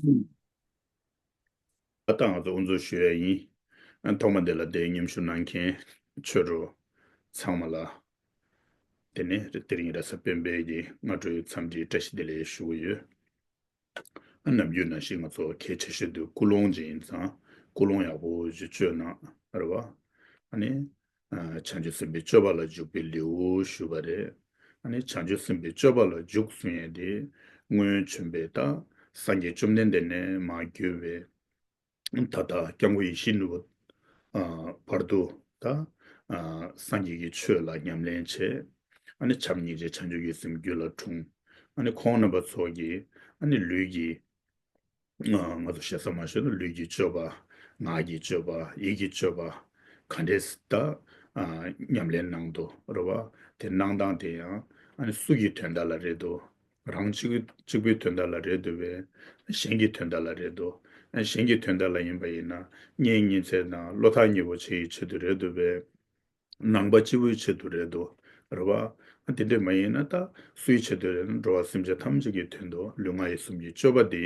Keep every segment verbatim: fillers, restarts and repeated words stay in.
ད་ང་ཚོ་དབུ་འཛུགས་ཞུ་ཡ་ཡིན། ཐོག་མ་འདི་ལ་དེ་མཉམ་ཞུགས་གནང་མཁན་ཆོས་གྲོགས་ཚང་མ་ལ། དེ་ནས་དེ་རིང་རེས་གཟའ་སྤེན་པའི་གི་སྔ་དྲོའི་འཚམས་འདྲིའི་བཀྲ་ཤིས་བདེ་ལེགས་ཞུ་གི་ཡོད། ཨ་ནམ་རྒྱུན་ནང་བཞིན་ང་ཚོ་གལ་ཆེ་ཤོས་དེ་ཀུན་སློང་ཅིག་ཡིན་ཙང་ཀུན་སློང་ཡག་པོ་ཞིག་བཅོས་གནང་རེད་བ། ཨ་ནི། ཨ། བྱང་ཆུབ་སེམས་དཔའི་སྤྱོད་པ་ལ་འཇུག་པའི་ལེའུ་ཞུས་པ་རེད། ཨ་ནི་བྱང་ཆུབ་སེམས་དཔའི་སྤྱོད་པ་ལ་འཇུག་གསུང་ཡས་དེ་སྔོན་བྱོན་པའི་ད་སངས་རྒྱས་བཅོམ་ལྡན་འདས་ནས་མར་བརྒྱུད་པའི་ད་ལྟ་སྐྱབས་མགོན་ཡིད་བཞིན་ནོར་བུ་བར་དུ་ད་སངས་རྒྱས་ཀྱི་ཆོས་ལ་ཉམས་ལེན་བྱས། ཨ་ནི་བྱམས་སྙིང་རྗེ་བྱང་ཆུབ་ཀྱི་སེམས་རྒྱུད་ལ་འཁྲུངས། ཨ་ནི་ཁོང་རྣམ་པ་ཚོ་གིས་ཨ་ནི་ལུས་ཀྱི་ང་ང་ཚོ་ཞེ་ས་མ་ཞུས་ན་ལུས་ཀྱི་སྤྱོད་པ། ངག་གི་སྤྱོད་པ། ཡིད་ཀྱི་སྤྱོད་པ། ག་འདྲས་ད་ཉམས་ལེན་གནང་འདུག་རེད་བ། དེ་གནང་སྟངས་དེ་ཡང་ཨ་ནི་སུ་གི་དོན་དག་ལ་རེད་འདུག་རང་གཅིག་གཅིག་པུའི་དོན་དག་ལ་རེད་འདུག་པས། གཞན་གྱི་དོན་དག་ལ་རེད་འདུག་གཞན་གྱི་དོན་དག་ལ་ཡིན་པ་ཡིན་ན་གཉེན་ཉེ་ཚན་དང་བློ་ཐག་ཉེ་པོ་བྱེད་ཡི་ཆེད་དུ་རེད་འདུག་པས། ནང་པ་སྤྱི་བོའི་ཆེད་དུ་རེད་དོ། རེད་བ། དེ་འདྲས་མ་ཡིན་ན་ད་སུའི་ཆེད་དུ་རེད་ན་འགྲོ་བ་སེམས་ཅན་ཐམས་ཅད་ཀྱི་དོན་དུ་ལུས་ངག་ཡིད་གསུམ་གྱི་སྤྱོད་པ་འདི་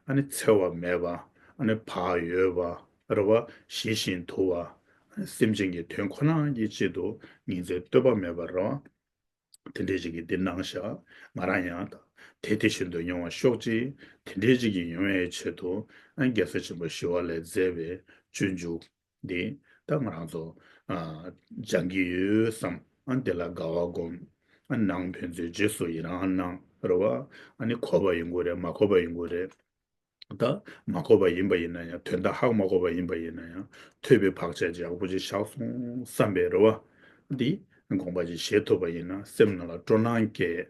ཨ་ནི་འཚེ་བ་མེད་པ། ཨ་ནི་བག་ཡོད་པ། རེད་བ། ཞི་ཞིང་དུལ་བ། ཨ་ནི་སེམས་ཅན་གྱི་དོན་ཁོ་ན་གྱི་ཆེད་དུ་ཉིན་མཚན་ལྟོས་པ་མེད་པར་རེད་བ། དེ་འདྲས་ཅིག་གི་འདི་གནང་ཤག་ང་རང་ཡང་ད་དེ་དེ་བཞིན་དུ་མྱོང་བ་ཤོག་ཅིག་དེ་འདྲས་ཅིག་གི་ཡོང་བའི་ཆེད་དུ་ཨ་ནི་རྒྱལ་སྲས་ཆེན་པོ་ཞི་བ་ལྷས་མཛད་པའི་སྤྱོད་འཇུག་འདི་ད་ང་རང་ཚོ་ཨ་སྦྱང་གི་ཡོད་བསམ། ཨ་འདི་ལ་དགའ་བ་སྒོམ། ཨ་ནང་ཕན་ཚུན་རྗེས་སུ་ཡི་རང་གནང་རེད་བ། ཨ་ནི་གོ་བ་ཡིན་དགོས་རེད། མ་གོ་བ་ཡིན་དགོས་རེད། ད་མ་གོ་བ་ཡིན་པ་ཡིན་ན་ཡང་དོན་དག་ཧ་མ་གོ་བ་ཡིན་པ་ཡིན་ན་ཡང་ཐོས་པའི་བག་ཆགས་ཀྱི་ཡག་པོ་ཅིག་བཞག་སོང་བསམ་པའི་རེད་བ། འདི་དགོངས་པ་ཅིག་བཞེས་ཐུབ་པ་ཡིན་ན་སེམས་ནང་ལ་སྤྲོ་སྣང་སྐྱེ།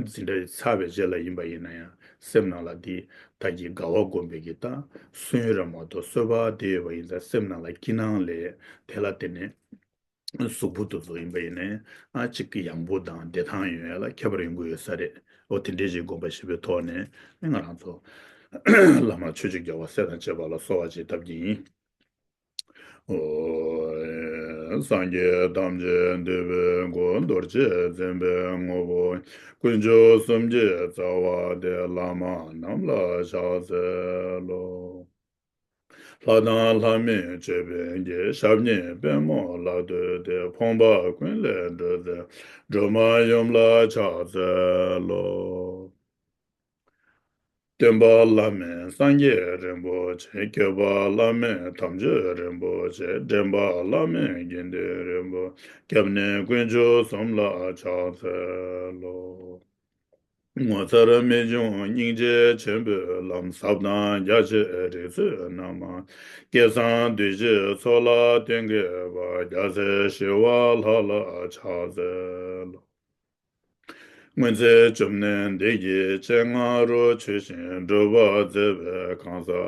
འཛིན་གྲྭ་ཚར་བའི་རྗེས་ལ་ཡིན་པ་ཡིན་ན་ཡང་སེམས་ནང་ལ་འདི་ད་གི་དགའ་བ་སྒོམ་པའི་གི་ད་སུན་ར་མ་གཏོགས་གསོལ་བ་འདེབས་པ་ཡིན་ཙང་སེམས་ནང་ལ་སྐྱིད་སྣང་སླེབས། དེ་ལ་བརྟེན་ནས་གཟུགས་པོ་དེ་ཚོ་ཡིན་པ་ཡིན་ནའི་ཨ་གཅིག་གི་ཡང་པོ་དང་བདེ་ཐང་ཡོང་ཡ་ལ་ཁྱད་པར་ཡོང་གི་ཡོད་ས་རེད། འོ་དེ་འདྲའི་ཅིག་དགོངས་པ་བཞེས་པའི་ཐོག་ནས་ང་རང་ཚོ་བླ་མ་ཆོས་ཀྱི་རྒྱལ་བ་སྲས་དང་བཅས་པ་ལ་གསོལ་བ་ཅིག་བཏབ་ཀྱི་ཡིན། ཨོ། སངས་རྒྱས་ཐམས་ཅད་འདུས་པའི་སྐུ། རྡོ་རྗེ་འཛིན་པའི་ངོ་བོ། དཀོན་མཆོག་གསུམ་གྱི་རྩ་བ་སྟེ། བླ་མ་རྣམས་ལ་ཕྱག་འཚལ་ལོ། ལྷ་དང་ལྷ་མིན་སྤྱོད་པའི་དགེ། ཞབས་གཉིས་པད་མོ་ལ་བཏུད་དེ། ཕོངས་པ་ཀུན་ལས་སྒྲོལ་མཛད། སྒྲོལ་མ་ཡུམ་ལ་ཕྱག་འཚལ་ལོ། སྟོན་པ་བླ་མེད་སངས་རྒྱས་རིན་པོ་ཆེ། སྐྱོབ་པ་བླ་མེད་དམ་ཆོས་རིན་པོ་ཆེ། འདྲེན་པ་བླ་མེད་དགེ་འདུན་རིན་པོ་ཆེ། སྐྱབས་གནས་དཀོན་མཆོག་གསུམ་ལ་ཕྱག་འཚལ་ལོ། ངོ་མཚར་རྨད་བྱུང་སྙིང་རྗེ་ཆེན་པོའི་ལམ། ཟབ་དང་རྒྱ་ཆེའི་རིགས་ཚུལ་རྣམ་མང་། སྐལ་བཟང་གདུལ་བྱའི་ཚོགས་ལ་བརྟེན་དགོས་པ། རྒྱལ་སྲས་ཞི་བ་ལྷ་ལ་ཕྱག་འཚལ་ལོ། སྔོན་ཚེ་བཅོམ་ལྡན་འདས་ཀྱི་སྤྱན་སྔ་རུ་ཆོས་བཞིན་སྒྲུབ་པར་མཛད་པའི་གང་ཟག་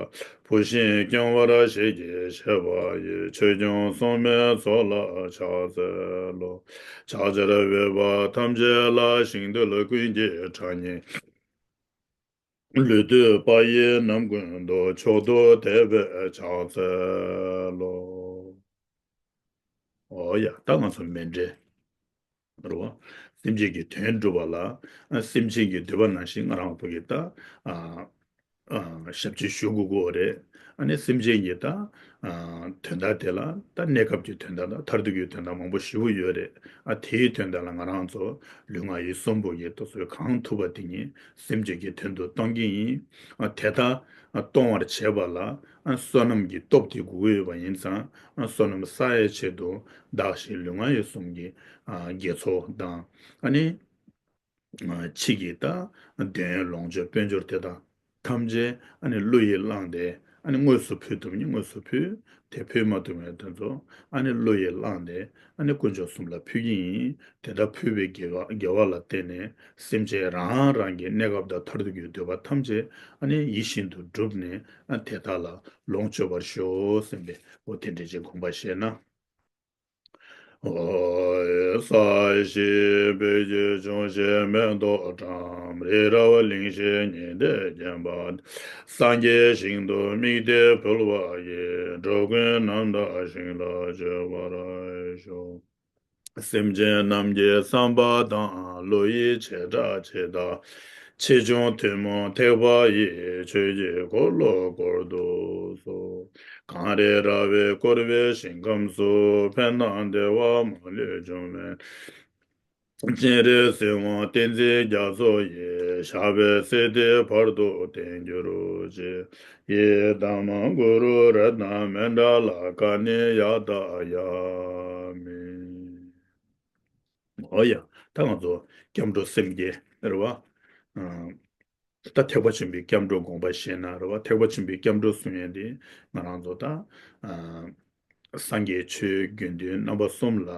བུ་བཞིན་སྐྱོང་བར་ཞལ་གྱིས་བཞེས་པ་ཡི། ཆོས་སྐྱོང་སྲུང་མའི་ཚོགས་ལ་ཕྱག་འཚལ་ལོ། ཕྱག་བྱར་འོས་པ་ཐམས་ཅད་ལ། ཞིང་རྡུལ་ཀུན་གྱི་གྲངས་སྙེད། ལུས་བཏུད་པ་ཡི་རྣམ་ཀུན་ཏུ། མཆོག་ཏུ་དད་པས་ཕྱག་འཚལ་ལོ། ཨོ་ཡ། ད་ང་ཚོ་མཎྜལ། རེད་བ། སེམས་ཅན་གྱི་དོན་སྒྲུབ་པ་ལ། སེམས་ཅན་གྱི་འདོད་པ་ནང་བཞིན་ང་རང་ཚོ་གི་ད། ཨ། ཨ། ཞབས་ཕྱི་ཞུ་དགོས་ཀྱི་ཡོད་རེད། ཨ་ནི་སེམས་ཅན་གྱི་ད། ཨ། དོན་དག་དེ་ལ་ད་གནས་སྐབས་ཀྱི་དོན་དག་དང་མཐར་ཐུག་གི་དོན་དག་མང་པོ་ཞེ་པོ་ཡོད་རེད། ཨ། དེའི་དོན་དག་ལ་ང་རང་ཚོ་ལུས་ངག་ཡིད་གསུམ་པོ་གི་ཏོག་ཙམ་གང་ཐུབ་པ་དེ་ཉིད་སེམས་ཅན་གྱི་དོན་དུ་གཏོང་གི་ཡིན། ཨ། དེ་ལྟར་གཏོང་བར་བྱེད་པ་ལ། ཨ། བསོད་ནམས་ཀྱི་སྟོབས་དེ་དགོས་ཀྱི་ཡོད་པ་ཡིན་ཙང་། ཨ། བསོད་ནམས་བསགས་ཡའི་ཆེད་དུ་བདག་གཞན་ལུས་ངག་ཡིད་གསུམ་གྱི། ཨ། དགེ་ཚོགས་དང་། ཨ་ནི། ཕྱི་གི་ད་འདོད་ཡོན་ལོངས་སྤྱོད་དཔལ་འབྱོར་དེ་དག་ཐམས་ཅད་ཨ་ནི་བློ་ཡིས་བླངས་ཏེ། ཨ་ནི་དངོས་སུ་ཕུལ་ཐུབ་ན་དངོས་སུ་ཕུལ། དེ་ཕུལ་མ་ཐུབ་པའི་དོན་ཚོ་ཨ་ནི་བློ་ཡིས་བླངས་ཏེ་ཨ་ནི་དཀོན་མཆོག་གསུམ་ལ་ཕུལ་གྱི་ཡིན། དེ་ལྟར་ཕུལ་བའི་དགེ་བ་དགེ་བ་ལ་བརྟེན་ནས་སེམས་ཅན་རང་རང་གི་གནས་སྐབས་དང་མཐར་ཐུག་གི་འདོད་པ་ཐམས་ཅད་ཨ་ནི་ཡིད་བཞིན་དུ་འགྲུབ་ནས། ཨ། དེ་དག་ལ་ལོངས་སྤྱོད་པར་ཤོག་ཟེར་བའི། འོ་དེ་འདྲའི་ཅིག་དགོངས་པ་བཞེས་ན། ཨོ། ས་གཞི་བོད་ཀྱི་ལྗོངས་བཞི་མེ་ཏོག་བཀྲམ། རི་རབ་གླིང་བཞི་ཉི་ཟླས་བརྒྱན་པ། སངས་རྒྱས་ཞིང་དུ་དམིགས་ཏེ་ཕུལ་བ་ཡིས། འགྲོ་ཀུན་རྣམ་དག་ཞིང་ལ་སྤྱོད་པར་ཤོག། སེམས་ཅན་རྣམས་ཀྱི་བསམ་པ་དང་། བློ་ཡི་བྱེ་བྲག་ཇི་ལྟ་ ཆེ་ཆུང་ཐུན་མོང་ཐེག་པ་ཡི། ཆོས་ཀྱི་འཁོར་ལོ་བསྐོར་དུ་གསོལ། གངས་རི་ར་བས་བསྐོར་བའི་ཞིང་ཁམས་སུ། ཕན་དང་བདེ་བ་མ་ལུས་འབྱུང་བའི། སྤྱན་རས་གཟིགས་དབང་བསྟན་འཛིན་རྒྱ་མཚོ་ཡི། ཞབས་པད་སྲིད་མཐའི་བར་དུ་བརྟན་གྱུར་ཅིག་ཡི་དམ་གུ་རུ་རཏྣ་མཎྜལ་ཀ་ཎི་ཡ་ཏ་ཡ་མི། འོ་ཡ། ད་ང་ཚོ་སྐྱབས་འགྲོ་སེམས་བསྐྱེད་རེད་བ། ཨ། ད་ཐེག་པ་ཆེན་པོའི་སྐྱབས་འགྲོ་དགོངས་པ་བཞེས་ན་རེད་བ། ཐེག་པ་ཆེན་པོའི་སྐྱབས་འགྲོ་གསུང་ཡས་དེ་ང་རང་ཚོ་ད། ཨ། སངས་རྒྱས་ཆོས་དགེ་འདུན་རྣམ་པ་གསུམ་ལ།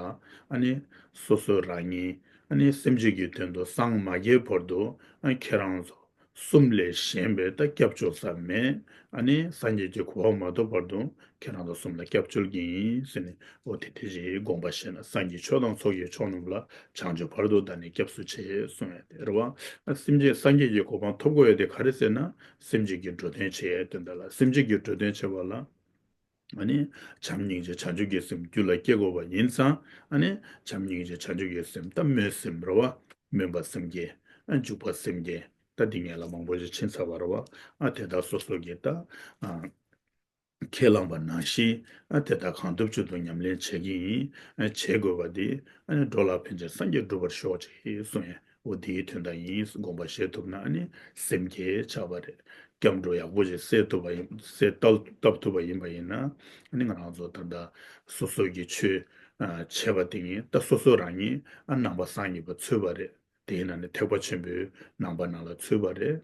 ཨ་ནི་སོ་སོ་རང་ཉིད་ཨ་ནི་སེམས་ཅན་གྱི་དོན་དུ་སངས་མ་རྒྱས་བར་དུ། ཨ། ཁྱེད་རང་ཚོ་གསུམ་ལས་གཞན་པའི་ད་སྐྱབས་བཅོལ་ས་མེད། ཨ་ནི་སངས་རྒྱས་ཀྱི་གོ་འཕང་མ་ཐོབ་བར་དུ་ཁྱེད་རང་ཚོ་གསུམ་ལ་སྐྱབས་བཅོལ་གྱི་ཡིན་ཟེར་ནས། འོ་དེ་དེ་རྗེས་དགོངས་པ་བཞེས་ན། སངས་རྒྱས་ཆོས་དང་ཚོགས་ཀྱི་མཆོག་རྣམས་ལ། བྱང་ཆུབ་བར་དུ་བདག་ནི་སྐྱབས་སུ་མཆི་གསུང་ཡས་དེ་རེད་བ། ཨ། སེམས་ཅན་སངས་རྒྱས་ཀྱི་གོ་འཕང་ཐོབ་དགོས་ཡས་དེ་ག་རེ་ཟེར་ན། སེམས་ཅན་གྱི་འགྲོ་དོན་བྱེད་ཡས་དོན་དག་ལ། སེམས་ཅན་གྱི་འགྲོ་དོན་བྱེད་པ་ལ། ཨ་ནི་བྱམས་སྙིང་རྗེ་བྱང་ཆུབ་ཀྱི་སེམས་རྒྱུད་ལ་སྐྱེ་དགོས་པ་ཡིན་ཙང་། ཨ་ནི་བྱམས་སྙིང་རྗེ་བྱང་ཆུབ་ཀྱི་སེམས་ད་སྨོན་སེམས་རེད་བ། སྨོན་པ་སེམས་བསྐྱེད། ཨ། འཇུག་པ་སེམས་བསྐྱེད། ད་འདི་ངས་ལ་མང་པོ་ཞིག་ཕྱིན་ཚར་བ་རེད་བ། ཨ། དེ་དག་སོ་སོ་གི་ད། ཨ། ཁས་བླངས་པ་ནང་བཞིན། ཨ། དེ་དག་གང་ཐུབ་ཅི་ཐུབ་ཉམས་ལེན་བྱེད་ཀྱི་ཡིན། ཨ། བྱེད་དགོས་པ་འདི། ཨ་ནི་འགྲོ་ལ་ཕན་ཕྱིར་སངས་རྒྱས་འགྲུབ་པར་ཤོག་ཅིག་གསུང་ཡས། འོ་དེའི་དོན་དག་ཡིན། དགོངས་པ་བཞེས་ཐུབ་ན། ཨ་ནི་སེམས་བསྐྱེད་ཆགས་པ་རེད། སྐྱབས་འགྲོ་ཡག་པོ་ཞིག་སད་ཐུབ་པ་ཡིན། སད་བཏབ་བཏབ་ཐུབ་པ་ཡིན་པ་ཡིན་ན། ཨ་ནི་ང་རང་ཚོ་ད་ལྟ་སོ་སོ་གི་ཆོས། ཨ། བྱས་པ་དེ་ཡིན། ད་སོ་སོ་རང་ཉིད། ཨ། ནང་པ་སངས་རྒྱས་པ་ཚུད་པ་རེད། དེའི་ནང་ནས་ཐེག་པ་ཆེན་པོའི་ནང་པ་ནང་ལ་ཚུད་པ་རེད།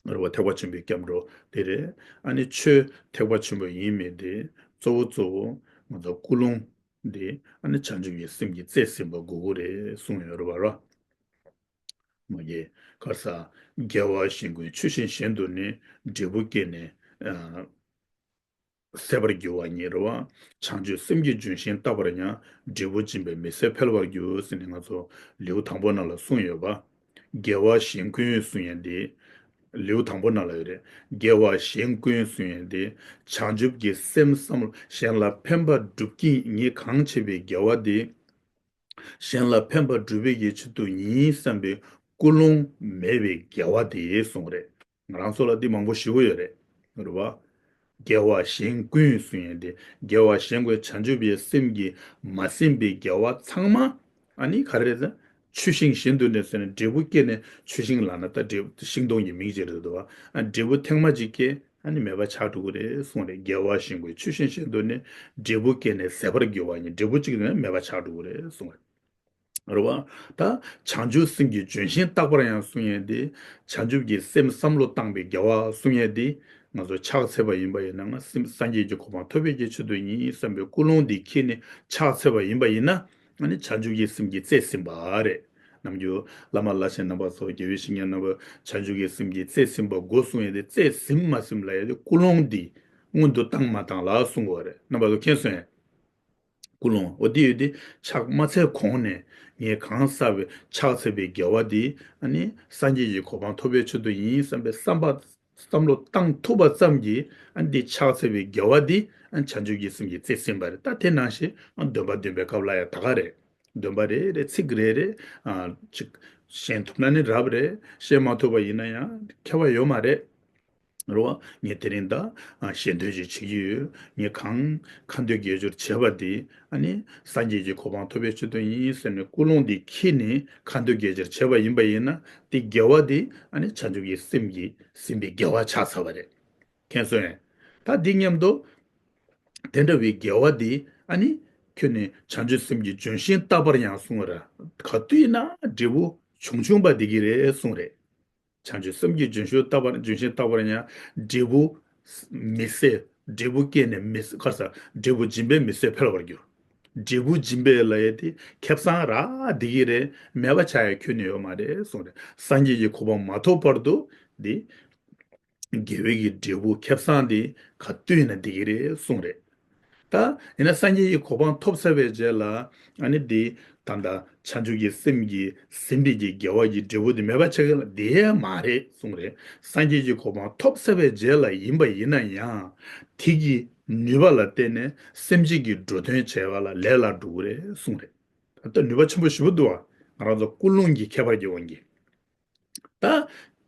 རེད་བ། ཐེག་པ་ཆེན་པོའི་སྐྱབས་འགྲོ་དེ་རེད། ཨ་ནི་ཆོས་ཐེག་པ་ཆེན་པོ་ཡིན་མིན་དེ། གཙོ་བོ་གཙོ་བོ་ང་ཚོ་ཀུན་སློང་དེ། ཨ་ནི་བྱང་ཆུབ་ཀྱི་སེམས་ཀྱིས་རྩིས་ཟིན་པ་དགོས་ཀྱི་རེད་གསུངས་ཡོད་རེད་བ། རེད་བ། མ་གི་ག་རེ་ཟེར། དགེ་བ་གཞན་ཀུན་ཆུ་ཤིང་བཞིན་དུ་ནི། འབྲས་བུ་སྐྱེས་ནས། ཨ། ཟད་པར་འགྱུར་བ་ཉིད། རེད་བ། བྱང་ཆུབ་སེམས་ཀྱི་ལྗོན་ཤིང་རྟག་པར་ཡང་། འབྲས་བུ་འབྱིན་པས་མི་ཟད་འཕེལ་བར་འགྱུར་ཟེར་ནས་ང་ཚོ་ལེའུ་དང་པོ་ནང་ལ་གསུངས་ཡོད་པ། དགེ་བ་གཞན་ཀུན་གསུང་ཡས་འདི། ལེའུ་དང་པོ་ནང་ལ་ཡོད་རེད། དགེ་བ་གཞན་ཀུན་གསུང་ཡས་འདི། བྱང་ཆུབ་ཀྱི་སེམས་བསམ། གཞན་ལ་ཕན་པ་སྒྲུབ་ཀྱིན། ངས་གང་བྱས་པའི་དགེ་བ་འདི། གཞན་ལ་ཕན་པ་སྒྲུབ་པའི་གི་ཆེད་དུ་ཡིན་བསམ་པའི་ཀུན་སློང་མེད་པའི་དགེ་བ་དེ་གསུངས་རེད། ང་རང་ཚོ་ལ་འདི་མང་པོ་ཞེ་པོ་ཡོད་རེད། རེད་བ། དགེ་བ་གཞན་ཀུན་གསུང་ཡས་དེ། དགེ་བ་གཞན་ཀུན། བྱང་ཆུབ་པའི་སེམས་ཀྱིས་མ་ཟིན་པའི་དགེ་བ་ཚང་མ། ཨ་ནི་ག་རེ་རེད་ཟེར། ཆུ་ཤིང་བཞིན་དུ་ནི་ཟེར་ནས། འབྲས་བུ་སྐྱེས་ནས། ཆུ་ཤིང་ལབ་ན་ད་འབྲས་བུ་ཤིང་སྡོང་གི་མིང་ཅིག་རེད་འདུག་བ། ཨ། འབྲས་བུ་ཐེངས་མ་གཅིག་སྐྱེས། ཨ་ནི་མེད་པ་ཆགས་འགྲོ་གི་རེད་གསུངས་རེད། དགེ་བ་གཞན་ཀུན་ཆུ་ཤིང་བཞིན་དུ་ནི། འབྲས་བུ་སྐྱེས་ནས་ཟད་པར་འགྱུར་བ་ཉིད། འབྲས་བུ་གཅིག་ནི་མེད་པ་ཆགས་འགྲོ་གི་རེད་གསུངས་རེད། རེད་བ། ད་བྱང་ཆུབ་སེམས་ཀྱི་ལྗོན་ཤིང་རྟག་པར་ཡང་གསུང་ཡས་འདི། བྱང་ཆུབ་ཀྱི་སེམས་བསམ་བློ་བཏང་པའི་དགེ་བ་གསུང་ཡས་འདི། ང་ཚོ་ཕྱག་འཚལ་བ་ཡིན་པ་ཡིན་ན། ང་སེམས་སངས་རྒྱས་ཀྱི་གོ་འཕང་ཐོབ་པའི་གི་ཆེད་དུ་ཡིན་བསམ་པའི་ཀུན་སློང་འདི་འཁྱེར་ནས་ཕྱག་འཚལ་བ་ཡིན་པ་ཡིན་ན། ཨ་ནི་བྱང་ཆུབ་ཀྱི་སེམས་ཀྱིས་རྩིས་ཟིན་པ་རེད། ནམ་རྒྱུན་བླ་མ་བླ་ཆེན་རྣམ་པ་ཚོ། དགེ་བའི་བཤེས་གཉེན་རྣམ་པ། བྱང་ཆུབ་ཀྱི་སེམས་ཀྱིས་རྩིས་ཟིན་པ་དགོས་གསུང་ཡས་དེ། རྩིས་ཟིན་མ་ཟིན་ལབ་ཡས་དེ། ཀུན་སློང་འདི་སྔོན་དུ་བཏང་མ་བཏང་ལ་གསུང་དགོས་རེད། རྣམ་པ་ཚོ་མཁྱེན་སོང་ངས། ཀུན་སློང་འོ་དེ་ཡོད་དེ། ཕྱག་མ་འཚལ་གོང་ནས་ངས་གང་བསགས་པའི་ཕྱག་འཚལ་བའི་དགེ་བ་དེ། ཨ་ནི་སངས་རྒྱས་ཀྱི་གོ་འཕང་ཐོབ་པའི་ཆེད་དུ་ཡིན་བསམ་པའི་བསམ་པ། བསམ་བློ་བཏང་ཐུབ་པ་ཙམ་གྱིས། ཨ་ནི་དེ་ཕྱག་འཚལ་བའི་དགེ་བ་འདི། ཨ་ནི་བྱང་ཆུབ་ཀྱི་སེམས་ཀྱིས་རྩིས་ཟིན་པ་རེད། ད་དེ་ནང་བཞིན། ཨ། འདོན་པ་འདོན་པའི་སྐབས་ལ་ཡང་ད་ག་རེད། འདོན་པ་རེ་རེ། ཚིག་རེ་རེ། ཨ། ཅིག་ཤེས་ཐུབ་ན་ནི་རབ་རེད། ཤེས་མ་ཐུབ་པ་ཡིན་ན་ཡང་ཁྱད་པར་ཡོད་མ་རེད། རེད་བ། ངས་དེ་རིང་ད། ཨ། ཞལ་འདོན་ཅིག་བྱེད་ཀྱི་ཡོད། ངས་གང་ཁ་འདོན་དགེ་སྦྱོར་བྱས་པ་དེ། ཨ་ནི་སངས་རྒྱས་ཀྱི་གོ་འཕང་ཐོབ་པའི་ཆེད་དུ་ཡིན་ཟེར་ནས་ཀུན་སློང་འདི་འཁྱེར་ནས་ཁ་འདོན་དགེ་སྦྱོར་བྱས་པ་ཡིན་པ་ཡིན་ན། དེ་དགེ་བ་དེ། ཨ་ནི་བྱང་ཆུབ་ཀྱི་སེམས་ཀྱིས་ཟིན་པའི་དགེ་བ་ཆགས་ཚར་བ་རེད། མཁྱེན་སོང་ངས། ད་འདི་མཉམ་དུ། དེ་འདྲ་བའི་དགེ་བ་འདི། ཨ་ནི་ཁྱོད་ནི་བྱང་ཆུབ་སེམས་ཀྱི་ལྗོན་ཤིང་རྟག་པར་ཡང་གསུང་བར། ག་དུས་ཡིན་ན་འབྲས་བུ་བྱུང་བྱུང་བ་འདི་གི་རེད་གསུངས་རེད། བྱང་ཆུབ་སེམས་ཀྱི་ལྗོན་ཤིང་རྟག་པར། ལྗོན་ཤིང་རྟག་པར་ཡང་འབྲས་བུ་མི་ཟད། འབྲས་བུ་སྐྱེས་ནས་མི་ཟད། ག་རེ་ཟེར། འབྲས་བུ་འབྱིན་པས་མི་ཟད་འཕེལ་བར་འགྱུར། འབྲས་བུ་འབྱིན་པས་ལབ་ཡས་དེ་ཁེ་བཟང་ར་འདི་གི་རེད། མེད་པ་ཆགས་ཡས་ཁྱོན་ནས་ཡོད་མ་རེད་གསུངས་རེད། སངས་རྒྱས་ཀྱི་གོ་འཕང་མ་ཐོབ་བར་དུ་འདི། དགེ་བའི་གི་འབྲས་བུ་ཁེ་བཟང་དེ་ག་དུས་ཡིན་ན་འདི་གི་རེད་གསུངས་རེད། ད་ཡིན་ན་སངས་རྒྱས་ཀྱི་གོ་འཕང་ཐོབ་ཚར་བའི་རྗེས་ལ། ཨ་ནི་འདི་ད་ལྟ་བྱང་ཆུབ་ཀྱི་སེམས་ཀྱིས་ཟིན་པའི་གི་དགེ་བ་གི་འབྲས་བུ་དེ་མེད་པ་ཆགས་ཀྱི་ལ་དེ་མ་རེད་གསུངས་རེད། སངས་རྒྱས་ཀྱི་གོ་འཕང་ཐོབ་ཚར་བའི་རྗེས་ལ་ཡིན་པ་ཡིན་ན་ཡང་། དེ་གི་ནུས་པ་ལ་བརྟེན་ནས་སེམས་ཅན་གྱི་འགྲོ་དོན་བྱས་པ་ལ་ལས་སླ་འགྲོ་གི་རེད་གསུངས་རེད། ད་ལྟ་ནུས་པ་ཆེན་པོ་ཞེ་པོ་འདུག་བ། ང་རང་ཚོ་ཀུན་སློང་གི་ཁྱད་པར་གྱི་དབང་གིས། ད་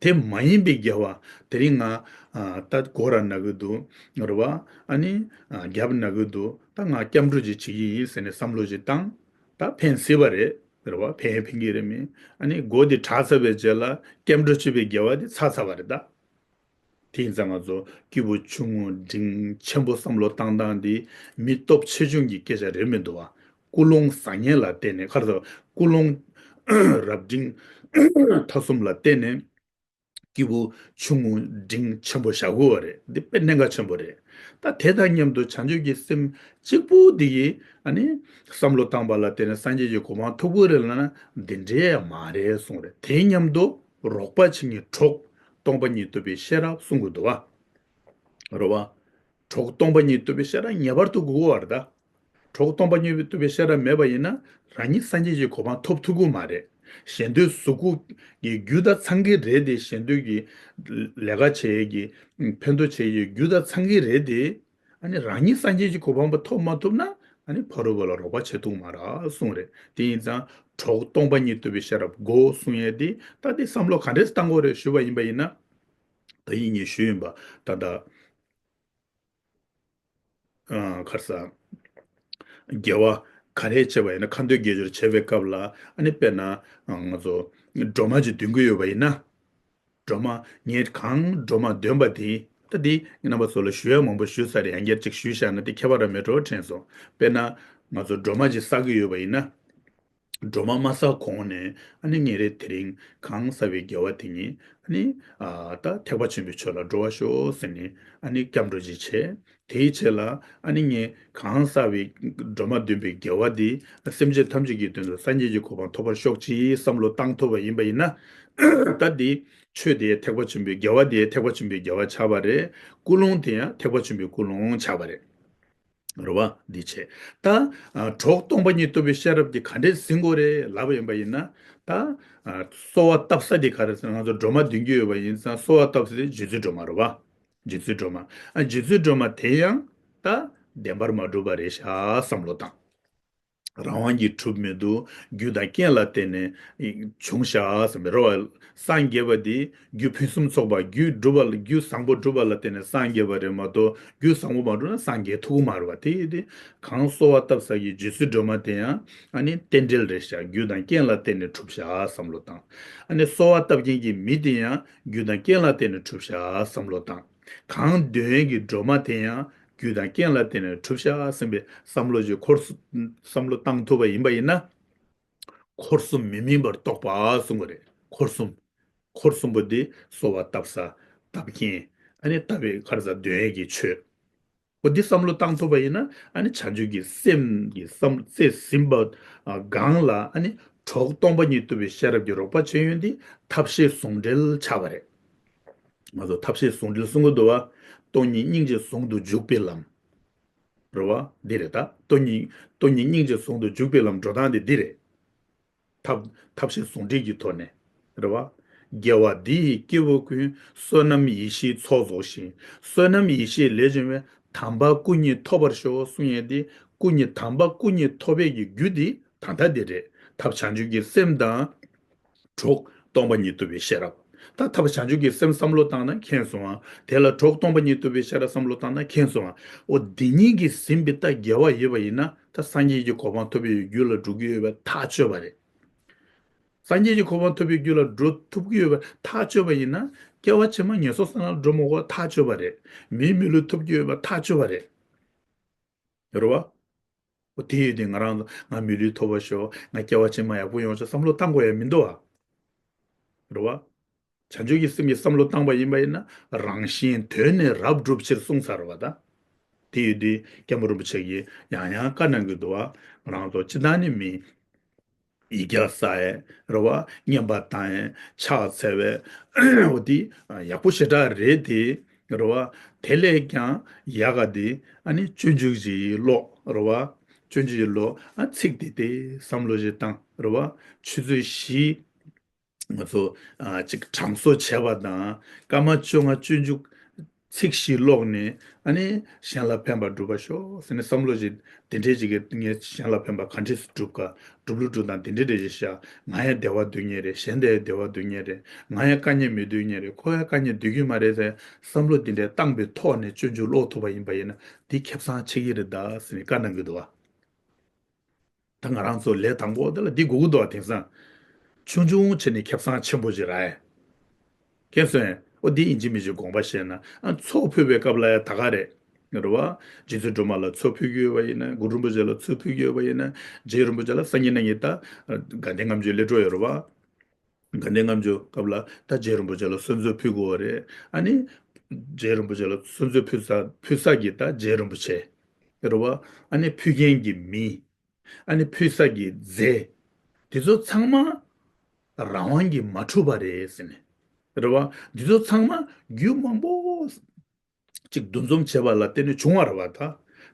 དེ་མ་ཡིན་པའི་དགེ་བ་དེ་རིང་ང་ཨ་ད་སྒོ་ར་ན་གི་འདུག་རེད་བ། ཨ་ནི་ཨ་རྒྱབ་ན་གི་འདུག་ད་ང་སྐྱབས་འགྲོ་ཅིག་བྱེད་ཀྱི་ཡིན་ཟེར་ནས་བསམ་བློ་ཅིག་བཏང་། ད་ཕན་སྲིད་པ་རེད། རེད་བ། ཕན་ཡང་ཕན་གྱི་རེད་མིན། ཨ་ནི་སྒོ་དེ་བྲག་ཚར་བའི་རྗེས་ལ་སྐྱབས་འགྲོ་བྱེད་པའི་དགེ་བ་དེ་ཚར་ཚར་བ་རེད་ད། དེ་ཡིན་ཙང་ང་ཚོ་སྐྱེས་བུ་ཆུང་ངུ་འབྲིང་ཆེན་པོ་བསམ་བློ་བཏང་སྟངས་འདི་མི་སྟོབས་ཆེ་ཆུང་གི་སྐད་ཆ་རེད་མི་འདུག་བ། ཀུན་སློང་བཟང་ངན་ལ་བརྟེན་ནས། ག་རེ་ཟེར། ཀུན་སློང་རབ་འབྲིང་ཐ་གསུམ་ལ་བརྟེན་ནས་སྐྱེས་བུ་ཆུང་ངུ་འབྲིང་ཆེན་པོ་བཞག་དགོས་པ་རེད། འདི་དཔེ་གནད་འགག་ཆེན་པོ་རེད། ད་དེ་དང་མཉམ་དུ་བྱང་ཆུབ་ཀྱི་སེམས་གཅིག་པུ་འདི་ཡིས་ཨ་ནི་བསམ་བློ་བཏང་པ་ལ་བརྟེན་ནས་སངས་རྒྱས་ཀྱི་གོ་འཕང་ཐོབ་དགོས་རེད་ལབ་ན་འདི་འདྲའི་མ་རེད་གསུངས་རེད། དེའི་མཉམ་དུ་རོགས་པ་བྱེད་མཁན་གྲོགས་སྟོང་པ་ཉིད་རྟོགས་པའི་ཤེས་རབ་གསུང་གི་འདུག་བ། རེད་བ། གྲོགས་སྟོང་པ་ཉིད་རྟོགས་པའི་ཤེས་རབ་ངེས་པར་དུ་དགོས་པ་རེད་ད། གྲོགས་སྟོང་པ་ཉིད་རྟོགས་པའི་ཤེས་རབ་མེད་པ་ཡིན་ན་རང་ཉིད་སངས་རྒྱས་ཀྱི་གོ་འཕང་ཐོབ་ཐུབ་ཀྱི་མ་རེད། གཞན་དོན་གཟུགས་སྐུ་གི་རྒྱུ་དང་ཚང་གི་རེད་དེ། གཞན་དོན་གྱི་ལས་ཀ་བྱེད་ཡས་ཀྱི་ཕན་ཐོགས་བྱེད་ཡས་ཀྱི་རྒྱུ་དང་ཚང་གི་རེད་དེ། ཨ་ནི་རང་ཉིད་སངས་རྒྱས་ཀྱི་གོ་འཕང་པ་ཐོབ་མ་ཐུབ་ན་ཨ་ནི་ཕ་རོལ་པོ་ལ་རོགས་པ་བྱེད་ཐུབ་མ་རེད་གསུངས་རེད། དེ་ཡིན་ཙང་གྲོགས་སྟོང་པ་ཉིད་རྟོགས་པའི་ཤེས་རབ་དགོས་གསུང་ཡས་དེ། ད་དེ་བསམ་བློ་ག་འདྲས་བཏང་དགོས་རེད་ཞུས་པ་ཡིན་པ་ཡིན་ན། ད་ཡིན་ངས་ཞུས་ཡིན་པ་ད་ལྟ། ཨ་ག་རེ་ཟ། དགེ་བ་ག་རེ་བྱས་པ་ཡིན་ན། ཁ་འདོན་དགེ་སྦྱོར་བྱེད་པའི་སྐབས་ལ་ཨ་ནི་དཔེར་ན་ང་ཚོ་སྒྲོལ་མ་ཅིག་འདོན་གྱི་ཡོད་པ་ཡིན་ན། སྒྲོལ་མ་ངས་གང་སྒྲོལ་མ་འདོན་པ་དེ། ད་འདི་རྣམ་པ་ཚོ་ལ་ཞུ་ཡ་མང་པོ་ཞུས་ཚར་རེད། ཡང་བསྐྱར་ཅིག་ཞུས་བཞག་ན་དེ་ཁྱད་པར་ར་མེད་འགྲོ་དྲན་སོང་། དཔེར་ན་ང་ཚོ་སྒྲོལ་མ་ཅིག་བསགས་ཀྱི་ཡོད་པ་ཡིན་ན། སྒྲོལ་མ་མ་བསགས་གོང་ནས་ཨ་ནི་ངེད་རེ་དེ་རིང་གང་བསགས་པའི་དགེ་བ་དེ་ཉིད་ཨ་ནི་ཨ་ད་ཐེག་པ་ཆེན་པོའི་ཆོས་ལ་འགྲོ་བར་ཤོག་ཟེར་ནས་ཨ་ནི་སྐྱབས་འགྲོ་ཅིག་བྱས། དེའི་ཆེད་ལ་ཨ་ནི་ངས་གང་བསགས་པའི་སྒྲོལ་མ་འདོན་པའི་དགེ་བ་འདི་སེམས་ཅན་ཐམས་ཅད་ཀྱི་དོན་དུ་སངས་རྒྱས་ཀྱི་གོ་འཕང་ཐོབ་པར་ཤོག་ཅེས་བསམ་བློ་བཏང་ཐུབ་པ་ཡིན་པ་ཡིན་ན། ད་འདི་ཆོས་དེ་ཐེག་པ་ཆེན་པོའི་དགེ་བ་དེ་ཐེག་པ་ཆེན་པོའི་དགེ་བ་ཆགས་པ་རེད། ཀུན་སློང་དེ་ཡང་ཐེག་པ་ཆེན་པོའི་ཀུན་སློང་ཆགས་པ་རེད། རེད་བ། འདི་བྱས། ད་ཨ་གྲོགས་སྟོང་པ་ཉིད་རྟོགས་པའི་ཤེས་རབ་ཀྱིས་ག་འདྲས་ཟིན་དགོས་རེད་ལབ་པ་ཡིན་པ་ཡིན་ན། ད་ཨ་གསོལ་བ་བཏབ་ས་དེ་ག་རེ་ཟེར་ན། ང་ཚོ་སྒྲོལ་མ་འདོན་གྱི་ཡོད་པ་ཡིན་ཙང་གསོལ་བ་བཏབ་ས་དེ་རྗེ་བཙུན་སྒྲོལ་མ་རེད་བ། རྗེ་བཙུན་སྒྲོལ་མ། ཨ་རྗེ་བཙུན་སྒྲོལ་མ་དེ་ཡང་ད་བདེན་པར་མ་གྲུབ་པ་རེད་ཤག་བསམ་བློ་བཏང་། རང་དབང་གིས་གྲུབ་མི་འདུག་རྒྱུ་དང་རྐྱེན་ལ་བརྟེན་ནས་བྱུང་ཤག་བསམ་པའི་རེད་བ། སངས་རྒྱས་པ་དེ་རྒྱུ་ཕུན་སུམ་ཚོགས་པ། རྒྱུ་སྒྲུབ་པ་ལ། རྒྱུ་བཟང་པོ་སྒྲུབ་པ་ལ་བརྟེན་ནས་སངས་རྒྱས་པ་རེད་མ་གཏོགས་རྒྱུ་བཟང་པོ་མ་སྒྲུབ་ན་སངས་རྒྱས་ཐུབ་ཀྱི་མ་རེད་བ། དེ་ཡིན་དུས་གང་གསོལ་བ་བཏབ་ས་ཀྱི་རྗེ་བཙུན་སྒྲོལ་མ་དེ་ཡང་ཨ་ནི་རྟེན་འབྲེལ་རེད་ཤག་རྒྱུ་དང་རྐྱེན་ལ་བརྟེན་ནས་གྲུབ་ཤག་བསམ་བློ་བཏང་། ཨ་ནི་གསོལ་བ་བཏབ་མཁན་གྱི་མི་དེ་ཡང་རྒྱུ་དང་རྐྱེན་ལ་བརྟེན་ནས་གྲུབ་ཤག་བསམ་བློ་བཏང་། གང་འདོན་ཡས་ཀྱི་སྒྲོལ་མ་དེ་ཡང་རྒྱུ་དང་རྐྱེན་ལ་བརྟེན་ནས་གྲུབ་ཤག་བསམ་པའི་བསམ་བློ་ཞིག་འཁོར་གསུམ་བསམ་བློ་བཏང་ཐུབ་པ་ཡིན་པ་ཡིན་ན། འཁོར་གསུམ་མི་དམིགས་པར་རྟོགས་པ་གསུང་གི་རེད། འཁོར་གསུམ། འཁོར་གསུམ་པོ་འདི་གསོལ་བ་བཏབ་ས། བཏབ་མཁན། ཨ་ནི་བཏབ་པའི་ག་རེ་ཟ། འདོན་ཡས་ཀྱི་ཆོས། འོ་འདི་བསམ་བློ་བཏང་ཐུབ་པ་ཡིན་ན་ཨ་ནི་བྱང་ཆུབ་ཀྱི་སེམས་ཀྱི་བསམ་བློ་རྩེ་ཟིན་པ་སྒང་ལ་ཨ་ནི་གྲོགས་སྟོང་པ་ཉིད་རྟོགས་པའི་ཤེས་རབ་ཀྱི་རོགས་པ་བྱེད་ཡོན་འདི་ཐབས་ཤེས་ཟུང་འབྲེལ་ཆགས་པ་རེད། ང་ཚོ་ཐབས་ཤེས་ཟུང་འབྲེལ་གསུང་གི་འདུག་བ། སྟོང་ཉིད་སྙིང་རྗེ་ཟུང་དུ་འཇུག་པའི་ལམ། རེད་བ། འདི་རེད་ད། སྟོང་ཉིད་སྟོང་ཉིད་སྙིང་རྗེ་ཟུང་དུ་འཇུག་པའི་ལམ་འགྲོ་སྟངས་དེ་འདི་རེད། ཐབས་ཐབས་ཤེས་ཟུང་འབྲེལ་གྱི་ཐོག་ནས། རེད་བ། དགེ་བ་འདི་ཡིས་སྐྱེ་བོ་ཀུན། བསོད་ནམས་ཡེ་ཤེས་ཚོགས་རྫོགས་ཤིང་། བསོད་ནམས་ཡེ་ཤེས་ལས་བྱུང་བའི། དམ་པ་སྐུ་གཉིས་ཐོབ་པར་ཤོག་གསུང་ཡས་འདི། སྐུ་གཉིས་དམ་པ་སྐུ་གཉིས་ཐོབ་པའི་གི་རྒྱུ་འདི་ད་ལྟ་འདི་རེད། ཐབས་བྱང་ཆུབ་ཀྱི་སེམས་དང་། གྲོགས་སྟོང་པ་ཉིད་རྟོགས་པའི་ཤེས་རབ། ད་ཐབས་བྱང་ཆུབ་ཀྱི་སེམས་བསམ་བློ་བཏང་ན་མཁྱེན་སོང་ཨ། དེ་ལ་གྲོགས་སྟོང་པ་ཉིད་རྟོགས་པའི་ཤེས་རབ་བསམ་བློ་བཏང་ན་མཁྱེན་སོང་ཨ། འོ་འདི་གཉིས་ཀྱིས་ཟིན་པའི་ད་དགེ་བ་ཡོད་པ་ཡིན་ན་ད་སངས་རྒྱས་ཀྱི་གོ་འཕང་ཐོབ་པའི་རྒྱུ་ལ་འགྲོ་གི་ཡོད་པ་ཐག་ཆོད་པ་རེད། སངས་རྒྱས་ཀྱི་གོ་འཕང་ཐོབ་པའི་རྒྱུ་ལ་འགྲོ་ཐུབ་ཀྱི་ཡོད་པ་ཐག་ཆོད་པ་ཡིན་ན་སྐྱེ་བ་ཕྱི་མ་ངན་སོང་ས་ན་འགྲོ་མི་དགོས་པ་ཐག་ཆོད་པ་རེད། མིའི་མི་ལུས་ཐོབ་ཀྱི་ཡོད་པ་ཐག་ཆོད་པ་རེད། རེད་བ། འོ་དེ་ཡོད་དུས་ང་རང་ཚོ་ང་མི་ལུས་ཐོབ་པ་ཤོག་ང་སྐྱེ་བ་ཕྱི་མ་ཡག་པོ་ཡོང་ཤོག་བསམ་བློ་བཏང་དགོས་ཡ་མི་འདུག་ཨ། རེད་བ། བྱང་ཆུབ་ཀྱི་སེམས་ཀྱིས་བསམ་བློ་བཏང་པ་ཡིན་པ་ཡིན་ན་རང་གཞན་དོན་ནི་རབ་སྒྲུབ་ཕྱིར་གསུངས་ཚར་རེད་བ་ད། དེ་ཡོད་དུས་སྐྱབས་མགོན་རིན་པོ་ཆེ་གིས་ཡང་ཡང་བཀའ་གནང་གི་འདུག་བ། ང་རང་ཚོ་སྤྱིར་བཏང་ནས་མི། ཡིག་བརྒྱ་བསགས་ཡས་རེད་བ། བསྙེན་པ་བཏང་ཡས་ཕྱག་འཚལ་བས་འོ་དེ་ཡག་པོ་ཞེ་དྲག་རེད་དེ། རེད་བ། དེ་ལས་ཀྱང་ཡག་ག་དེ་ཨ་ནི་སྤྱོད་འཇུག་ཅིག་ཀློག་རེད་བ། སྤྱོད་འཇུག་ཅིག་ཀློག་ཨ་ཚིག་དེ་དེ་བསམ་བློ་ཞིག་བཏང་རེད་བ། ཆུ་ཚོད་བཞི་ང་ཚོ་ཨ་ཅིག་གྲངས་གསོག་བྱས་པ་དང་སྐར་མ་བཅོ་ལྔ་སྤྱོད་འཇུག་ཚིག་བཞི་ཀློག་ནས་ཨ་ནི་གཞན་ལ་ཕན་པ་སྒྲུབ་པར་ཤོག་ཟེར་ནས་བསམ་བློ་ཞིག་དེ་འདྲས་ཅིག་གིས་ངས་གཞན་ལ་ཕན་པ་ག་འདྲས་སུ་སྒྲུབ་ག་སྒྲུབ་ལུགས་སྒྲུབ་སྟངས་དེ་འདྲས་འདྲས་ཞིག་བཞག་ང་ཡང་བདེ་བ་སྡུག་མཁན་རེད། གཞན་དེ་ཡང་བདེ་བ་སྡུག་མཁན་རེད། ང་ཡང་དཀའ་ངལ་མི་སྡུག་མཁན་རེད། ཁོ་ཡང་དཀའ་ངལ་སྡུག་གི་མ་རེད་ཟེར་བསམ་བློ་དེ་འདྲས་བཏང་པའི་ཐོག་ནས་སྤྱོད་འཇུག་ཀློག་ཐུབ་པ་ཡིན་པ་ཡིན་ན་དེ་ཁེ་བཟང་ཆེ་གི་རེད་ད་ཟེར་ནས་བཀའ་གནང་གི་འདུག་བ། ད་ང་རང་ཚོ་ལས་དང་པོ་དེ་ལ་འདི་དགོས་ཀྱི་འདུག་བ། དེང་སང་ཆུང་ཆུང་བྱས་ནས་ཁེ་བཟང་ཆེན་པོ་ཅིག་རག་ཡ། མཁྱེན་སོང་ངས། ཨོ་འདི་ཡིན་གཅིག་མིན་གཅིག་དགོངས་པ་བཞེས་ན་ཨ་ཚོགས་ཕུལ་བའི་སྐབས་ལ་ཡ་ད་ག་རེད། རེད་བ། རྗེ་བཙུན་སྒྲོལ་མ་ལ་ཚོགས་ཕུལ་གྱི་ཡོད་པ་ཡིན་ན། གུ་རུ་རིན་པོ་ཆེ་ལ་ཚོགས་ཕུལ་གྱི་ཡོད་པ་ཡིན་ན། རྗེ་རིན་པོ་ཆེ་ལ་སངས་རྒྱས་རྣམ་བསྙེང་ད་དགའ་ལྡན་ལྔ་མཆོད་སླད་འགྲོ་ཡོད་རེད་བ། དགའ་ལྡན་ལྔ་མཆོད་སྐབས་ལ་ད་རྗེ་རིན་པོ་ཆེ་ལ་གསོལ་ཚོགས་ཕུལ་དགོས་པ་རེད། ཨ་ནི་རྗེ་རིན་པོ་ཆེ་ལ་གསོལ་ཚོགས་ཕུལ་ས་ཕུལ་ས་གི་ད་རྗེ་རིན་པོ་ཆེ་རེད་བ། ཨ་ནི་ཕུལ་མཁན་གྱི་མི། ཨ་ནི་ཕུལ་ས་གི་རྫས། དེ་ཚོ་ཚང་མ་རང་དབང་གིས་མ་གྲུབ་པ་རེད་ཟེར་ནས། རེད་བ། འདི་ཚོ་ཚང་མ་རྒྱུ་མང་པོ་ཅིག་འདུ་འཛོམས་བྱས་པ་ལ་བརྟེན་ནས་བྱུང་བ་རེད་བ། ད་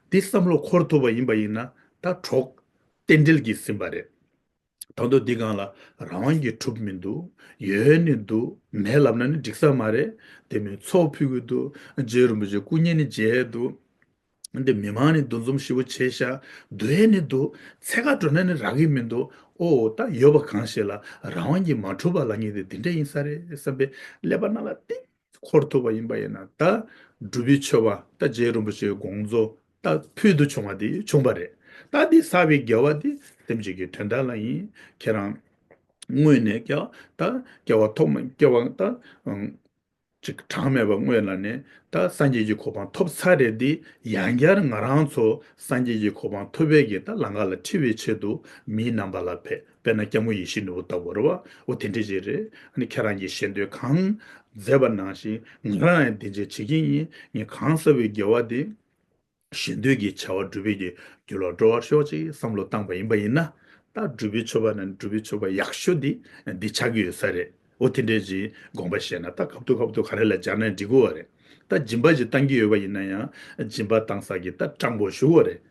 འདི་བསམ་བློ་འཁོར་ཐུབ་པ་ཡིན་པ་ཡིན་ན་ད་གྲོགས་རྟེན་འབྲེལ་གྱིས་ཟིན་པ་རེད། ད་དུང་འདི་སྒང་ལ་རང་དབང་གིས་གྲུབ་མི་འདུག་ཡོད་ནི་འདུག་མེད་ལབ་ན་ནི་འགྲིག་ས་མ་རེད། དེ་མིན་ཚོགས་ཕུལ་གྱི་འདུག་རྗེ་རིན་པོ་ཆེ་སྐུ་བརྙན་ནི་མཇལ་འདུག་འདི་མི་མང་ནི་འདུ་འཛོམས་ཞེ་པོ་བྱས་ཤག་འདུག་ཡས་ནི་འདུག་འཚོལ་ག་འགྲོ་ན་ནི་རག་གི་མི་འདུག་ཨོ་ད་ཡོད་པ་གང་ཞིག་ལ་རང་དབང་གིས་མ་གྲུབ་པ་ལབ་མཁན་དེ་འདི་འདྲ་ཡིན་ས་རེད་བསམ་པའི་ཀླད་པ་ནང་ལ་ཏིག་འཁོར་ཐུབ་པ་ཡིན་པ་ཡིན་ན་ད་སྒྲུབ་པའི་མཆོད་པ་ད་རྗེ་རིན་པོ་ཆེའི་དགོངས་རྫོགས་ད་ཕུལ་དུ་བྱུང་བ་དེ་བྱུང་བ་རེད། ད་འདི་བསགས་པའི་དགེ་བ་དེ་སེམས་ཅན་གྱི་དོན་དག་ལ་ཡིན། ཁྱེད་རང་དངོས་ནས་ཀྱང་ད་སྐྱེ་བ་ཐོག་མ་སྐྱེ་བ་ད་ཅིག་གྲངས་མེད་པ་སྔོན་ལ་ནས་ད་སངས་རྒྱས་ཀྱི་གོ་འཕང་ཐོབ་ཚར་རེད། འདི་ཡང་བསྐྱར་ང་རང་ཚོ་སངས་རྒྱས་ཀྱི་གོ་འཕང་ཐོབ་པའི་གི་ད་ལམ་ཁ་ལ་ཁྲིད་པའི་ཆེད་དུ་མིའི་རྣམ་པ་ལ་ཕེབས། དཔེར་ན་སྐྱབས་མགོན་ཡིད་བཞིན་ནོར་བུ་ལྟ་བུ་རེད་བ། འོ་དེ་འདྲ་ཞིག་རེད། ཨ་ནི་ཁྱེད་རང་གིས་ཞལ་འདོན་གང་མཛད་པ་ནང་བཞིན་ང་རང་ཡང་དེ་འདྲ་བྱེད་ཀྱི་ཡིན། ངས་གང་བསགས་པའི་དགེ་བ་དེ་ཞལ་འདོན་གྱི་བྱ་བ་སྒྲུབ་པའི་གི་རྒྱུ་ལ་འགྲོ་བར་ཤོག་ཅེས་བསམ་བློ་བཏང་པ་ཡིན་པ་ཡིན་ན། ད་སྒྲུབ་པའི་མཆོད་པ་ནི་སྒྲུབ་པའི་མཆོད་པ་ཡག་ཤོས་འདི་འདི་ཆགས་ཀྱི་ཡོད་ས་རེད། འོ་དེ་འདྲས་ཀྱི་དགོངས་པ་བཞེས་ན་ད་སྐབས་ཐོག་སྐབས་ཐོག་ག་རེ་ལ་སྦྱར་ན་འགྲིག་གི་ཡོད་རེད། ད་སྦྱིན་པ་ཅིག་བཏང་གི་ཡོད་པ་ཡིན་ན་ཡང་སྦྱིན་པ་བཏང་ས་གི་ད་སྤྲང་པོ་ཞུ་བ་རེད།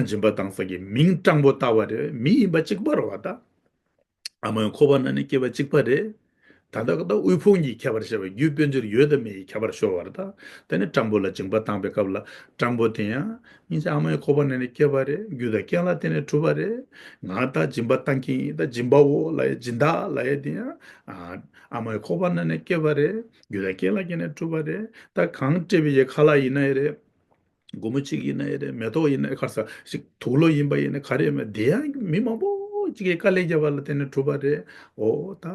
སྦྱིན་པ་བཏང་ས་གི་མིང་སྤྲང་པོ་བཏགས་པ་རེད། མི་ཡིན་པ་གཅིག་པ་རེད་བ་ད། ཨ་མའི་ཁོག་པ་ནང་ནས་སྐྱེས་པ་གཅིག་པ་རེད། ད་ལྟ་ད་དབུལ་ཕོངས་ཀྱི་ཁྱད་པར་ཤེས་པ། རྒྱུ་དཔལ་འབྱོར་ཡོད་དང་མེད་ཀྱི་ཁྱད་པར་ཤོར་བ་རེད་ད། དེ་ནས་སྤྲང་པོ་ལ་སྦྱིན་པ་བཏང་པའི་སྐབས་ལ་སྤྲང་པོ་དེ་ཡང་སྙིང་རྗེ་ཨ་མའི་ཁོག་པ་ནང་ནས་སྐྱེས་པ་རེད། རྒྱུ་དང་རྐྱེན་ལ་བརྟེན་ནས་གྲུབ་པ་རེད། ང་ད་སྦྱིན་པ་བཏང་གི་ཡིན། ད་སྦྱིན་པ་འོ་ལབ་ཡ་སྦྱིན་བདག་ལབ་ཡ་དེ་ཡང་ཨ་ཨ་མའི་ཁོག་པ་ནང་ནས་སྐྱེས་པ་རེད། རྒྱུ་དང་རྐྱེན་ལ་བརྟེན་ནས་གྲུབ་པ་རེད། ད་གང་སྤྲད་པའི་ཡ་ཁ་ལག་ཡིན་ན་ཡང་རེད། སྒོར་མོ་གཅིག་ཡིན་ན་ཡང་རེད། མེ་ཏོག་ཡིན་ན་ཡང་ཁར་ས་ཞིག་དུག་ལོག་ཡིན་པ་ཡིན་ན་ག་རེ་ཡིན་པ་དེ་ཡང་མི་མང་པོ་གཅིག་གིས་དཀའ་ལས་བརྒྱབ་པ་ལ་བརྟེན་ནས་གྲུབ་པ་རེད། འོ་ད་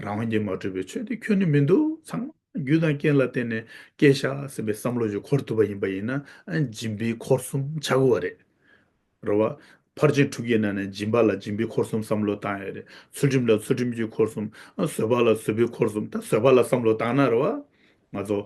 རང་དབང་གིས་མ་གྲུབ་པའི་ཆོས་དེ་ཁྱོན་ནས་མི་འདུག་ཚང་མ་རྒྱུ་དང་རྐྱེན་ལ་བརྟེན་ནས་སྐྱེས་ཤག་ཟེར་བའི་བསམ་བློ་ཞིག་འཁོར་ཐུབ་པ་ཡིན་པ་ཡིན་ན་ཨ་སྦྱིན་པའི་འཁོར་གསུམ་ཆགས་དགོས་པ་རེད། རེད་བ། ཕར་ཕྱིན་དྲུག་གི་ནང་ནས་སྦྱིན་པ་ལ་སྦྱིན་པའི་འཁོར་གསུམ་བསམ་བློ་བཏང་ཡ་རེད། ཚུལ་ཁྲིམས་ལ་ཚུལ་ཁྲིམས་ཀྱི་འཁོར་གསུམ། ཨ་བཟོད་པ་ལ་བཟོད་པའི་འཁོར་གསུམ། ད་བཟོད་པ་ལ་བསམ་བློ་བཏང་ན་རེད་བ། ང་ཚོ་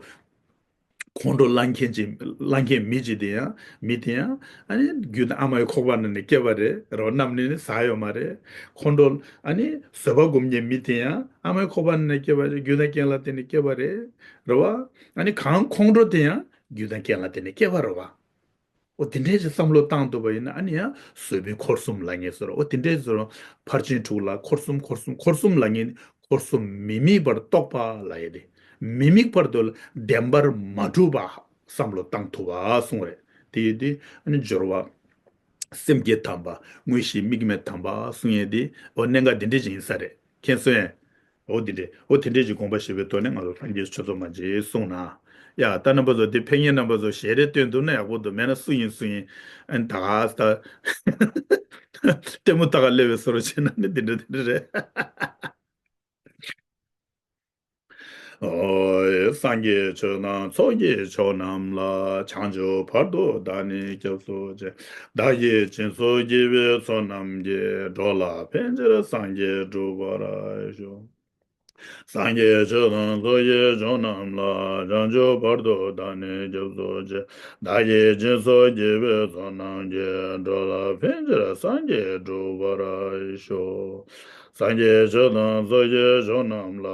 ཁོང་ཁྲོ་ལངས་མཁན་ཅིག་ལངས་མཁན་མི་ཅིག་དེ་ཡང་མི་དེ་ཡང་ཨ་ནི་རྒྱུ་དང་ཨ་མའི་ཁོག་པ་ནང་ནས་སྐྱེས་པ་རེད། རོ་རྣམས་ནི་ནི་ཟ་ཡོད་མ་རེད། ཁོང་ཁྲོ་ཨ་ནི་བཟོད་པ་སྒོམ་མཁན་མི་དེ་ཡང་ཨ་མའི་ཁོག་པ་ནང་ནས་སྐྱེས་པ་རེད། རྒྱུ་དང་རྐྱེན་ལ་བརྟེན་ནས་སྐྱེས་པ་རེད། རེད་བ། ཨ་ནི་གང་ཁོང་ཁྲོ་དེ་ཡང་རྒྱུ་དང་རྐྱེན་ལ་བརྟེན་ནས་སྐྱེས་པ་རེད་བ། འོ་དེ་འདྲའི་ཅིག་བསམ་བློ་བཏང་ཐུབ་པ་ཡིན་ན་ཨ་ནི་ཡང་བཟོད་པའི་འཁོར་གསུམ་ལབ་མཁན་ཟེར་རོ། འོ་དེ་འདྲའི་ཟེར་རོ། ཕར་ཕྱིན་དྲུག་ལ་འཁོར་གསུམ་འཁོར་གསུམ་འཁོར་གསུམ་ལབ་མཁན་འཁོར་གསུམ་མི་དམིགས་པར་རྟོགས་པ་ལབ་ཡས་དེ། མི་དམིགས་བར་དུ་བདེན་པར་མ་གྲུབ་པ་བསམ་བློ་བཏང་ཐུབ་པ་གསུངས་རེད། དེ་ཡིན་དུས་ཨ་ནི་སྦྱོར་བ། སེམས་བསྐྱེད་དམ་པ། དངོས་གཞི་དམིགས་མེད་དམ་པ་གསུང་ཡས་དེ་འོ་གནད་འགག་འདི་འདྲས་ཅིག་ཡིན་ས་རེད། མཁྱེན་སོང་ངས། འོ་འདི་འདྲས། འོ་དེ་འདྲས་ཀྱི་དགོངས་པ་བཞེས་པའི་ཐོག་ནས་ང་ཚོ་སངས་རྒྱས་ཆོས་ཚོགས་མ་མཇལ་གསུངས་ན། ཡ་ད་རྣམ་པ་ཚོ་འདི་ཕེབས་མཁན་རྣམ་པ་ཚོ་ཞལ་རས་སྟོན་ཐུབ་ན་ཡག་པོ་འདུག་མེད་ན་སུ་ཡིན་སུ་ཡིན། ཨན་ད་ག་ད་ལྟད་མོ་ལྟ་ག་སླེབས་པའི་བཟོ་འདྲ་བྱས་ན་ནི་འདི་འདྲ་འདི་འདྲ་རེད། ཨོ། སངས་རྒྱས་ཆོས་དང་ཚོགས་ཀྱི་མཆོག་རྣམས་ལ། བྱང་ཆུབ་བར་དུ་བདག་ནི་སྐྱབས་སུ་མཆི། བདག་གིས་སྦྱིན་སོགས་བགྱིས་པའི་ཚོགས་རྣམས་ཀྱིས། འགྲོ་ལ་ཕན་ཕྱིར་སངས་རྒྱས་འགྲུབ་པར་ཤོག་སངས་རྒྱས་ཆོས་དང་ཚོགས་ཀྱི་མཆོག་རྣམས་ལ། བྱང་ཆུབ་བར་དུ་བདག་ནི་སྐྱབས་སུ་མཆི། བདག་གིས་སྦྱིན་སོགས་བགྱིས་པའི་ཚོགས་རྣམས་ཀྱིས། འགྲོ་ལ་ཕན་ཕྱིར་སངས་རྒྱས་འགྲུབ་པར་ཤོག་སངས་རྒྱས་ཆོས་དང་ཚོགས་ཀྱི་མཆོག་རྣམས་ལ།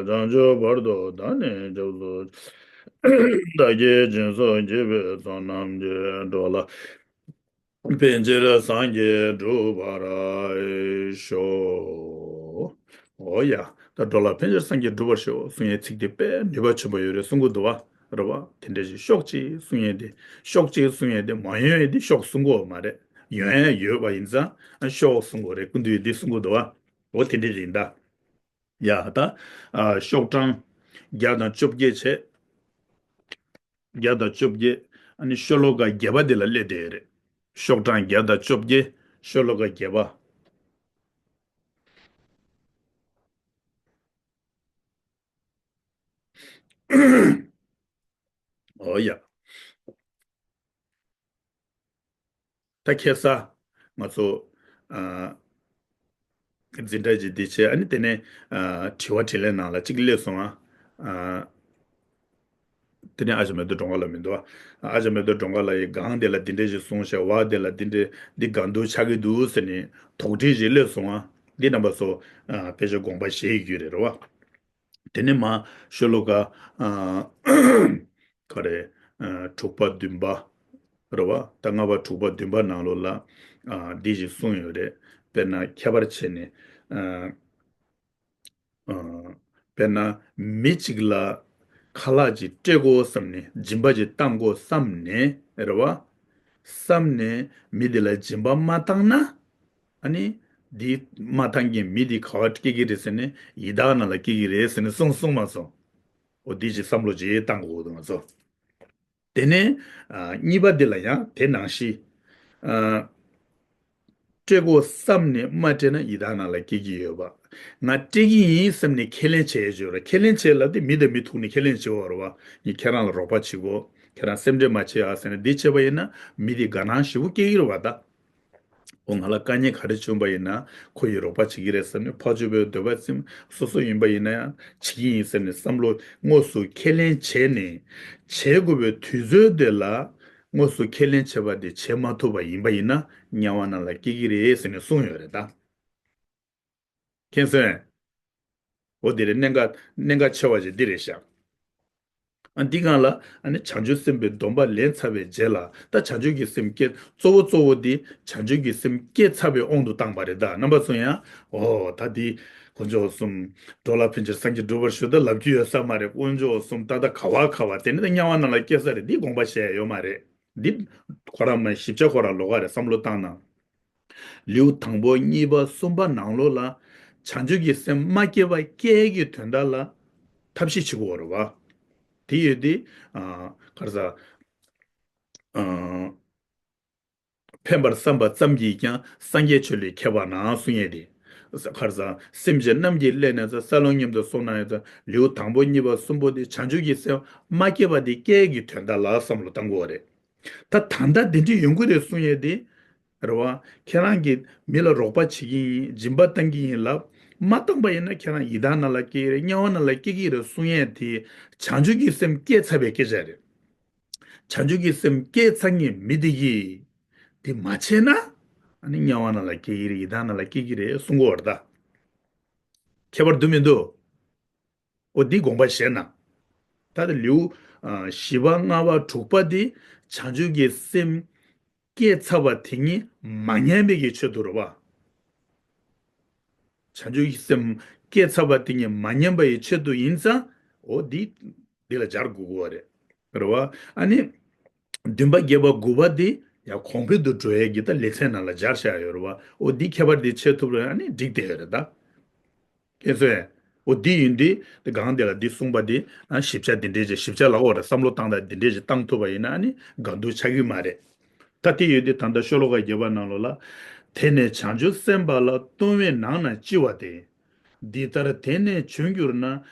བྱང་ཆུབ་བར་དུ་བདག་ནི་སྐྱབས་སུ་མཆི། བདག་གིས་སྦྱིན་སོགས་བགྱིས་པའི་ཚོགས་རྣམས་ཀྱིས། འགྲོ་ལ་ཕན་ཕྱིར་སངས་རྒྱས་འགྲུབ་པར་ཤོག་འོ་ཡ། ད་འགྲོ་ལ་ཕན་ཕྱིར་སངས་རྒྱས་འགྲུབ་པར་ཤོག་གསུང་ཡས་ཚིག་དེ་དཔེ་ནུས་པ་ཆེན་པོ་ཡོད་རེད་གསུང་གི་འདུག་བ། རེད་བ། དེ་འདྲ་ཞིག་ཤོག་ཅིག་གསུང་ཡས་དེ། ཤོག་ཅིག་གསུང་ཡས་དེ་མ་ཡོང་ཡས་དེ་ཤོག་གསུང་གོ་མ་རེད། ཡོང་ཡས་ཡོད་པ་ཡིན་ཙང་ཨ་ཤོག་གསུང་གོ་རེད། སྐུ་མདུན་འདི་གསུང་གོ་འདུག་བ། འོ་དེ་འདྲ་ཡིན་ད། ཡ་ད། ཨ་ཤོག་གྲངས་བརྒྱ་དང་བཅོ་བརྒྱད་བྱས། བརྒྱ་དང་བཅོ་བརྒྱད། ཨ་ནི་ཤོ་ལོ་ཀ་བརྒྱད་པ་དེ་ལ་སླེབས་བསྡད་ཡོད་རེད། ཤོག་གྲངས་བརྒྱ་དང་བཅོ་བརྒྱད། ཤོ་ལོ་ཀ་བརྒྱད་པ། ཨོ་ཡ། ད་ཁ་སང་ང་ཚོ་ཨ་འཛིན་གྲྭ་ཅིག་འདི་བྱས། ཨ་ནི་དེ་ནས་ཨ་དྲི་བ་དྲིས་ལན་ནང་ལ་གཅིག་སླེབས་སོང་ཨ། ཨ་དེ་ནས་ཨ་ཅག་མེ་ཏོག་སྒྲོལ་དཀར་ལགས་མི་འདུག་ཨ། ཨ་ཅག་མེ་ཏོག་སྒྲོལ་དཀར་ལགས་ཡིས་སྒང་དེ་ལ་འདི་འདྲ་ཞིག་གསུངས་ཤག། བར་དེ་ལ་འདི་འདྲ་འདི་སྒང་དུ་ཆགས་ཀྱི་འདུག་ཟེར་ནས་དོགས་འདྲི་ཞིག་སླེབས་སོང་ཨ། འདི་རྣམ་པ་ཚོ་ཨ་དཔེ་ཆ་དགོངས་པ་བཞེས་ཡོད་རེད་རེད་བ། དེ་ནས་མ་ཤོ་ལོ་ཀ་ཨ་ག་རེ་ཨ་དྲུག་པ་བདུན་པ་རེད་བ། ད་ལྔ་པ་དྲུག་པ་བདུན་པ་ནང་ལོགས་ལ་ཨ་འདི་ཞིག་གསུངས་ཡོད་རེད། དཔེར་ན་ཁྱད་པར་བྱས་ནས་ཨ་ཨ་དཔེར་ན་མི་གཅིག་ལ་ཁ་ལག་ཅིག་སྤྲད་དགོས་བསམ་ནས། སྦྱིན་པ་ཅིག་བཏང་དགོས་བསམ་ནས་རེད་བ། བསམ་ནས་མི་དེ་ལ་སྦྱིན་པ་མ་བཏང་ན། ཨ་ནི་འདི་མ་བཏང་མཁན་མི་འདི་ག་བ་སྐྱེ་གི་རེད་ཟེར་ནས་ཡི་དྭགས་ནང་ལ་སྐྱེ་གི་རེད་ཟེར་ནས་གསུངས་གསུངས་མ་སོང་། འོ་འདི་ཅིག་བསམ་བློ་ཅིག་བཏང་དགོས་འདུག་ང་ཚོ། དེ་ནས་ཨ་གཉིས་པ་འདི་ལ་ཡང་དེ་ནང་བཞིན་ཨ་སྤྲད་དགོས་བསམ་ནས་མ་སྤྲད་ན་ཡི་དྭགས་ནང་ལ་སྐྱེ་གི་ཡོད་པ། ང་སྤྲད་ཀྱི་ཡིན་བསམ་ནས་ཁས་ལེན་བྱས་ཡོད་རེད། ཁས་ལེན་བྱས་ལབ་དེ་མི་དང་མི་ཐུག་ནས་ཁས་ལེན་བྱས་ཡོད་རེད་བ། ངས་ཁྱེད་རང་ལ་རོགས་པ་བྱེད་དགོས། ཁྱེད་རང་སེམས་ཁྲལ་མ་བྱེད་ཨ་ཟེར་ནས་འདི་བྱས་པ་ཡིན་ན་མི་དེ་དགའ་སྣང་ཞེ་པོ་སྐྱེ་གི་རེད་བ་ད། འོ་ང་ལ་དཀའ་ངལ་ག་རེ་བྱུང་པ་ཡིན་ན་ཁོ་ཡིས་རོགས་པ་བྱེད་ཀྱི་རེད་བསམ་ནས། ཕར་ཕྱོགས་པའི་འདོད་པ་ཚིམ། སོ་སོ་ཡིན་པ་ཡིན་ན་ཡང་བྱེད་ཀྱི་ཡིན་ཟེར་ནས་བསམ་བློ་དངོས་སུ་ཁས་ལེན་བྱས་ནས། བྱེད་དགོས་པའི་དུས་ཚོད་དེ་ལ་དངོས་སུ་ཁས་ལེན་བྱས་པ་དེ་བྱེད་མ་ཐུབ་པ་ཡིན་པ་ཡིན་ན་དམྱལ་བ་ནང་ལ་སྐྱེ་གི་རེད་ཟེར་ནས་གསུངས་ཡོད་རེད་ད། མཁྱེན་སོང་ངས། འོ་འདི་རེད། གནད་འགག་གནད་འགག་ཆེ་བ་ཞིག་འདི་རེད་ཤག། ཨ་འདི་སྒང་ལ་ཨ་ནི་བྱང་ཆུབ་སེམས་དཔའི་སྡོམ་པ་ལེན་ཚར་བའི་རྗེས་ལ། ད་བྱང་ཆུབ་ཀྱི་སེམས་བསྐྱེད་གཙོ་བོ་གཙོ་བོ་འདི་བྱང་ཆུབ་ཀྱི་སེམས་བསྐྱེད་ཚར་བའི་དབང་དུ་བཏང་པ་རེད། ད་རྣམ་པ་ཚོ་ཡང་འོ་ད་འདི་དཀོན་མཆོག་གསུམ། འགྲོ་ལ་ཕན་ཕྱིར་སངས་རྒྱས་འགྲུབ་པར་ཞུ། ད་ལབ་རྒྱུ་ཡོད་ས་མ་རེད། དཀོན་མཆོག་གསུམ། ད་ད་ག་བ་ག་བ་དེ་ནི་ད་དམྱལ་བ་ནང་ལ་སྐྱེ་ས་རེད། འདི་དགོངས་པ་བཞེས་ཡ་ཡོད་མ་རེད། འདི་ཁོ་རང་མ་ཞིབ་ཆ་ཁོ་རང་ལོགས་ཀ་རེད། བསམ་བློ་བཏང་ན། ལེའུ་དང་པོ་གཉིས་པ་གསུམ་པ་ནང་ལོགས་ལ་བྱང་ཆུབ་ཀྱི་སེམས་མ་སྐྱེས་པ་སྐྱེ་གི་དོན་དག་ལ་ཐབས་ཤེས་བྱེད་དགོས་རེད་བ། དེ་ཡོད་དེ་ཨ་ག་རེ་ཟ། ཨ་ཕན་པར་བསམ་པ་ཙམ་གྱིས་ཀྱང་སངས་རྒྱས་ཆོས་ལས་ཁྱད་པར་ན་གསུང་ཡས་དེ། ག་རེ་ཟ། སེམས་ཅན་རྣམས་ཀྱི་སླད་ནས་ཟ། སྲ་ལོང་ཉིད་དུ་སོང་ན་ཡང་ཟ། ལེའུ་དང་པོ་གཉིས་པ་གསུམ་པོ་དེ་བྱང་ཆུབ་ཀྱི་སེམས་མ་སྐྱེས་པ་དེ་སྐྱེ་གི་དོན་དག་ལ་བསམ་བློ་བཏང་དགོས་རེད། ད་ད་ལྟ་དེ་འདྲ་ཡོང་གི་རེད་གསུང་ཡས་དེ། རེད་བ། ཁྱེད་རང་གིས་མི་ལ་རོགས་པ་བྱེད་ཀྱི་ཡིན། སྦྱིན་པ་བཏང་གི་ཡིན་ལབ་མ་བཏང་པ་ཡིན་ན་ཁྱེད་རང་ཡི་དྭགས་ནང་ལ་སྐྱེ་གི་རེད། དམྱལ་བ་ནང་ལ་སྐྱེ་གི་རེད་གསུང་ཡས་དེ་བྱང་ཆུབ་ཀྱི་སེམས་སྐྱེས་ཚར་བའི་སྐད་ཆ་རེད། བྱང་ཆུབ་ཀྱི་སེམས་སྐྱེས་ཚར་མཁན་མི་དེ་གིས་དེ་མ་བྱས་ན་ཨ་ནི་དམྱལ་བ་ནང་ལ་སྐྱེ་གི་རེད། ཡི་དྭགས་ནང་ལ་སྐྱེ་གི་རེད་གསུང་གི་ཡོད་རེད་ད། ཁྱད་པར་འདུག་མི་འདུག། འོ་འདི་དགོངས་པ་བཞེས་ན། ད་ལྟ་ལེའུ་ཨ་བཞི་པ་ལྔ་པ་དྲུག་པ་འདི་བྱང་ཆུབ་ཀྱི་སེམས་སྐྱེས་ཚར་བ་དེ་ཉིད་མ་ཉམས་པའི་གི་ཆེད་དུ་རེད་བ། བྱང་ཆུབ་ཀྱི་སེམས་སྐྱེས་ཚར་བ་དེ་ཉིད་མ་ཉམས་པ་ཡི་ཆེད་དུ་ཡིན་ཙང་། འོ་འདི་འདི་ལ་སྦྱར་དགོས་ཀྱི་རེད། རེད་བ། ཨ་ནི་བདུན་པ་བརྒྱད་པ་དགུ་པ་འདི་ཡང་གོང་འཕེལ་དུ་འགྲོ་ཡས་ཀྱི་ད་ལེ་ཚན་ནང་ལ་སྦྱར་བཞག་ཡོད་རེད་བ། འོ་འདི་ཁྱད་པར་འདི་ཕྱེ་ཐུབ་རེད། ཨ་ནི་འགྲིག་བསྡད་ཡོད་རེད་ད། མཁྱེན་སོང་ངས། འོ་འདི་ཡིན་དུས་དེ་སྒང་དེ་ལ་འདི་གསུངས་པ་འདི་ཨ་ཞིབ་ཆ་འདི་འདྲས་ཅིག་ཞིབ་ཆ་ལབ་དགོས་རེད། བསམ་བློ་བཏང་སྟངས་འདི་འདྲས་ཅིག་བཏང་ཐུབ་པ་ཡིན་ན་ཨ་ནི་དགའ་སྡུག་ཆགས་ཀྱི་མ་རེད། ད་དེ་ཡོད་དུས་ད་ལྟ་ཤོ་ལོ་ཀ་བརྒྱད་པ་ནང་ལོགས་ལ། དེ་ནས་བྱང་ཆུབ་སེམས་དཔའ་ལ་ལྟུང་བའི་ནང་ན་ལྕི་བ་སྟེ། འདི་ལྟར་དེ་ནས་བྱུང་གྱུར་ན།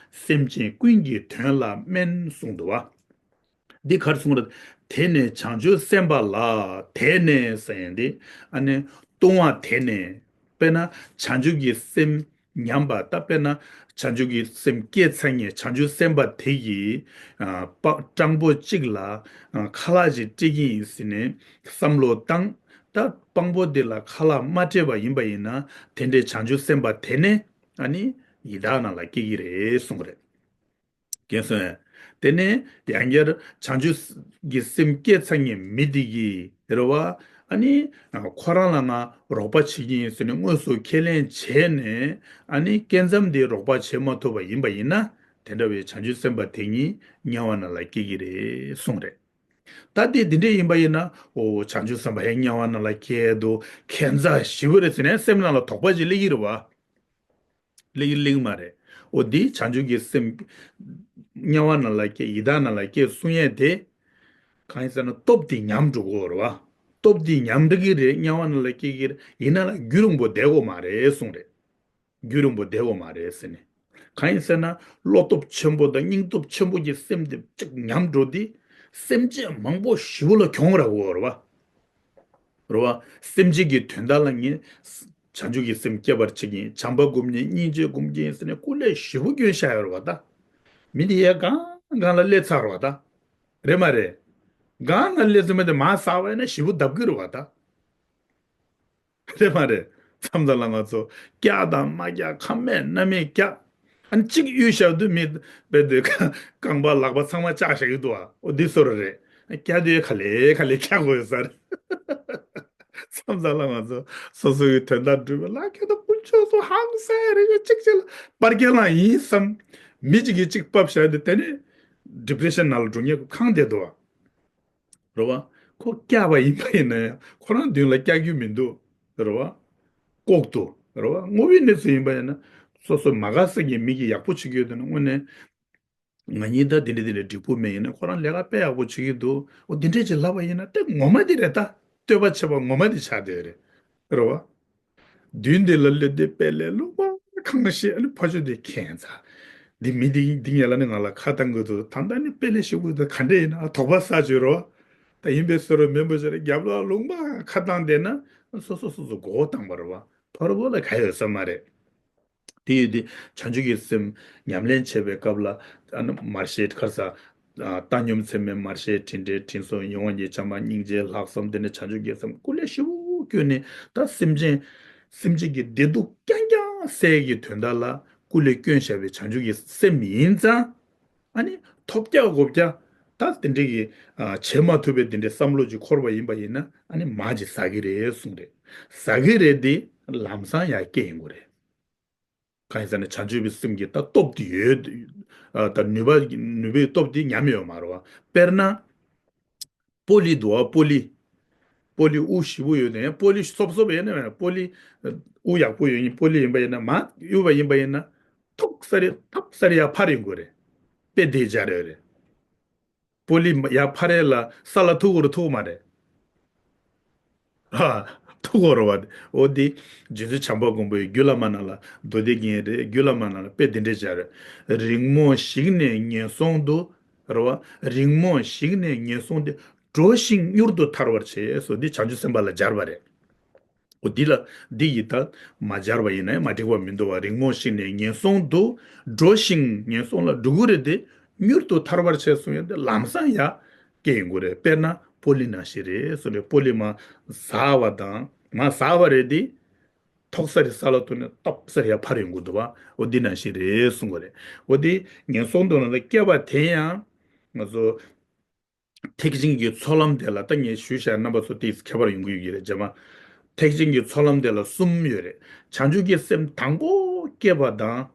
སེམས་ཅན་ཀུན་གྱི་དོན་ལ་དམན་གསུངས་འདུག་བ། འདི་ག་རེ་གསུངས་རེད། དེ་ནས་བྱང་ཆུབ་སེམས་དཔའ་ལ། དེ་ནས་ཟེར་ཡང་འདི་ཨ་ནི་ལྟུང་བ་དེ་ནས། དཔེར་ན་བྱང་ཆུབ་ཀྱི་སེམས་ཉམས་པ་ད། དཔེར་ན་བྱང་ཆུབ་ཀྱི་སེམས་སྐྱེས་ཚར་མཁན་བྱང་ཆུབ་སེམས་དཔའ་དེ་ཡིས་ཨ་སྤ་སྤྲང་པོ་གཅིག་ལ་ཨ་ཁ་ལག་ཅིག་སྤྲད་ཀྱི་ཡིན་ཟེར་ནས་བསམ་བློ་བཏང་། ད་སྤྲང་པོ་དེ་ལ་ཁ་ལག་མ་སྤྲད་པ་ཡིན་པ་ཡིན་ན་དེ་འདྲའི་བྱང་ཆུབ་སེམས་དཔའ་དེ་ནས་ཨ་ནི་ཡི་དྭགས་ནང་ལ་སྐྱེ་གི་རེད་གསུངས་རེད། མཁྱེན་སོང་ངས། དེ་ནས་དེ་ཡང་བསྐྱར་བྱང་ཆུབ་ཀྱི་སེམས་བསྐྱེད་ཚར་མཁན་མི་དེ་གིས་རེད་བ། ཨ་ནི་ཁོ་རང་ལ་ང་རོགས་པ་བྱེད་ཀྱི་ཡིན་ཟེར་ནས་དངོས་སུ་ཁས་ལེན་བྱས་ནས། ཨ་ནི་སྐྱེ་མཚམས་དེ་རོགས་པ་བྱེད་མ་ཐུབ་པ་ཡིན་པ་ཡིན་ན། དེ་འདྲ་བའི་བྱང་ཆུབ་སེམས་དཔའ་དེ་ཉིད་དམྱལ་བ་ནང་ལ་སྐྱེ་གི་རེད་གསུངས་རེད། ད་དེ་འདི་འདྲ་ཡིན་པ་ཡིན་ན་ཨོ་བྱང་ཆུབ་སེམས་དཔའ་ཡང་དམྱལ་བ་ནང་ལ་སྐྱེ་འདུག་ཁྱད་མཚར་ཞེ་པོ་རེད་ཟེར་ནས་སེམས་ནང་ལ་དོགས་པ་ཅིག་སླེབས་ཀྱི་རེད་བ། གླེང་གླེང་མ་རེད། འོ་འདི་བྱང་ཆུབ་ཀྱི་སེམས། དམྱལ་བ་ནང་ལ་སྐྱེ་ཡི་དྭགས་ནང་ལ་སྐྱེ་གསུང་ཡས་དེ། གང་ཡིན་ཟེར་ན་སྟོབས་དེ་ཉམས་འགྲོ་གི་ཡོད་རེད་བ། སྟོབས་དེ་ཉམས་འགྲོ་གི་རེད། དམྱལ་བ་ནང་ལ་སྐྱེ་གི་རེད། ཡིན་ན་ལ་རྒྱུན་རིང་པོ་བསྡད་དགོས་མ་རེད་གསུངས་རེད། རྒྱུན་རིང་པོ་བསྡད་དགོས་མ་རེད་ཟེར་ནས། གང་ཡིན་ཟེར་ན་བློ་སྟོབས་ཆེན་པོ་དང་སྙིང་སྟོབས་ཆེན་པོ་གྱི་སེམས་དེ་ཅིག་ཉམས་འགྲོ་དུས། སེམས་ཅན་མང་པོ་ཞེ་པོ་ལ་གྱོང་རག་གི་ཡོད་རེད་བ། རེད་བ། སེམས་ཅན་གྱི་དོན་དག་ལ་ངས་བྱང་ཆུབ་ཀྱི་སེམས་བསྐྱེད་པར་བྱེད་ཀྱི་ཡིན། བྱམས་པ་སྒོམ་གྱི་ཡིན། སྙིང་རྗེ་སྒོམ་གྱི་ཡིན་ཟེར་ནས་སྐུ་ལས་ཞེ་པོ་བསྐྱོན་བཞག་ཡོད་རེད་བ་ད། མི་དེ་ཡས་གང་གང་ལ་སླེབས་ཚར་བ་ད། རེད་མ་རེད། གང་ལ་སླེབས་ཚར་མི་དེ་མར་ཟག་པ་ཡིན་ན་ཞེ་པོ་བརྡབ་ཀྱི་རེད་བ་ད། རེད་མ་རེད། མཚམས་མཚམས་ལ་ང་ཚོ་སྐྱག་དང་མ་སྐྱག་ཁ་མེད་སྣ་མེད་སྐྱག་ཨ་ནི་གཅིག་གཡུག་བཞག་དུས་མི་དཔེ་དེ་རྐང་པ་ལག་པ་ཚང་མ་བཅག་བཞག་གི་འདུག་ཨ། འོ་འདི་བཟོ་འདྲ་རེད། སྐྱག་དུས་ག་ལེ་ག་ལེ་སྐྱག་དགོས་ཡོད་ས་རེད། མཚམས་མཚམས་ལ་ང་ཚོ་སོ་སོ་གི་དོན་དག་སྒྲུབ་པ་ལ་སྐྱག་དང་དཀོན་མཆོག་གསུམ་ཧང་སངས་རེད། གཅིག་གཅིག་ལ་པར་རྒྱག་ལ་ཡིན་བསམ། མི་གཅིག་གིས་གཅིག་ཕབ་བཞག་དུས་དེ་ནི་ཌི་པི་རེ་ཤན་ནང་ལ་འགྲོ་མཁན་གང་བསྡད་འདུག་ཨ། རེད་བ། ཁོ་སྐྱག་པ་ཡིན་པ་ཡིན་ན་ཡང་ཁོ་རང་མདུན་ལ་སྐྱག་རྒྱུ་མི་འདུག་རེད་བ། ལྐོག་ཏུ། རེད་བ། དངོས་པོའི་གནས་ཚུལ་ཡིན་པ་ཡིན་ན། སོ་སོ་མ་དགའ་ས་གི་མི་གིས་ཡག་པོ་བྱེད་ཀྱི་ཡོད་དེ་ན་དངོས་གནས། ང་གཉིས་ད་འདི་འདྲ་འདི་འདྲ་འགྲིག་པོ་མེད། ཡིན་ན་ཁོ་རང་ལས་ཀ་དཔེ་ཡག་པོ་བྱེད་ཀྱི་འདུག་འོ་འདི་འདྲས་ཅིག་ལབ་པ་ཡིན་ན་དེ་ངོ་མ་འདི་རེད་ད། བསྟོད་པ་བྱས་པ་ངོ་མ་འདི་ཆགས་བསྡད་རེད། རེད་བ། མདུན་དེ་ལ་སླེབས་ཏེ་དཔེ་ལས་ལུང་པ་གང་ཤེས། ཨ་ནི་ཕ་ཆོས་དེ་ཁྱད་མཚར། འདི་མི་འདི་འདི་ངེད་ལ་ནི་ང་ལ་ཁ་བཏང་གི་འདུག་ད་ལྟ་ནི་དཔེ་ལས་ཞུ་གི་འདུག་ག་འདྲ་ཡིན་ན་དོགས་པ་ཟ་བྱོས་རོགས། ད་ཡིན་པའི་བཟོ་འདྲ་མིན་པ་བྱས་རྒྱབ་ལ་ལུང་པ་ཁ་བཏང་བསྡད་ན་སོ་སོ་སོ་སོ་མགོ་བོ་བཏང་པ་རེད་བ། ཕ་རོལ་པོ་ལ་ག་ཡོད་ས་མ་རེད། དེ་ཡོད་དུས་བྱང་ཆུབ་ཀྱི་སེམས་ཉམས་ལེན་བྱེད་པའི་སྐབས་ལ་ཨ་ནི་མར་ཤེས་ཁར་ས། བཏང་སྙོམས་ཚད་མེད། མར་ཤེས། དྲིན་དྲན། དྲིན་གཟོ། ཡིད་དབང་འབྱེད། བྱམས་པ། སྙིང་རྗེ། ལྷག་བསམ། དེ་ནས་བྱང་ཆུབ་ཀྱི་སེམས་སྐུ་ལས་ཞེ་པོ་བསྐྱོན་ནས་ད་སེམས་ཅན། སེམས་ཅན་གྱི་བདེ་སྡུག་རྐྱང་རྐྱང་སེལ་གྱི་དོན་དག་ལ་སྐུ་ལས་བསྐྱོན་བཞག་པའི་བྱང་ཆུབ་ཀྱི་སེམས་ཡིན་ཙང་། ཨ་ནི་ཐོབ་རྒྱག་དགོས་རྒྱག་ད་དེ་འདྲས་ཀྱི་བྱེད་མ་ཐུབ་པའི་དེ་འདྲའི་བསམ་བློ་ཅིག་འཁོར་བ་ཡིན་པ་ཡིན་ན་ཨ་ནི་མར་ཅིག་ཟ་གི་རེད་གསུངས་རེད། ཟ་གི་རེད་དེ་ལམ་སང་ཡར་སྐྱེ་ཡོང་གི་རེད། གང་ཡིན་ཟེར་ན་བྱང་ཆུབ་པའི་སེམས་ཀྱི་ད་སྟོབས་དེ་ཡོད། ཨ་ད་ནུས་པ་ནུས་པའི་སྟོབས་དེ་ཉམས་ཡོད་མ་རེད་བ། དཔེར་ན། སྤོ་ལི་འདུག་བ། སྤོ་ལི། སྤོ་ལི་དབུ་ཞེ་པོ་ཡོད་དེ་སྤོ་ལི་སོབ་སོབ་ཡོད་ན་མེད་ན་སྤོ་ལི། དབུ་ཡག་པོ་ཡོད་ཡིན་སྤོ་ལི་ཡིན་པ་ཡིན་ན་མར་གཡུག་པ་ཡིན་པ་ཡིན་ན། ཐོག་ས་རེ་ཐོག་ས་རེ་ཡར་འཕར་ཡོང་གི་རེད། དཔེ་དེ་སྦྱར་ཡོད་རེད། སྤོ་ལི་ཡར་འཕར་ཡས་ལ་ས་ལ་ཐུག་གི་རེད་ཐུག་གི་མ་རེད། ཨ། ཐུག་གི་རེད་བ། འོ་དེ། རྗེ་བཙུན་བྱམས་པ་མགོན་པོའི་རྒྱུད་བླ་མ་ནང་ལ་མདོ་སྡེ་རྒྱན་རེད། རྒྱུད་བླ་མ་ནང་ལ་དཔེ་དེ་འདྲས་སྦྱར་རེད། རིང་མོ་ཞིག་ནས་ངན་སོང་དུ། རེད་བ། རིང་མོ་ཞིག་ནས་ངན་སོང་དུ། འགྲོ་ཞིང་མྱུར་དུ་ཐར་བར་བྱེད་སོ་འདི་བྱང་ཆུབ་སེམས་དཔའ་ལ་སྦྱར་བ་རེད། འོ་འདི་ལ་འདི་ཡི་ད་མ་སྦྱར་བ་ཡིན་ན་མ་འགྲིག་པ་མི་འདུག་བ། རིང་མོ་ཞིག་ནས་ངན་སོང་དུ། འགྲོ་ཞིང་ངན་སོང་ལ་འགྲོ་གི་རེད་དེ། མྱུར་དུ་ཐར་བར་བྱེད་གསུང་ཡ་དེ་ལམ་སང་ཡ་སྐྱེ་ཡོང་གི་རེད། དཔེར་ན་སྤོ་ལི་ནང་བཞིན་རེད་གསུངས་རེད། སྤོ་ལི་མར་ཟག་པ་དང་མར་ཟག་པ་རེད་དེ། ཐོག་ས་རེ་ས་ལ་ཐུག་ནས་སྟོབ་ས་རེ་ཡ་འཕར་ཡོང་གི་འདུག་བ། འོ་འདི་ནང་བཞིན་རེད་གསུང་གི་རེད། འོ་དེ་ངན་སོང་དུ་ནང་ལ་སྐྱེ་བ་དེ་ཡང་ང་ཚོ། ཐེག་ཆེན་གྱི་ཚོགས་ལམ་དེ་ལ་ད་ངས་ཞུས་བཞག་རྣམ་པ་ཚོ་ཏོག་ཙམ་ཁྱད་པར་ཡོང་གི་ཡོད་ཀྱི་རེད་རྗེས་མ། ཐེག་ཆེན་གྱི་ཚོགས་ལམ་དེ་ལ་གསུམ་ཡོད་རེད། བྱང་ཆུབ་ཀྱི་སེམས་དང་པོ་སྐྱེས་པ་དང་།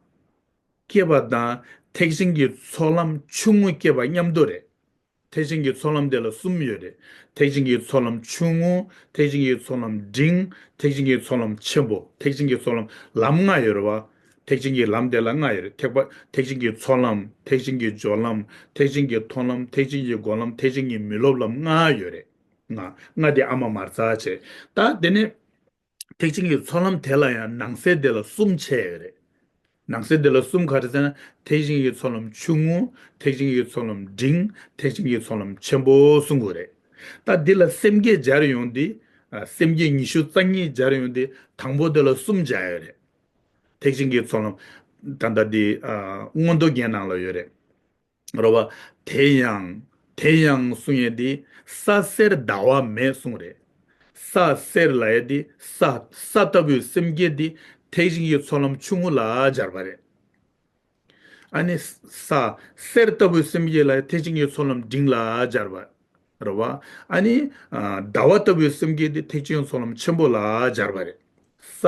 སྐྱེས་པ་དང་ཐེག་ཆེན་གྱི་ཚོགས་ལམ་ཆུང་ངུ་སྐྱེས་པ་མཉམ་དུ་རེད། ཐེག་ཆེན་གྱི་ཚོགས་ལམ་དེ་ལ་གསུམ་ཡོད་རེད། ཐེག་ཆེན་གྱི་ཚོགས་ལམ་ཆུང་ངུ། ཐེག་ཆེན་གྱི་ཚོགས་ལམ་འབྲིང་། ཐེག་ཆེན་གྱི་ཚོགས་ལམ་ཆེན་པོ། ཐེག་ཆེན་གྱི་ཚོགས་ལམ་ལམ་ལྔ་ཡོད་རེད་བ། ཐེག་ཆེན་གྱི་ལམ་དེ་ལ་ལྔ་ཡོད་རེད། ཐེག་པ་ཐེག་ཆེན་གྱི་ཚོགས་ལམ། ཐེག་ཆེན་གྱི་སྦྱོར་ལམ། ཐེག་ཆེན་གྱི་མཐོང་ལམ། ཐེག་ཆེན་གྱི་སྒོམ་ལམ། ཐེག་ཆེན་གྱི་མི་སློབ་ལམ་ལྔ་ཡོད་རེད། ལྔ་ལྔ་དེ་ཨ་མ་མར་ཚ་བྱས། ད་དེ་ནས་ཐེག་ཆེན་གྱི་ཚོགས་ལམ་དེ་ལ་ཡང་ནང་གསེས་དེ་ལ་གསུམ་ཕྱེ་ཡོད་རེད། ནང་གསེས་དེ་ལ་གསུམ་ག་རེ་ཟེར་ན་ཐེག་ཆེན་གྱི་ཚོགས་ལམ་ཆུང་ངུ། ཐེག་ཆེན་གྱི་ཚོགས་ལམ་འབྲིང་། ཐེག་ཆེན་གྱི་ཚོགས་ལམ་ཆེན་པོ་གསུང་གི་རེད། ད་འདི་ལ་སེམས་བསྐྱེད་སྦྱར་ཡོང་དུས། ཨ་སེམས་བསྐྱེད་ཉི་ཤུ་རྩ་གཉིས་སྦྱར་ཡོང་དུས་དང་པོ་དེ་ལ་གསུམ་སྦྱར་ཡོད་རེད། ཐེག་ཆེན་གྱི་ཚོགས་ལམ། ད་ལྟ་འདི་ཨ་མངོན་རྟོགས་རྒྱན་ནང་ལ་ཡོད་རེད། རེད་བ། དེ་ཡང་། དེ་ཡང་གསུང་ཡས་འདི་ས་སེར་ཟླ་བ་མེད་གསུང་རེད། ས་སེར་ལབ་ཡས་འདི་ས་ས་ལྟ་བུའི་སེམས་བསྐྱེད་འདི་ཐེག་ཆེན་གྱི་ཚོགས་ལམ་ཆུང་ངུ་ལ་སྦྱར་བ་རེད། ཨ་ནི་ས་སེར་ལྟ་བུའི་སེམས་བསྐྱེད་ལ་ཐེག་ཆེན་གྱི་ཚོགས་ལམ་འབྲིང་ལ་སྦྱར་བ་རེད་བ། ཨ་ནི་ཨ་ཟླ་བ་ལྟ་བུའི་སེམས་བསྐྱེད་འདི་ཐེག་ཆེན་ཚོགས་ལམ་ཆེན་པོ་ལ་སྦྱར་བ་རེད། ས་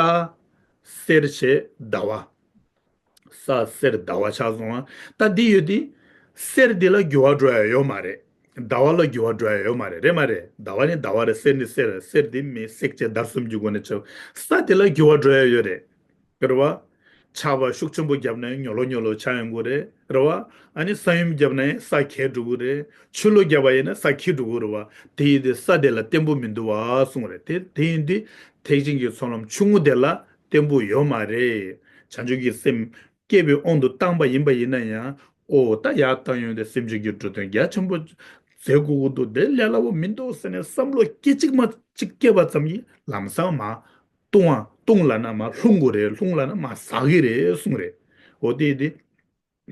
སེར་བྱས་ཟླ་བ། ས་གསེར་ཟླ་བ་ཆགས་སོང་བ། ད་འདི་ཡོད་དེ། གསེར་འདི་ལ་འགྱུར་བ་འགྲོ་ཡ་ཡོད་མ་རེད། ཟླ་བ་ལ་འགྱུར་བ་འགྲོ་ཡ་ཡོད་མ་རེད། རེད་མ་རེད། ཟླ་བ་ནི་ཟླ་བ་རེད། གསེར་ནི་གསེར་རེད། གསེར་འདི་མི་བསྲེག་བཅད་བརྡར་གསུམ་གྱི་སྒོ་ནས་ཆགས། ས་དེ་ལ་འགྱུར་བ་འགྲོ་ཡ་ཡོད་རེད། རེད་བ། ཆར་པ་ཤུགས་ཆེན་པོ་བརྒྱབ་ན་ཉོ་ལོ་ཉོ་ལོ་ཆགས་ཡོང་གི་རེད། རེད་བ། ཨ་ནི་ས་ཡོམ་བརྒྱབ་ན་ས་གས་འགྲོ་གི་རེད། ཆུ་ལོག་བརྒྱབ་པ་ཡིན་ན་ས་འཁྱིལ་འགྲོ་གི་རེད་བ། དེ་ཡིན་དུས་ས་དེ་ལ་བརྟན་པོ་མི་འདུག་བ་གསུངས་རེད། དེ་དེ་ཡིན་དུས་ཐེག་ཆེན་གྱི་ཚོགས་ལམ་ཆུང་ངུ་དེ་ལ་བརྟན་པོ་ཡོད་མ་རེད། བྱང་ཆུབ་ཀྱི་སེམས་བསྐྱེད་པའི་དབང་དུ་བཏང་པ་ཡིན་པ་ཡིན་ན་ཡང་། ཨོ་ད་ཡར་བཏང་ཡོང་དུས་སེམས་ཅན་གྱི་འགྲོ་དོན་རྒྱ་ཆེན་པོ་མཛད་དགོས་ཀྱི་འདུག་དེ་ལས་སླ་བོ་མི་འདུག་ཟེར་ནས་བསམ་བློ་སྐད་ཅིག་མ་གཅིག་སྐྱེས་པ་ཙམ་གྱིས་ལམ་སང་མར་ལྟུང་བ། ལྟུང་ལབ་ན་མར་ལྷུང་དགོས་རེད། ལྷུང་ལབ་ན་མར་ཟག་གི་རེད་གསུངས་རེད། འོ་དེ་དེ་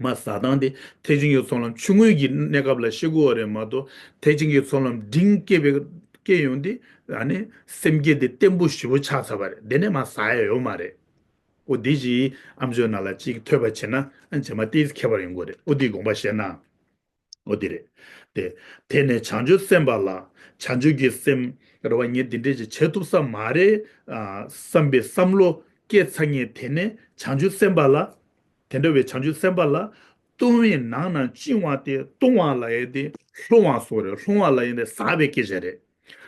མར་ཟག་སྟངས་དེ་ཐེག་ཆེན་གྱི་ཚོགས་ལམ་ཆུང་ངུའི་གི་གནས་སྐབས་ལ་ཤེས་དགོས་པ་རེད་མ་གཏོགས། ཐེག་ཆེན་གྱི་ཚོགས་ལམ་འབྲིང་སྐྱེས་པའི་སྐྱེས་ཡོང་དུས་ཨ་ནི་སེམས་བསྐྱེད་དེ་བརྟན་པོ་ཞེ་པོ་ཆགས་ཚར་བ་རེད། དེ་ནས་མར་ཟག་ཡ་ཡོད་མ་རེད། འོ་དེ་ཅིག་ཨམ་ཅོག་ནང་ལ་ཅིག་ཐོས་པ་བྱས་ན་ཨ་རྗེས་མ་ཏིས་ཁྱད་པར་ཡོང་གི་རེད། འོ་དེ་དགོངས་པ་བཞེས་ན། འོ་དེ་རེད། དེ། དེ་ནས་བྱང་ཆུབ་སེམས་དཔའ་ལ། བྱང་ཆུབ་ཀྱི་སེམས་རེད་བ། ངས་འདི་འདྲས་ཅིག་བྱེད་ཐུབ་ས་མ་རེད། ཨ། བསམ་པའི་བསམ་བློ་སྐྱེས་ཚར་མཁན་དེ་ནས་བྱང་ཆུབ་སེམས་དཔའ་ལ། དེ་འདྲ་བའི་བྱང་ཆུབ་སེམས་དཔའ་ལ། ལྟུང་བའི་ནང་ན་བཅིང་བ་སྟེ། ལྟུང་བ་ལབ་ཡས་དེ་ལྷུང་བ་སོགས་རེད། ལྷུང་བ་ལབ་ཡས་དེ་ཟག་པའི་སྐད་ཆ་རེད།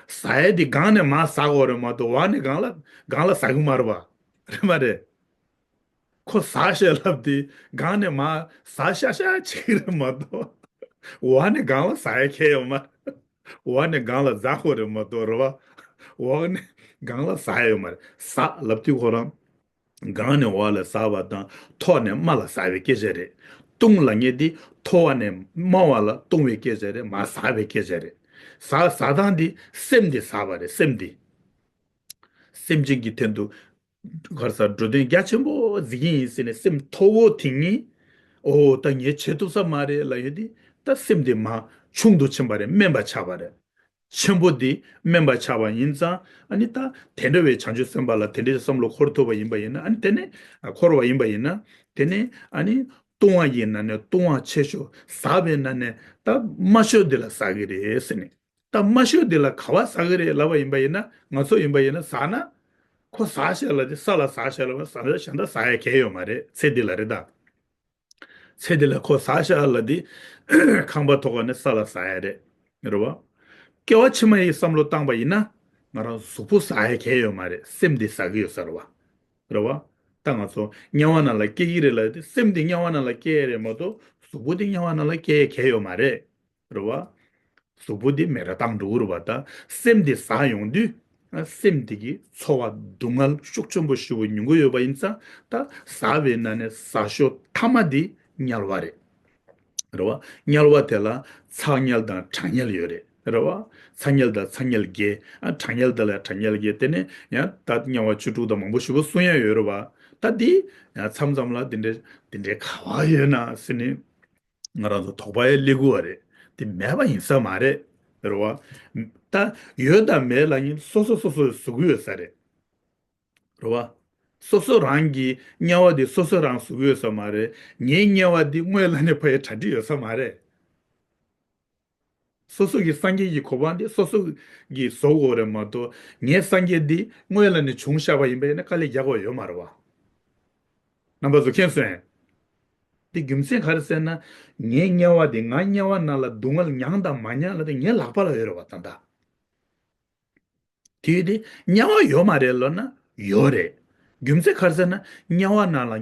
ཟག་ཡས་དེ་སྒང་ནས་མར་ཟག་དགོས་རེད་མ་གཏོགས་འོག་ནས་སྒང་ལ་སྒང་ལ་ཟག་གི་མ་རེད་པ། རེད་མ་རེད། ཁོ་ཟག་བྱས་ལབ་དེ་སྒང་ནས་མར་ཟག་ཤག་ཤག་བྱེད་ཀྱི་རེད་མ་གཏོགས། འོག་ནས་སྒང་ལ་ཟག་ཡ་གང་ཡང་ཡོད་མ་རེད། འོག་ནས་སྒང་ལ་འཛག་དགོས་རེད་མ་གཏོགས་རེད་བ། འོག་ནས་སྒང་ལ་ཟག་ཡ་ཡོད་མ་རེད། ཟག་ལབ་དུས་ཁོ་རང་སྒང་ནས་འོག་ལ་ཟག་པ་དང་ཐོག་ནས་དམའ་ལ་ཟག་པའི་སྐད་ཆ་རེད། ལྟུང་ལབ་མཁན་དེ་མཐོ་བ་ནས་དམའ་བ་ལ་ལྟུང་བའི་སྐད་ཆ་རེད། མར་ཟག་པའི་སྐད་ཆ་རེད། ཟག་ཟག་སྟངས་དེ་སེམས་དེ་ཟག་པ་རེད། སེམས་དེ། སེམས་ཅན་གྱི་དོན་དུ་ག་རེ་ཟ། འགྲོ་དོན་རྒྱ་ཆེན་པོ་མཛད་ཀྱི་ཡིན་ཟེར་ནས་སེམས་མཐོ་བོ་དེ་ཉིད། ཨོ་ད་ངས་བྱེད་ཐུབ་ས་མ་རེད་ལབ་ཡོད་དེ། ད་སེམས་དེ་མར་ཆུང་དུ་ཕྱིན་པ་རེད། དམན་པ་ཆགས་པ་རེད། ཆེན་པོ་དེ་དམན་པ་ཆགས་པ་ཡིན་ཙང་། ཨ་ནི་ད་དེ་འདྲ་བའི་བྱང་ཆུབ་སེམས་དཔའ་ལ་དེ་འདྲའི་བསམ་བློ་འཁོར་ཐུབ་པ་ཡིན་པ་ཡིན་ན། ཨ་ནི་དེ་ནས་འཁོར་བ་ཡིན་པ་ཡིན་ན། དེ་ནས་ཨ་ནི་ལྟུང་བ་ཡི་ནང་ནས་ལྟུང་བ་ཆེ་ཤོས། ཟག་པའི་ནང་ནས་ད་དམའ་ཤོས་དེ་ལ་ཟག་གི་རེད་ཟེར་ནས། ད་དམའ་ཤོས་འདི་ལ་ག་བ་ཟག་གི་རེད་ལབ་པ་ཡིན་པ་ཡིན་ན། ང་ཚོ་ཡིན་པ་ཡིན་ན་ཟག་ན། ཁོ་ཟག་བྱས་ལབ་དེ་ས་ལ་ཟག་བྱས་ལབ་པ། ཟག་ན་གཞན་དག་ཟག་ཡ་གང་ཡང་ཡོད་མ་རེད། ཚེ་འདི་ལ་རེད་ད། ཚེ་འདི་ལ་ཁོ་ཟག་བྱས་ལབ་དེ་ཁང་པ་ཐོག་ཁ་ནས་ས་ལ་ཟག་ཡ་རེད། རེད་བ། སྐྱེ་བ་ཕྱི་མ་ཡི་བསམ་བློ་བཏང་པ་ཡིན་ན་ང་རང་གཟུགས་པོ་ཟག་ཡ་གང་ཡང་ཡོད་མ་རེད། སེམས་འདི་ཟག་གི་ཡོད་ས་རེད་བ། རེད་བ། ད་ང་ཚོ་དམྱལ་བ་ནང་ལ་སྐྱེ་གི་རེད་ལབ་དེ་སེམས་འདི་དམྱལ་བ་ནང་ལ་སྐྱེ་ཡ་རེད་མ་གཏོགས་གཟུགས་པོ་འདི་དམྱལ་བ་ནང་ལ་སྐྱེ་ཡ་གང་ཡང་ཡོད་མ་རེད། རེད་བ། གཟུགས་པོ་འདི་མེ་ར་བཏང་འགྲོ་གི་རེད་བ། ད་སེམས་འདི་ཟག་ཡོང་དུས་ཨ་སེམས་འདི་གི་ཚོར་བ་སྡུག་བསྔལ་ཤུགས་ཆེན་པོ་ཞེ་པོ་མྱོང་གི་ཡོད་པ་ཡིན་ཙང་། ད་ཟག་པའི་ནང་ནས་ཟག་ཤོས་མཐའ་མ་འདི་དམྱལ་བ་རེད། རེད་བ། དམྱལ་བ་དེ་ལ་ཚ་དམྱལ་དང་གྲང་དམྱལ་ཡོད་རེད། རེད་བ། ཚ་དམྱལ་དང་ཚ་དམྱལ་བརྒྱད། ཨ་གྲང་དམྱལ་དེ་ལ་གྲང་དམྱལ་བརྒྱད། དེ་ནས་ཡང་ད་དམྱལ་བ་བཅུ་དྲུག་དང་མང་པོ་ཞེ་པོ་གསུང་ཡ་ཡོད་རེད་བ། ད་འདི་ཡང་མཚམས་མཚམས་ལ་འདི་འདྲའི་འདི་འདྲའི་ག་བ་ཡོད་ན་ཟེར་ནས། ང་རང་ཚོ་དོགས་པ་ཡང་སླེབས་ཀྱི་ཡོད་རེད། དེ་མེད་པ་ཡིན་ས་མ་རེད། རེད་བ། ད་ཡོད་དང་མེད་ལབ་མཁན་སོ་སོ་སོ་སོས་བཟོ་གི་ཡོད་ས་རེད། རེད་བ། སོ་སོ་རང་གི་དམྱལ་བ་དེ་སོ་སོ་རང་བཟོ་གི་ཡོད་ས་མ་རེད། ངའི་དམྱལ་བ་དེ་སྔོན་ལ་ནས་ཕར་ཡ་གྲ་སྒྲིག་ཡོད་ས་མ་རེད། སོ་སོ་གི་སངས་རྒྱས་ཀྱི་གོ་འཕང་དེ་སོ་སོ་གིས་བཟོ་དགོས་རེད་མ་གཏོགས། ངའི་སངས་རྒྱས་འདི་སྔོན་ལ་ནས་བྱུང་བཞག་པ་ཡིན་པ་ཡིན་ན་དཀའ་ལས་རྒྱག་དགོས་ཡོད་མ་རེད་བ། རྣམ་པ་ཚོ་མཁྱེན་སོང་ངས། འདི་རྒྱུ་མཚན་ག་རེ་ཟེར་ན། ངའི་དམྱལ་བ་འདི་ང་དམྱལ་བ་ནང་ལ་སྡུག་བསྔལ་མྱངས་དང་མ་མྱངས་ལབ་དེ་ངའི་ལག་པ་ལ་ཡོད་རེད་བ་ད་ལྟ། དེ་ཡོད་དེ་དམྱལ་བ་ཡོད་མ་རེད་ལབ་ན་ཡོད་རེད། རྒྱུ་མཚན་ག་རེ་ཟེར་ན་དམྱལ་བ་ནང་ལ་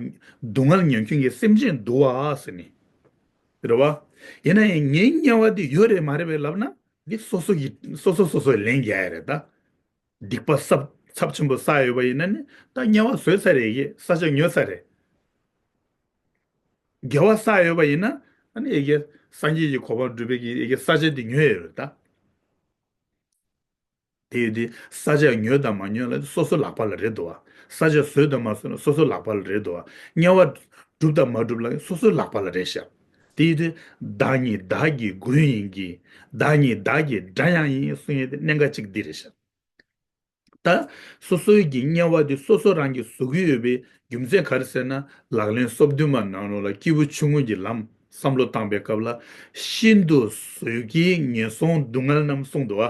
སྡུག་བསྔལ་མྱོང་མཁན་གྱི་སེམས་ཅན་འདུག་བ་ཟེར་ནས། རེད་བ། ཡིན་ན་ཡང་ངའི་དམྱལ་བ་འདི་ཡོད་རེད་མ་རེད་པས་ལབ་ན་འདི་སོ་སོ་གི་སོ་སོ་སོ་སོས་ལན་རྒྱག་ཡ་རེད་ད། སྡིག་པ་ཚབས་ཚབས་ཆེན་པོ་བསགས་ཡོད་པ་ཡིན་ན་ནི་ད་དམྱལ་བ་བཟོས་ཚར་རེད། ཡེ་ས་ཆ་ཉོས་ཚར་རེད། དགེ་བ་བསགས་ཡོད་པ་ཡིན་ན་ཨ་ནི་ཡེ་གེ་སངས་རྒྱས་ཀྱི་གོ་འཕང་སྒྲུབ་པའི་གི་ཡེ་གེ་ས་ཆ་འདི་ཉོས་ཡོད་རེད་ད། དེ་ཡོད་དེ་ས་ཆ་ཉོས་དང་མ་ཉོས་ལ་སོ་སོ་ལག་པ་ལ་རེད་འདུག་བ། ས་ཆ་བཟོས་དང་མ་བཟོས་ན་སོ་སོ་ལག་པ་ལ་རེད་འདུག་བ། དམྱལ་བ་སྒྲུབ་དང་མ་སྒྲུབ་ལ་སོ་སོ་ལག་པ་ལ་རེད་ཤག། དེ་ཡོད་དེ་བདག་ཉིད་བདག་གི་མགོན་ཡིན་གྱི། བདག་ཉིད་བདག་གི་དགྲ་ཡང་ཡིན་གསུང་ཡས་དེ་གནད་འགག་གཅིག་འདི་རེད་ཤག། ད་སོ་སོའི་གི་དམྱལ་བ་དེ་སོ་སོ་རང་གིས་བཟོ་གི་ཡོད་པའི་རྒྱུ་མཚན་ག་རེ་ཟེར་ན། ལག་ལེན་སོ་བདུན་མ་ནང་ལོགས་ལ་སྐྱེས་བུ་ཆུང་ངུ་གི་ལམ་བསམ་བློ་བཏང་པའི་སྐབས་ལ། ཤིན་ཏུ་བཟོད་བགྱིའི་ངན་སོང་སྡུག་བསྔལ་རྣམས་གསུངས་འདུག་བ།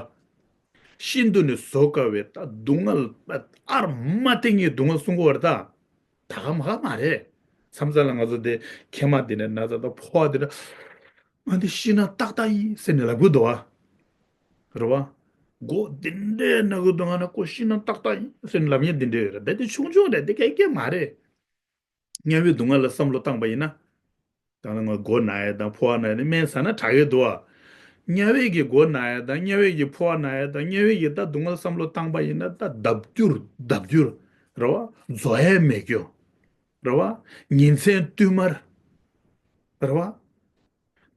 ཤིན་ཏུ་ནི་བཟོད་དཀའ་བའི་ད་སྡུག་བསྔལ་ཨར་མ་སྟེང་གི་སྡུག་བསྔལ་གསུང་གི་ཡོད་རེད་ད། ད་ག་མ་ག་མ་རེད། མཚམས་མཚམས་ལ་ང་ཚོ་དེ་མཁལ་མ་དེ་འདྲ་ན་ཚ་དང་ཕོ་བ་དེ་འདྲ། ང་འདི་ཤི་ན་ཏག་ཏག་ཡིན་ཟེར་ནས་ལབ་གི་འདུག་བ། རེད་བ། མགོ་འདི་འདྲས་ན་གི་འདུག་ང་ན་ཀོ་ཤི་ན་ཏག་ཏག་ཡིན་ཟེར་ནས་ལབ་མཁན་འདི་འདྲས་ཡོད་རེད། ད་དེ་ཆུང་ཆུང་རེད། དེ་གས་གས་མ་རེད། དམྱལ་བའི་སྡུག་བསྔལ་ལ་བསམ་བློ་བཏང་པ་ཡིན་ན། ད་ང་མགོ་ན་ཡ་དང་ཕོ་བ་ན་ཡ་དེ་སྨན་ཟ་ན་དྲག་གི་འདུག་བ། དམྱལ་བའི་གི་མགོ་ན་ཡ་དང་དམྱལ་བའི་གི་ཕོ་བ་ན་ཡ་དང་དམྱལ་བའི་གི་ད་སྡུག་བསྔལ་བསམ་བློ་བཏང་པ་ཡིན་ན། ད་ལྡབ་འགྱུར་ལྡབ་འགྱུར། རེད་བ། རྫོགས་ཡ་མེད་རྒྱུ། རེད་བ། ཉིན་མཚན་བསྟུད་མར། རེད་བ།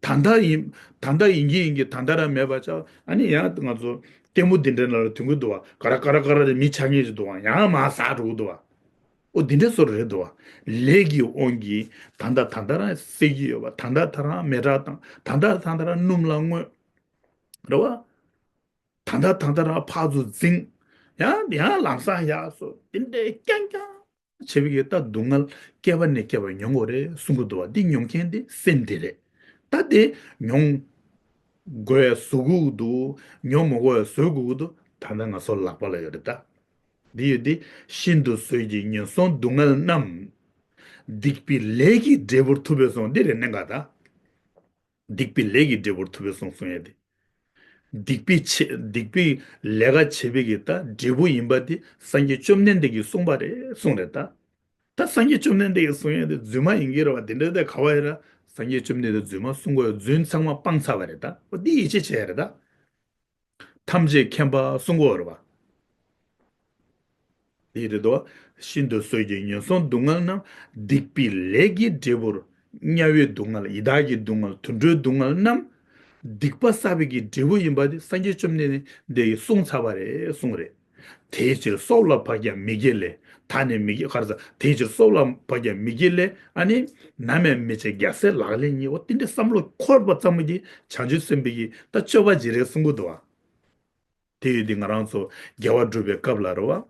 ད་ལྟ་ཡིན། ད་ལྟ་ཡིན་གྱི་ཡིན་གྱི་ད་ལྟ་རང་མེད་པ་ཆགས། ཨ་ནི་ཡང་ང་ཚོ་ལྟད་མོ་འདི་འདྲའི་ནང་ལ་ཐོན་གྱི་འདུག་བ། ཀ་ར་ཀ་ར་ཀ་ར་དེ་མི་ཆགས་ངེས་ཀྱི་འདུག་བ། ཡང་མར་ཟག་འགྲོ་གི་འདུག་བ། ཨོ་འདི་འདྲའི་བཟོ་རེད་འདུག་བ། ལས་ཀྱི་དབང་གིས་ད་ལྟ་ད་ལྟ་རང་བསད་ཀྱི་ཡོད་པ། ད་ལྟ་ད་རང་མེ་སྲེག་བཏང་། ད་ལྟ་ད་ལྟ་རང་སྣུམ་ལ་བརྔོས། རེད་བ། ད་ལྟ་ད་ལྟ་རང་ཕར་ཚུར་འཛིང་། ཡང་ཡང་ལམ་སང་ཡར་སོང་། དེ་འདྲའི་རྐྱང་རྐྱང་བྱེད་པའི་གི་ད་སྡུག་བསྔལ་བསྐལ་པ་ནས་བསྐལ་བ་མྱོང་དགོས་རེད་གསུང་གི་འདུག་བ། འདི་མྱོང་མཁན་དེ་སེམས་དེ་རེད། ད་དེ་མྱོང་དགོས་བཟོ་དགོས་ཀྱི་འདུག་མྱོང་མི་དགོས་བཟོ་དགོས་ཀྱི་འདུག་ད་ལྟ་ང་ཚོ་ལག་པ་ལ་ཡོད་རེད་ད། འདི་ཡོད་དེ། ཤིན་ཏུ་བཟོད་ཀྱི་ངན་སོང་སྡུག་བསྔལ་རྣམས། སྡིག་པའི་ལས་ཀྱི་འབྲས་བུར་ཐུབ་པས་གསུངས། འདི་རེད་གནད་འགག་ད། སྡིག་པའི་ལས་ཀྱི་འབྲས་བུར་ཐུབ་པས་གསུངས་གསུང་ཡས་དེ། སྡིག་པའི་ཆེ་སྡིག་པའི་ལས་ཀ་བྱེད་པའི་གི་ད་འབྲས་བུ་ཡིན་པ་དེ་སངས་རྒྱས་བཅོམ་ལྡན་འདས་ཀྱིས་གསུངས་པ་རེད་གསུངས་རེད་ད། ད་སངས་རྒྱས་བཅོམ་ལྡན་འདས་ཀྱིས་གསུངས་ཡས་དེ་རྫུན་མ་ཡིན་གྱི་རེད་བ། དེ་འདྲ་དེ་ག་བ་ཡིན་ར། སངས་རྒྱས་བཅོམ་ལྡན་འདས་རྫུན་མ་གསུང་གི་ཡོད། རྫུན་ཚང་མ་སྤངས་ཚར་བ་རེད་ད། འོ་འདི་ཡིད་ཆེས་བྱས་རེད་ད། ཐམས་ཅད་མཁྱེན་པ་གསུང་གི་ཡོད་རེད་བ། དེ་རེད་དོ། ཤིན་ཏུ་བཟོད་ཀྱི་ངན་སོང་སྡུག་བསྔལ་རྣམས། སྡིག་པའི་ལས་ཀྱི་འབྲས་བུར། དམྱལ་བའི་སྡུག་བསྔལ། ཡི་དྭགས་ཀྱི་སྡུག་བསྔལ། དུད་འགྲོའི་སྡུག་བསྔལ་རྣམས། སྡིག་པ་བསགས་པའི་གི་འབྲས་བུ་ཡིན་པ་དེ་སངས་རྒྱས་བཅོམ་ལྡན་འདས་ཀྱིས་གསུངས་ཚར་བ་རེད་གསུངས་རེད། དེའི་ཕྱིར་སྲོག་ལ་བབ་ཀྱང་མི་དགེ་ལས། ད་ནི་མི་དགེ་ག་རེ་ཟ། དེའི་ཕྱིར་སྲོག་ལ་བབ་ཀྱང་མི་དགེ་ལས། ཨ་ནི། ནམ་ཡང་མི་བྱེད་རྒྱལ་སྲས་ལག་ལེན་གཉིས། འོ་དེ་འདྲའི་བསམ་བློ་འཁོར་བ་ཙམ་གྱིས་བྱང་ཆུབ་སེམས་དཔའི་གི་ད་སྤྱོད་པ་ཅིག་རེད་གསུང་གི་འདུག་བ། དེ་ཡོད་དེ་ང་རང་ཚོ་དགེ་བ་སྒྲུབ་པའི་སྐབས་ལ་རེད་བ།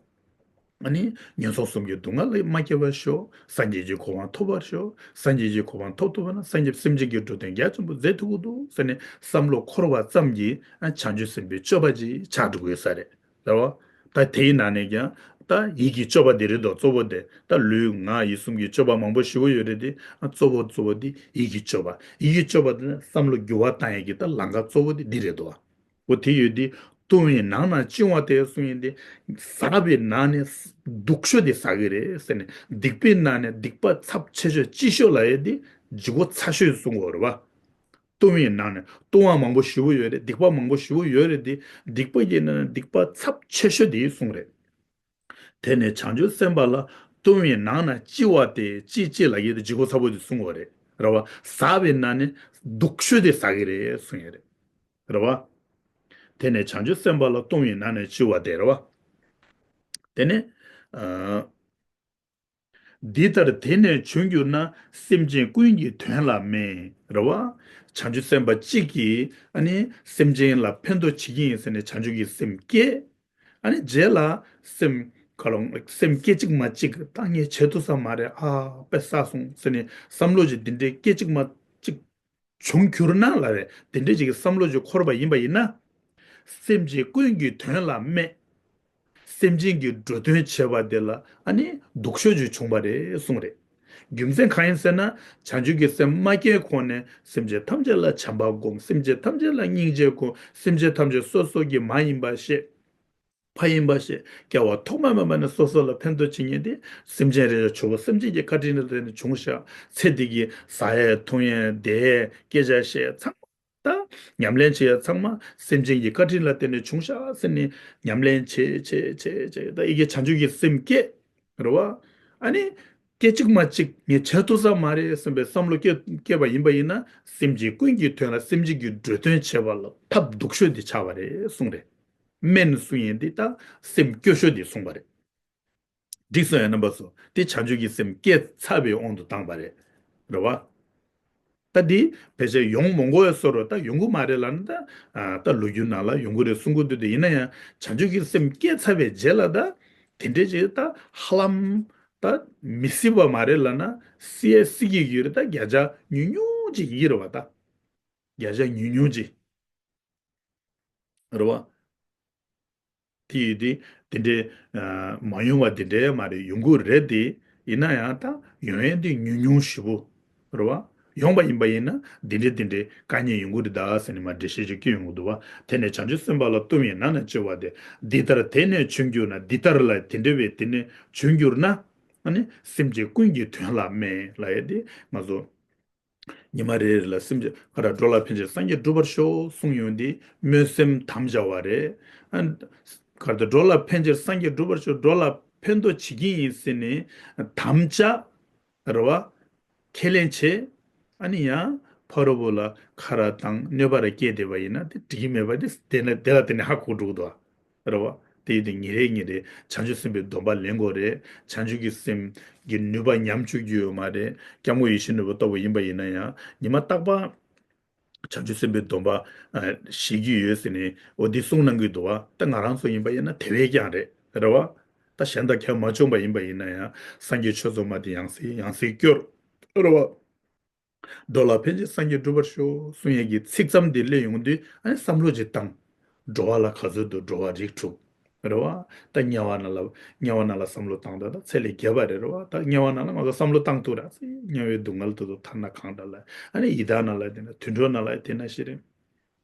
ཨ་ནི་ངན་སོང་གསུམ་གྱི་སྡུག་བསྔལ་ལས་མ་སྐྱེ་བར་ཤོག་སངས་རྒྱས་ཀྱི་གོ་འཕང་ཐོབ་པར་ཤོག་སངས་རྒྱས་ཀྱི་གོ་འཕང་ཐོབ་ཐུབ་པ་ན་སངས་རྒྱས་སེམས་ཅན་གྱི་འགྲོ་དོན་རྒྱ་ཆེན་པོ་མཛད་ཐུབ་ཀྱི་འདུག་ཟེར་ནས་བསམ་བློ་འཁོར་བ་ཙམ་གྱིས་ཨ་བྱང་ཆུབ་སེམས་དཔའི་སྤྱོད་པ་ཅིག་ཆགས་འགྲོ་གི་ཡོད་ས་རེད། རེད་བ། ད་དེའི་ནང་ནས་ཀྱང་ད་ཡིད་ཀྱི་སྤྱོད་པ་དེ་རེད་དོ། གཙོ་བོ་དེ་ད་ལུས་ངག་ཡིད་གསུམ་གྱི་སྤྱོད་པ་མང་པོ་ཞེ་པོ་ཡོད་རེད་དེ། ཨ་གཙོ་བོ་གཙོ་བོ་དེ་ཡིད་ཀྱི་སྤྱོད་པ། ཡིད་ཀྱི་སྤྱོད་པ་དེ་ནི་བསམ་བློ་འགྱུར་བ་བཏང་ཡས་ཀྱི་ད་ལམ་ཁ་གཙོ་བོ་དེ་འདི་རེད་དོ། འོ་དེ་ཡོད་དེ། ལྟུང་བའི་ནང་ན་ལྕི་བ་སྟེ་གསུངས་ཡིན་ཏེ། ཟག་པའི་ནང་ནས་སྡུག་ཤོས་དེ་ཟ་གི་རེད་ཟེར་ནས། སྡིག་པའི་ནང་ནས་སྡིག་པ་ཚབས་ཆེ་ཤོས་ལྕི་ཤོས་ལབ་ཡས་དེ་ལྗིད་ཁོག་ཚ་ཤོས་གསུང་གི་ཡོད་རེད་བ། ལྟུང་བའི་ནང་ནས་ལྟུང་བ་མང་པོ་ཞེ་པོ་ཡོད་རེད། སྡིག་པ་མང་པོ་ཞེ་པོ་ཡོད་རེད་དེ། སྡིག་པ་གི་ནང་ནས་སྡིག་པ་ཚབས་ཆེ་ཤོས་དེ་གསུངས་རེད། དེ་ནས་བྱང་ཆུབ་སེམས་དཔའ་ལ་ལྟུང་བའི་ནང་ན་ལྕི་བ་སྟེ། ལྕི་ལྕི་ལབ་ཡས་དེ་ལྗིད་ཁོག་ཚ་པོ་དེ་གསུང་གི་ཡོད་རེད། རེད་བ། ཟག་པའི་ནང་ནས་སྡུག་ཤོས་དེ་ཟ་གི་རེད་གསུང་ཡས་རེད། རེད་བ། དེ་ནས་བྱང་ཆུབ་སེམས་དཔའ་ལ་ལྟུང་བའི་ནང་ནས་ལྕི་བ་སྟེ། རེད་བ། དེ་ནས། ཨ། འདི་ལྟར་དེ་ནས་བྱུང་གྱུར་ན། སེམས་ཅན་ཀུན་གྱི་དོན་ལ་སྨན། རེད་བ། བྱང་ཆུབ་སེམས་དཔའ་གཅིག་གིས་ཨ་ནི་སེམས་ཅན་ལ་ཕན་ཐོགས་བྱེད་ཀྱི་ཡིན་ཟེར་ནས་བྱང་ཆུབ་ཀྱི་སེམས་བསྐྱེད། ཨ་ནི་རྗེས་ལ་སེམས་ག་ལ་སེམས་སྐད་ཅིག་མ་གཅིག་ད་ངས་བྱེད་ཐུབ་ས་མ་རེད། ཨ་དཔེ་བསགས་སོང་ཟེར་ནས་བསམ་བློ་ཅིག་འདི་འདྲའི་སྐད་ཅིག་མ་གཅིག་བྱུང་གྱུར་ན་ལབ་རེད། དེ་འདྲ་ཅིག་གི་བསམ་བློ་ཅིག་འཁོར་བ་ཡིན་པ་ཡིན་ན། སེམས་ཅན་ཀུན་གྱི་དོན་ལ་སྨན། སེམས་ཅན་གྱི་འགྲོ་དོན་བྱེད་པ་དེ་ལ་ཨ་ནི་སྡུག་ཤོས་ཅིག་བྱུང་བ་རེད་གསུངས་རེད། རྒྱུ་མཚན་གང་ཡིན་ཟེར་ན། བྱང་ཆུབ་ཀྱི་སེམས་མ་སྐྱེས་གོང་ནས་སེམས་ཅན་ཐམས་ཅད་ལ་བྱམས་པ་སྒོམ། སེམས་ཅན་ཐམས་ཅད་ལ་སྙིང་རྗེ་སྒོམ། སེམས་ཅན་ཐམས་ཅད་སོ་སོ་གི་མ་ཡིན་པ་ཤེས། ཕ་ཡིན་པ་ཞེས་སྐྱེ་བ་ཐོག་མ་མེད་པ་ནས་སོ་སོ་ལ་ཕན་ཐོགས་བྱེད་མཁན་དེ་སེམས་ཅན་རེ་རེ་ཆོག་པ་སེམས་ཅན་གྱི་བཀའ་དྲིན་ལ་བརྟེན་ནས་བྱུང་ཤག་ཚེ་འདི་གི་ཟ་ཡས་འཐུང་ཡས་བསྡད་ཡས་སྐད་ཆ་བཤད་ཚང་མ་ད་ཉམས་ལེན་བྱེད་ཡས་ཚང་མ་སེམས་ཅན་གྱི་བཀའ་དྲིན་ལ་བརྟེན་ནས་བྱུང་ཤག་ཟེར་ནས་ཉམས་ལེན་བྱེད་བྱེད་བྱེད་བྱེད་ད་ཡི་གེ་བྱང་ཆུབ་ཀྱི་སེམས་བསྐྱེད། རེད་བ། ཨ་ནི། སྐད་ཅིག་མ་གཅིག་ངས་བྱེད་ཐུབ་ས་མ་རེད་བསམ་པའི་བསམ་བློ་སྐྱེ་སྐྱེས་པ་ཡིན་པ་ཡིན་ན། སེམས་ཅན་ཀུན་གྱི་དོན་ལ་སེམས་ཅན་གྱི་འགྲོ་དོན་བྱེད་པ་ལ་ཐབས་སྡུག་ཤོས་དེ་ཆགས་པ་རེད་གསུངས་རེད། སྨན་གསུང་ཡིན་དེ་ད་སེམས་སྐྱོ་ཤོས་དེ་གསུངས་པ་རེད། འགྲིག་སོང་ཡ་རྣམ་པ་ཚོ། དེ་བྱང་ཆུབ་ཀྱི་སེམས་སྐྱེས་ཚར་བའི་དབང་དུ་བཏང་པ་རེད། རེད་བ། ད་འདི་ཕལ་ཆེར་ཡོང་མི་དགོས་པའི་བཟོ་འདྲ་ད་ཡོང་གི་མ་རེད་ལབ་ན་ད། ཨ། ད་ལོ་རྒྱུས་ནང་ལ་ཡོང་གི་རེད་གསུང་གི་འདུག་དེ་ཡིན་ན་ཡང་བྱང་ཆུབ་ཀྱི་སེམས་སྐྱེས་ཚར་བའི་རྗེས་ལ་ད་དེ་འདྲའི་ཅིག་ད་ཧ་ལམ་ད་མི་སྲིད་པ་མ་རེད་ལབ་ན་སྲིད་ཡ་སྲིད་ཀྱི་ཡོད་རེད། ད་བརྒྱ་ཆ་ཉུང་ཉུང་ཅིག་ཡིན་གྱི་རེད་བ། ད་བརྒྱ་ཆ་ཉུང་ཉུང་ཅིག་རེད་བ། དེ་ཡིན་དུས་དེ་འདྲའི་ཨ་མ་ཡོང་བ་དེ་འདྲའི་མ་རེད། ཡོང་གི་རེད་དེ། ཡིན་ན་ཡང་ད་ཡོང་ཡས་འདི་ཉུང་ཉུང་ཞེ་པོ་རེད་བ། ཡོང་པ་ཡིན་པ་ཡིན་ན་འདི་འདྲའི་འདི་འདྲའི་དཀའ་ངལ་ཡོང་གི་རེད་ད་ཟེར་ནས་མར་འགྲེལ་བཤད་ཅིག་སྐྱོན་ཡོང་གི་འདུག་བ། དེ་ནས་བྱང་ཆུབ་སེམས་དཔའ་ལ་གཏུམ་ཡིན་ན་ན་ཅེས་པ་དེ། འདི་ལྟར་དེ་ནས་བྱོན་གྱུར་ན། འདི་ལྟར་ལ་དེ་འདྲ་བའི་དེ་ནས་བྱོན་གྱུར་ན། ཨ་ནི་སེམས་ཅན་ཀུན་གྱི་དོན་ལ་སྨན་ལབ་ཡས་དེ་ང་ཚོ། ཉི་མ་རེ་རེ་ལ་སེམས་ཅན་ག་རེ། འགྲོ་ལ་ཕན་ཕྱིར་སངས་རྒྱས་འགྲུབ་པར་ཤོག་གསུངས་ཡོང་དུས་སྨོན་སེམས་དམ་བཅའ་བ་རེད། ཨ། ག་རེ་ད། འགྲོ་ལ་ཕན་ཕྱིར་སངས་རྒྱས་འགྲུབ་པར་ཤོག་འགྲོ་ལ་ཕན་ཐོགས་བྱེད་ཀྱི་ཡིན་ཟེར་ནས་དམ་བཅའ་རེད་བ། ཁས་ལེན་བྱས། ཨ་ནི་ཡང་ཕ་རོལ་པོ་ལ་ཁ་ར་བཏང་གནོད་པ་ར་སྐྱེལ་བསྡད་པ་ཡིན་ན་དེ་འགྲིག་གི་མེད་པ་དེ་དེ་ན་དེ་ལ་དེ་ནས་ཧ་གོ་འགྲོ་གི་འདུག་བ། རེད་བ། དེ་ཡིན་དུས་ཉིན་རེ་ཉིན་རེ་བྱང་ཆུབ་སེམས་དཔའི་སྡོམ་པ་ལེན་དགོས་རེད། བྱང་ཆུབ་ཀྱི་སེམས་ཀྱི་ནུས་པ་ཉམས་བཅུག་རྒྱུ་ཡོད་མ་རེད། སྐྱབས་མགོན་ཡིད་བཞིན་ནོར་བུ་ལྟ་བུ་ཡིན་པ་ཡིན་ན་ཡང་ཉི་མ་རྟག་པར་བྱང་ཆུབ་སེམས་དཔའི་སྡོམ་པ་ཨ་བཞེས་ཀྱི་ཡོད་ཟེར་ནས་འོ་འདི་གསུངས་གནང་གི་འདུག་བ། ད་ང་རང་ཚོ་ཡིན་པ་ཡིན་ན་དེ་བས་ཀྱང་རེད། རེད་བ། ད་གཞན་དང་ཁྱད་མ་བྱུང་བ་ཡིན་པ་ཡིན་ན་ཡང་སངས་རྒྱས་ཆོས་ཚོགས་མ་དེ་ཡང་སེ་ཡང་སེ་སྐྱོར། རེད་བ། འགྲོ་ལ་ཕན་ཕྱིར་སངས་རྒྱས་འགྲུབ་པར་ཤོག་གསུང་ཡས་ཀྱི་ཚིག་ཙམ་དེ་སླེབས་ཡོང་དུས་ཨ་ནི་བསམ་བློ་ཅིག་བཏང་། འགྲོ་བ་ལ་ག་ཚོད་འདུག་འགྲོ་བ་རིགས་དྲུག་རེད་བ། ད་དམྱལ་བ་ནང་ལ་དམྱལ་བ་ནང་ལ་བསམ་བློ་བཏང་། ད་ད་ཚེ་ལས་བརྒལ་བ་རེད། རེད་བ། ད་དམྱལ་བ་ནང་ལ་ང་ཚོ་བསམ་བློ་བཏང་ཐུབ་ར། དམྱལ་བའི་སྡུག་བསྔལ་དེ་ཚོ་ཐར་ན་གང་འདྲ་ལ། ཨ་ནི་ཡི་དྭགས་ནང་ལ་དེ་ན་དུད་འགྲོ་ནང་ལ་དེ་ན་ཤི་རེད།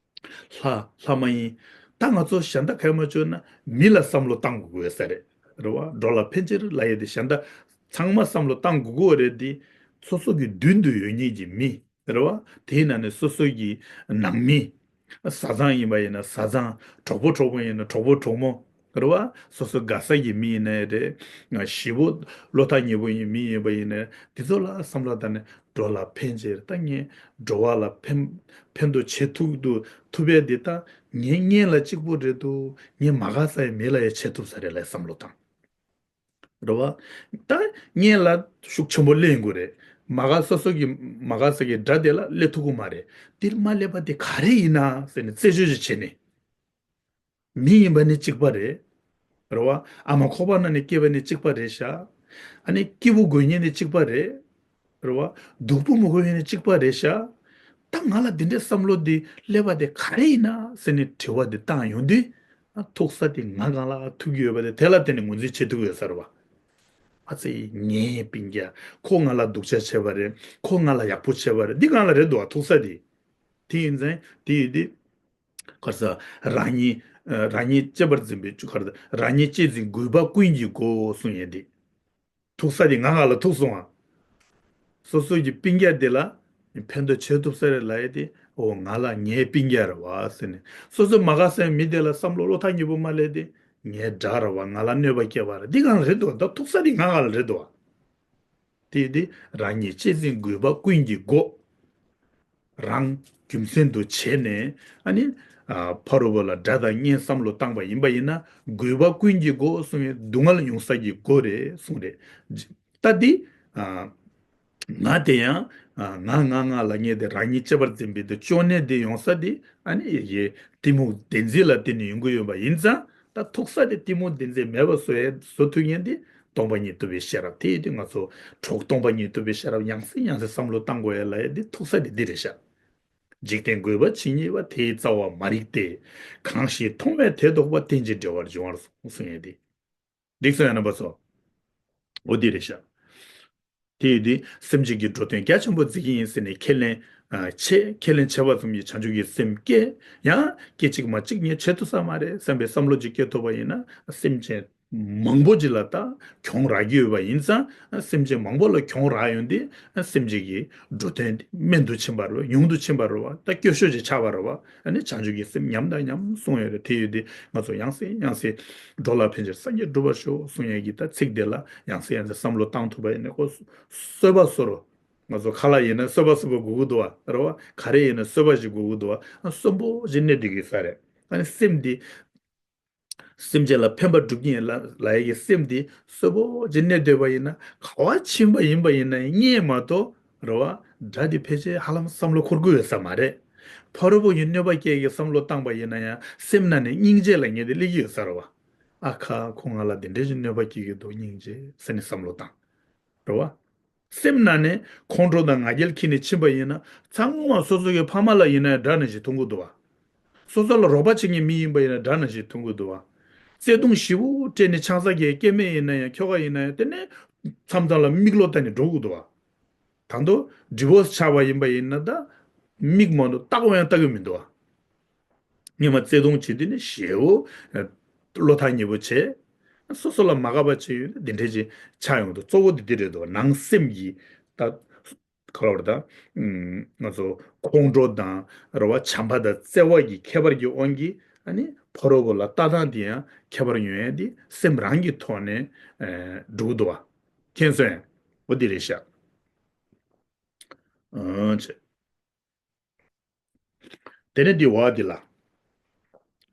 ལྷ་ལྷ་མ་ཡིན། ད་ང་ཚོ་གཞན་དག་གལ་མ་བྱུང་ན་མི་ལ་བསམ་བློ་བཏང་དགོས་ས་རེད། རེད་བ། འགྲོ་ལ་ཕན་ཕྱིར་ལབ་ཡས་དེ་གཞན་དག་ཚང་མ་བསམ་བློ་བཏང་དགོས་ཀྱི་རེད་དེ། སོ་སོ་གི་མདུན་དུ་ཡོད་མཁན་གྱི་མི། རེད་བ། དེའི་ནང་ནས་སོ་སོ་གི་ནང་མི། བཟའ་ཚང་ཡིན་པ་ཡིན་ན་བཟའ་ཚང་། གྲོགས་པོ་གྲོགས་པོ་ཡིན་ན་གྲོགས་པོ་གྲོགས་མོ། རེད་བ། སོ་སོ་དགའ་ས་གི་མི་ཡིན་ནའི་རེད། ཞེ་པོ་བློ་ཐག་ཉེ་པོ་ཡིན་མི་ཡིན་པ་ཡིན་ནའི་དེ་ཚོ་ལ་བསམ་བློ་བཏང་ནས་འགྲོ་ལ་ཕན་ཕྱིར། ད་ངས་འགྲོ་བ་ལ་ཕན་ཕན་ཐོགས་བྱེད་ཐུབ་ཐུབ་ཐུབ་པས་དེ། ད་ངའི་གཉེན་ལ་གཅིག་པུ་རེད་འདུག་ངའི་མ་དགའ་ས་ཡི་མི་ལ་ཡང་བྱེད་ཐུབ་ས་རེད་ལབ་བསམ་བློ་བཏང་། རེད་བ། ད་གཉེན་ལ་ཤུགས་ཆེན་པོ་སླེབས་ཡོང་གི་རེད། མ་དགའ། སོ་སོ་གི་མ་དགའ་ས་གི་དགྲ་དེ་ལ་སླེབས་ཐུབ་ཀྱི་མ་རེད། འདིར་མ་སླེབས་པ་དེ་ག་རེ་ཡིན་ན་ཟེར་ནས་རྩད་གཅོད་ཅིག་བྱས་ནས། མི་ཡིན་པ་ནི་གཅིག་པ་རེད། རེད་བ། ཨ་མ་ཁོག་པ་ནང་ནས་སྐྱེས་པ་ནི་གཅིག་པ་རེད་ཤག་ཨ་ནི་སྐྱིད་པོ་དགོས་མཁན་ནི་གཅིག་པ་རེད། རེད་བ། སྡུག་པོ་མི་དགོས་མཁན་ནི་གཅིག་པ་རེད་ཤག་ད་ང་ལ་འདི་འདྲའི་བསམ་བློ་འདི་སླེབས་པ་དེ་ག་རེ་ཡིན་ན་ཟེར་ནས་དྲི་བ་འདི་བཏང་ཡོང་དུས། ཨ། ཐུག་ས་དེ་ང་གང་ལ་ཐུག་གི་ཡོད་པ་དེ་དེ་ལ་བརྟེན་ནས་ངོས་འཛིན་བྱེད་ཐུབ་ཀྱི་ཡོད་ས་རེད་བ། ཨ་ཙི། ངའི་སྤུན་ཀྱག་ཁོ་ང་ལ་སྡུག་ཅག་བྱས་པ་རེད། ཁོ་ང་ལ་ཡག་པོ་བྱས་པ་རེད། འདི་གང་ལ་རེད་འདུག་བ། ཐུག་ས་དེ། དེ་ཡིན་ཙང་དེ་ཡིན་དུས། ག་རེ་ཟ། རང་ཉིད། རང་ཉིད་གཅེས་པར་འཛིན་པའི། ག་རེ་ཟ། རང་ཉིད་གཅེས་འཛིན་རྒུད་པ་ཀུན་གྱི་སྒོ་གསུང་ཡས་དེ། ཐུག་ས་དེ་ང་གང་ལ་ཐུག་སོང་ཨ། སོ་སོ་གི་སྤུན་ཀྱག་དེ་ལ་ཕན་ཐོགས་བྱེད་ཐུབ་ས་རེད་ལབ་ཡས་དེ། འོ་ང་ལ་ངའི་སྤུན་ཀྱག་རེད་བ་ཟེར་ནས། སོ་སོ་མ་དགའ་སའི་མི་དེ་ལ་བསམ་བློ་བློ་ཐག་ཉེ་པོ་མ་སླེབས་དེ། ངའི་དགྲ་རེད་བ། ང་ལ་གནོད་པ་སྐྱེལ་བ་རེད། འདི་གང་ལ་རེད་འདུག་བ། ད་ཐུག་ས་དེ་ང་གང་ལ་རེད་འདུག་བ། དེ་དེ་རང་ཉིད་གཅེས་འཛིན་རྒུད་པ་ཀུན་གྱི་སྒོ། རང་རྒྱུ་མཚན་དུ་བྱས་ནས། ཨ་ནི། ཨ། ཕ་རོལ་པོ་ལ་དགྲ་དང་གཉེན་བསམ་བློ་བཏང་པ་ཡིན་པ་ཡིན་ན་རྒུད་པ་ཀུན་གྱི་སྒོ་གསུང་བའི་སྡུག་བསྔལ་མྱོང་ས་ཀྱི་སྒོ་རེད་གསུངས་རེད། ད་འདི། ཨ། ང་དེ་ཡང་། ཨ། ང་ང་ང་ལ་ངས་དེ་རང་ཉིད་གཅེས་པར་འཛིན་པའི་དེ་སྐྱོ་གནས་དེ་ཡོང་ས་དེ། ཨ་ནི་ཡེ་གཏི་མུག་བདེན་འཛིན་ལ་བརྟེན་ནས་ཡོང་གི་ཡོད་པ་ཡིན་ཙང་། ད་ཐུག་ས་དེ་གཏི་མུག་བདེན་འཛིན་མེད་པ་བཟོ་ཡས་བཟོ་ཐུབ་མཁན་དེ་སྟོང་པ་ཉིད་རྟོགས་པའི་ཤེས་རབ། དེ་ཡིན་དུས་ང་ཚོ་གྲོགས་སྟོང་པ་ཉིད་རྟོགས་པའི་ཤེས་རབ་ཡང་སེ་ཡང་སེ་བསམ་བློ་བཏང་དགོས་ཡ་ལ་ཡ་འདི་ཐུག་ས་དེ་འདི་རེད་ཤག་འཇིག་རྟེན་རྒུད་པ་ཇི་སྙེད་པ། དེ་ཡི་རྩ་བ་མ་རིག་སྟེ། གང་ཞིག་མཐོང་བས་དེ་རྟོགས་པ། རྟེན་ཅིང་འབྲེལ་བར་འབྱུང་བར་གསུངས་ཡོད་དེ། འགྲིག་སོང་ཡ་རྣམ་པ་ཚོ། འོ་འདི་རེད་ཤག་དེ་ཡིན་དུས་སེམས་ཅན་གྱི་འགྲོ་དོན་རྒྱ་ཆེན་པོ་མཛད་ཀྱི་ཡིན་ཟེར་ནས་ཁས་ལེན། ཨ། བྱས། ཁས་ལེན་བྱས་པ་ཙམ་གྱིས་བྱང་ཆུབ་ཀྱི་སེམས་སྐྱེ། ཡང་སྐད་ཅིག་མ་གཅིག་ངས་བྱེད་ཐུབ་ས་མ་རེད་བསམ་པའི་བསམ་བློ་ཅིག་སྐྱེ་ཐུབ་པ་ཡིན་ན། སེམས་ཅན་མང་པོ་ཅིག་ལ་ད་གྱོང་རག་གི་ཡོད་པ་ཡིན་ཙང་། སེམས་ཅན་མང་པོ་ལ་གྱོང་རག་ཡོང་དུས་སེམས་ཅན་གྱི་འགྲོ་དོན་དམན་དུ་ཕྱིན་པ་རེད། ཉུང་དུ་ཕྱིན་པ་རེད་བ། ད་སྐྱོ་ཤོས་ཅིག་ཆགས་པ་རེད་བ། ཨ་ནི་བྱང་ཆུབ་ཀྱི་སེམས་ཉམས་དང་ཉམས་སོང་ཡོད་རེད། དེ་ཡོད་དུས་ང་ཚོ་ཡང་སེ་ཡང་སེ་འགྲོ་ལ་ཕན་ཕྱིར་སངས་རྒྱས་འགྲུབ་པར་ཤོག་གསུང་ཡས་ཀྱི་ད་ཚིག་དེ་ལ་ཡང་སེ་ཡང་སེ་བསམ་བློ་བཏང་ཐུབ་པ་ཡིན་ན། ཁོ་གསོལ་བ་གསོལ་རོགས། ང་ཚོ་ཁ་ལག་ཡིན་ན་གསོལ་བ་གསོལ་བ་དགོས་ཀྱི་འདུག་བ། རེད་བ། ག་རེ་ཡིན་ན་གསོལ་བ་ཞིག་དགོས་ཀྱི་འདུག་བ། གསོན་པོ་ཞིག་གནས་བསྡད་ཀྱི་ས་རེད། ཨ་ནི་སེམས་འདི། སེམས་ཅན་ལ་ཕན་པ་སྒྲུབ་ཀྱི་ཡིན་ལ་ལབ་ཡས་ཀྱི་སེམས་འདི་གསོན་པོ་ཞིག་གནས་བསྡད་པ་ཡིན་ན། ག་བ་ཕྱིན་པ་ཡིན་པ་ཡིན་ན་ཡང་རྙེད་མ་གཏོགས། རེད་བ། དགྲ་འདི་ཕལ་ཆེར་ཧ་ལམ་བསམ་བློ་འཁོར་གྱི་ཡོད་ས་མ་རེད། ཕ་རོལ་པོ་ཡིས་གནོད་པ་སྐྱེལ་གྱི་བསམ་བློ་བཏང་པ་ཡིན་ན་ཡང་སེམས་ནང་ནས་སྙིང་རྗེ་ལབ་མཁན་དེ་སླེབས་ཀྱི་ཡོད་ས་རེད་བ། ཨ་ཁ། ཁོ་ང་ལ་འདི་འདྲ་ཞིག་གནོད་པ་སྐྱེལ་གྱི་འདུག་སྙིང་རྗེ་ཟེར་ནས་བསམ་བློ་བཏང་། རེད་བ། སེམས་ནང་ནས་ཁོང་ཁྲོ་དང་ང་རྒྱལ་འཁྱེར་ནས་ཕྱིན་པ་ཡིན་ན། ཚང་མ་སོ་སོ་གི་ཕ་མ་ལ་ཡིན་ན་ཡང་དགྲ་ནང་བཞིན་མཐོང་གི་འདུག་བ། སོ་སོ་ལ་རོགས་པ་བྱེད་མཁན་མི་ཡིན་པ་ཡིན་ན་དགྲ་ནང་བཞིན་མཐོང་གི་འདུག་བ། བརྩེ་དུང་ཞེ་པོ་སྤྲད་ནས་ཆང་ས་རྒྱག་སྐྱེ་དམན་ཡིན་ན་ཡང་ཁྱོ་ག་ཡིན་ན་ཡང་དེ་ནས་ མཚམས་མཚམས་ལ་མིག་བློ་གཏད་ནས་འགྲོ་དགོས་འདུག་བ། ད་དུང་ཌི་བོར་སི་ཆགས་པ་ཡིན་པ་ཡིན་ན་ད་མིག་མ་གཏོགས་ལྟ་གོ་ཡང་ལྟ་གི་མི་འདུག་བ། སྔོན་མ་བརྩེ་དུང་བྱེད་དུས་ནི་ཞེ་བོ་བློ་ཐག་ཉེ་པོ་བྱས། སོ་སོ་ལ་མ་དགའ་བ་བྱས་ཡོད་ན་འདི་འདྲས་ཅིག་ཆགས་ཡོང་འདུག་གཙོ་བོ་འདི་འདི་རེད་འདུག་ནང་སེམས་ཀྱི་ད། ག་རེ་ལབ་དགོས་རེད་ད། ང་ཚོ་ཁོང་ཁྲོ་དང་རེད་བ། བྱམས་པ་དང་བརྩེ་བ་གི་ཁྱད་པར་གྱི་དབང་གིས་ཨ་ནི་ཕ་རོལ་པོ་ལ་ལྟ་སྟངས་དེ་ཡང་ཁྱད་པར་ཡོང་ཡས་དེ་སེམས་རང་གི་ཐོག་ནས་ཨེ་འགྲོ་གི་འདུག་བ། མཁྱེན་སོང་ངས། འོ་འདི་རེད་ཤག་ཨང་ཆེ། དེ་ནས་འདི་བ་འདི་ལ།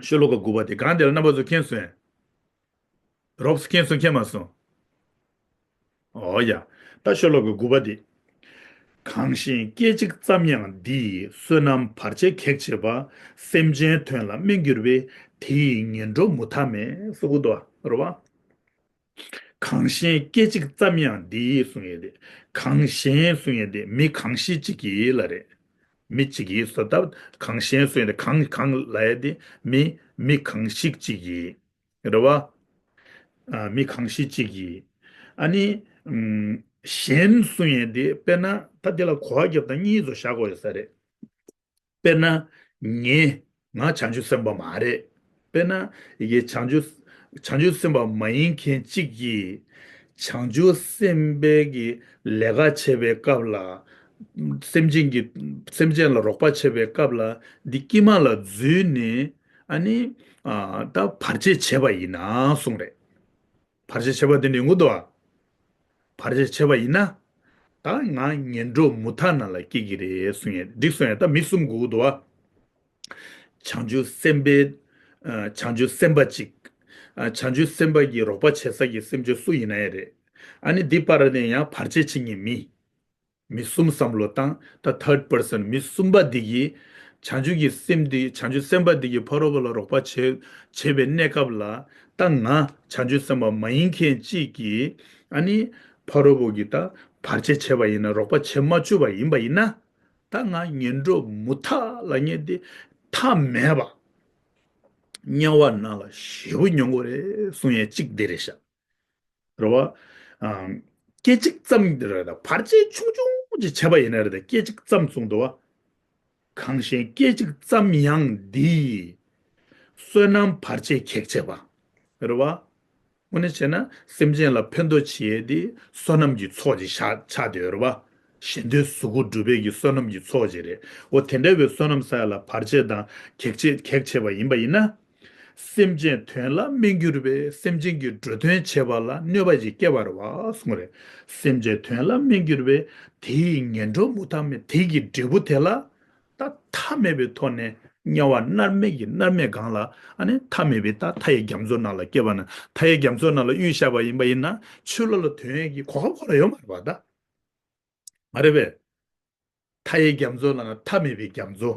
ཤོ་ལོ་ཀ་དགུ་པ་དེ་གང་དེ་ལ་རྣམ་པ་ཚོ་མཁྱེན་སོང་ངས། རོབ་ཙམ་མཁྱེན་སོང་མཁྱེན་མ་སོང་། འོ་ཡ། ད་ཤོ་ལོ་ཀ་དགུ་པ་འདི། གང་ཞིག་སྐད་ཅིག་ཙམ་ཡང་འདི་ཡི་བསོད་ནམས་བར་ཆད་གེགས་བྱེད་པ། སེམས་ཅན་དོན་ལ་སྨོན་གྱུར་པའི། དེ་ཡི་ངན་འགྲོ་མུ་མཐའ་མེད། གསུང་གི་འདུག་བ། རེད་བ། གང་ཞིག་སྐད་ཅིག་ཙམ་ཡང་འདི་ཡི་གསུང་ཡས་དེ། གང་ཞིག་གསུང་ཡས་དེ་མི་གང་ཞིག་ཅིག་གིས་ལ་རེད། མི་གཅིག་གིས་སོ་ད་གང་ཞིག་གསུང་ཡས་དེ་གང་གང་ལ་ཡས་དེ་མི་མི་གང་ཞིག་ཅིག་གིས། རེད་བ། ཨ། མི་གང་ཞིག་ཅིག་གིས། ཨ་ནི། ཨམ། གཞན་གསུང་ཡས་དེ་དཔེར་ན་ད་དེ་ལ་གོ་བ་རྒྱབ་དང་གཉིས་སུ་བཞག་དགོས་ཡོད་ས་རེད། དཔེར་ན། ངས། ང་བྱང་ཆུབ་སེམས་དཔའ་མ་རེད། དཔེར་ན། ཡི་གེ་བྱང་ཆུབ། བྱང་ཆུབ་སེམས་དཔའ་མ་ཡིན་མཁན་གཅིག་གིས། བྱང་ཆུབ་སེམས་དཔའི་གི་ལས་ཀ་བྱེད་པའི་སྐབས་ལ། སེམས་ཅན་གྱི། སེམས་ཅན་ལ་རོགས་པ་བྱེད་པའི་སྐབས་ལ། འདི་དཀྱིལ་མ་ལ་འཛུལ་ནས། ཨ་ནི། ཨ། ད་བར་ཆད་བྱས་པ་ཡིན་ན་གསུངས་རེད། བར་ཆད་བྱས་པ་དེ་འདྲ་ཡོང་གི་འདུག་བ། བར་ཆད་བྱས་པ་ཡིན་ན། ད་ང་ངན་འགྲོ་མུ་མཐའ་ནང་ལ་སྐྱེ་གི་རེད་གསུང་ཡས་འགྲིག་སོང་ཡས། ད་མི་གསུམ་དགོས་ཀྱི་འདུག་བ། བྱང་ཆུབ་སེམས་དཔའི། ཨ། བྱང་ཆུབ་སེམས་དཔའ་གཅིག་ཨ། བྱང་ཆུབ་སེམས་དཔའ་གི་རོགས་པ་བྱེད་ས་གི་སེམས་ཅན་སུ་ཡིན་ན་ཡང་རེད། ཨ་ནི་འདི་པར་ནས་ཡང་བར་ཆད་བྱེད་མཁན་མི། མི་གསུམ་བསམ་བློ་བཏང་། ད་ཐར་ཌི་པར་སན་མི་གསུམ་པ་འདི་གིས། བྱང་ཆུབ་ཀྱི་སེམས་འདི། བྱང་ཆུབ་སེམས་དཔའ་འདི་གིས་ཕ་རོལ་པོ་ལ་རོགས་པ་བྱེད། བྱེད་པའི་གནས་སྐབས་ལ། ད་ང་བྱང་ཆུབ་སེམས་དཔའ་མ་ཡིན་མཁན་གཅིག་གིས། ཨ་ནི། ཕ་རོལ་པོ་གིས་ད་བར་ཆད་བྱས་པ་ཡིན་ན། རོགས་པ་བྱེད་མ་བཅུག་པ་ཡིན་པ་ཡིན་ན། ད་ང་ངན་འགྲོ་མུ་མཐའ་ལབ་མཁན་དེ་མཐའ་མེད་པ། དམྱལ་བ་ནང་ལ་ཞེ་པོ་མྱོང་དགོས་རེད་གསུང་ཡས་གཅིག་འདི་རེད་ཤག་རེད་བ། ཨམ། སྐད་ཅིག་ཙམ་རེད་ད། བར་ཆད་ཆུང་ཆུང་ཅིག་བྱས་པ་ཡིན་ན་རེད་ད། སྐད་ཅིག་ཙམ་གསུངས་འདུག་བ། གང་ཞིག་སྐད་ཅིག་ཙམ་ཡང་འདི་ཡི། བསོད་ནམས་བར་ཆད་གེགས་བྱེད་པ། རེད་བ། དངོས་གནས་བྱས་ན་སེམས་ཅན་ལ་ཕན་ཐོགས་བྱེད་ཡས་དེ་བསོད་ནམས་ཀྱི་ཚོགས་ཅིག་ཆགས་ཆགས་བསྡད་ཡོད་རེད་བ། གཞན་དོན་གཟུགས་སྐུ་སྒྲུབ་པའི་གི་བསོད་ནམས་ཀྱི་ཚོགས་ཅིག་རེད། འོ་དེ་འདྲ་བའི་བསོད་ནམས་བསགས་ཡ་ལ་བར་ཆད་དང་གེགས་བྱེད་གེགས་བྱེད་པ་ཡིན་པ་ཡིན་ན། སེམས་ཅན་དོན་ལ་སྨོན་གྱུར་པའི། སེམས་ཅན་གྱི་འགྲོ་དོན་བྱེད་པ་ལ་གནོད་པ་ཅིག་བསྐྱལ་བ་རེད་བ་གསུངས་རེད། སེམས་ཅན་དོན་ལ་སྨོན་གྱུར་པའི། དེ་ཡི་ངན་འགྲོ་མུ་མཐའ་མེད། དེ་གི་འབྲས་བུ་དེ་ལ། ད་མཐའ་མེད་པའི་ཐོག་ནས་དམྱལ་བ་མནར་མེད་ཀྱི་མནར་མེད་གང་ལ། ཨ་ནི་མཐའ་མེད་པའི་ད་མཐའ་ཡས་རྒྱ་མཚོ་ནང་ལ་སྐྱེ་བ་ན། མཐའ་ཡས་རྒྱ་མཚོ་ནང་ལ་གཡུལ་བཞག་པ་ཡིན་པ་ཡིན་ན། ཆུ་ལོག་ལ་ཐོན་ཡས་ཀྱི་གོ་སྐབས་ཁོ་རང་ཡོད་མ་རེད་པ་ད། མ་རེད་པས། མཐའ་ཡས་རྒྱ་མཚོ་ནང་ལ་མཐའ་མེད་པའི་རྒྱ་མཚོ།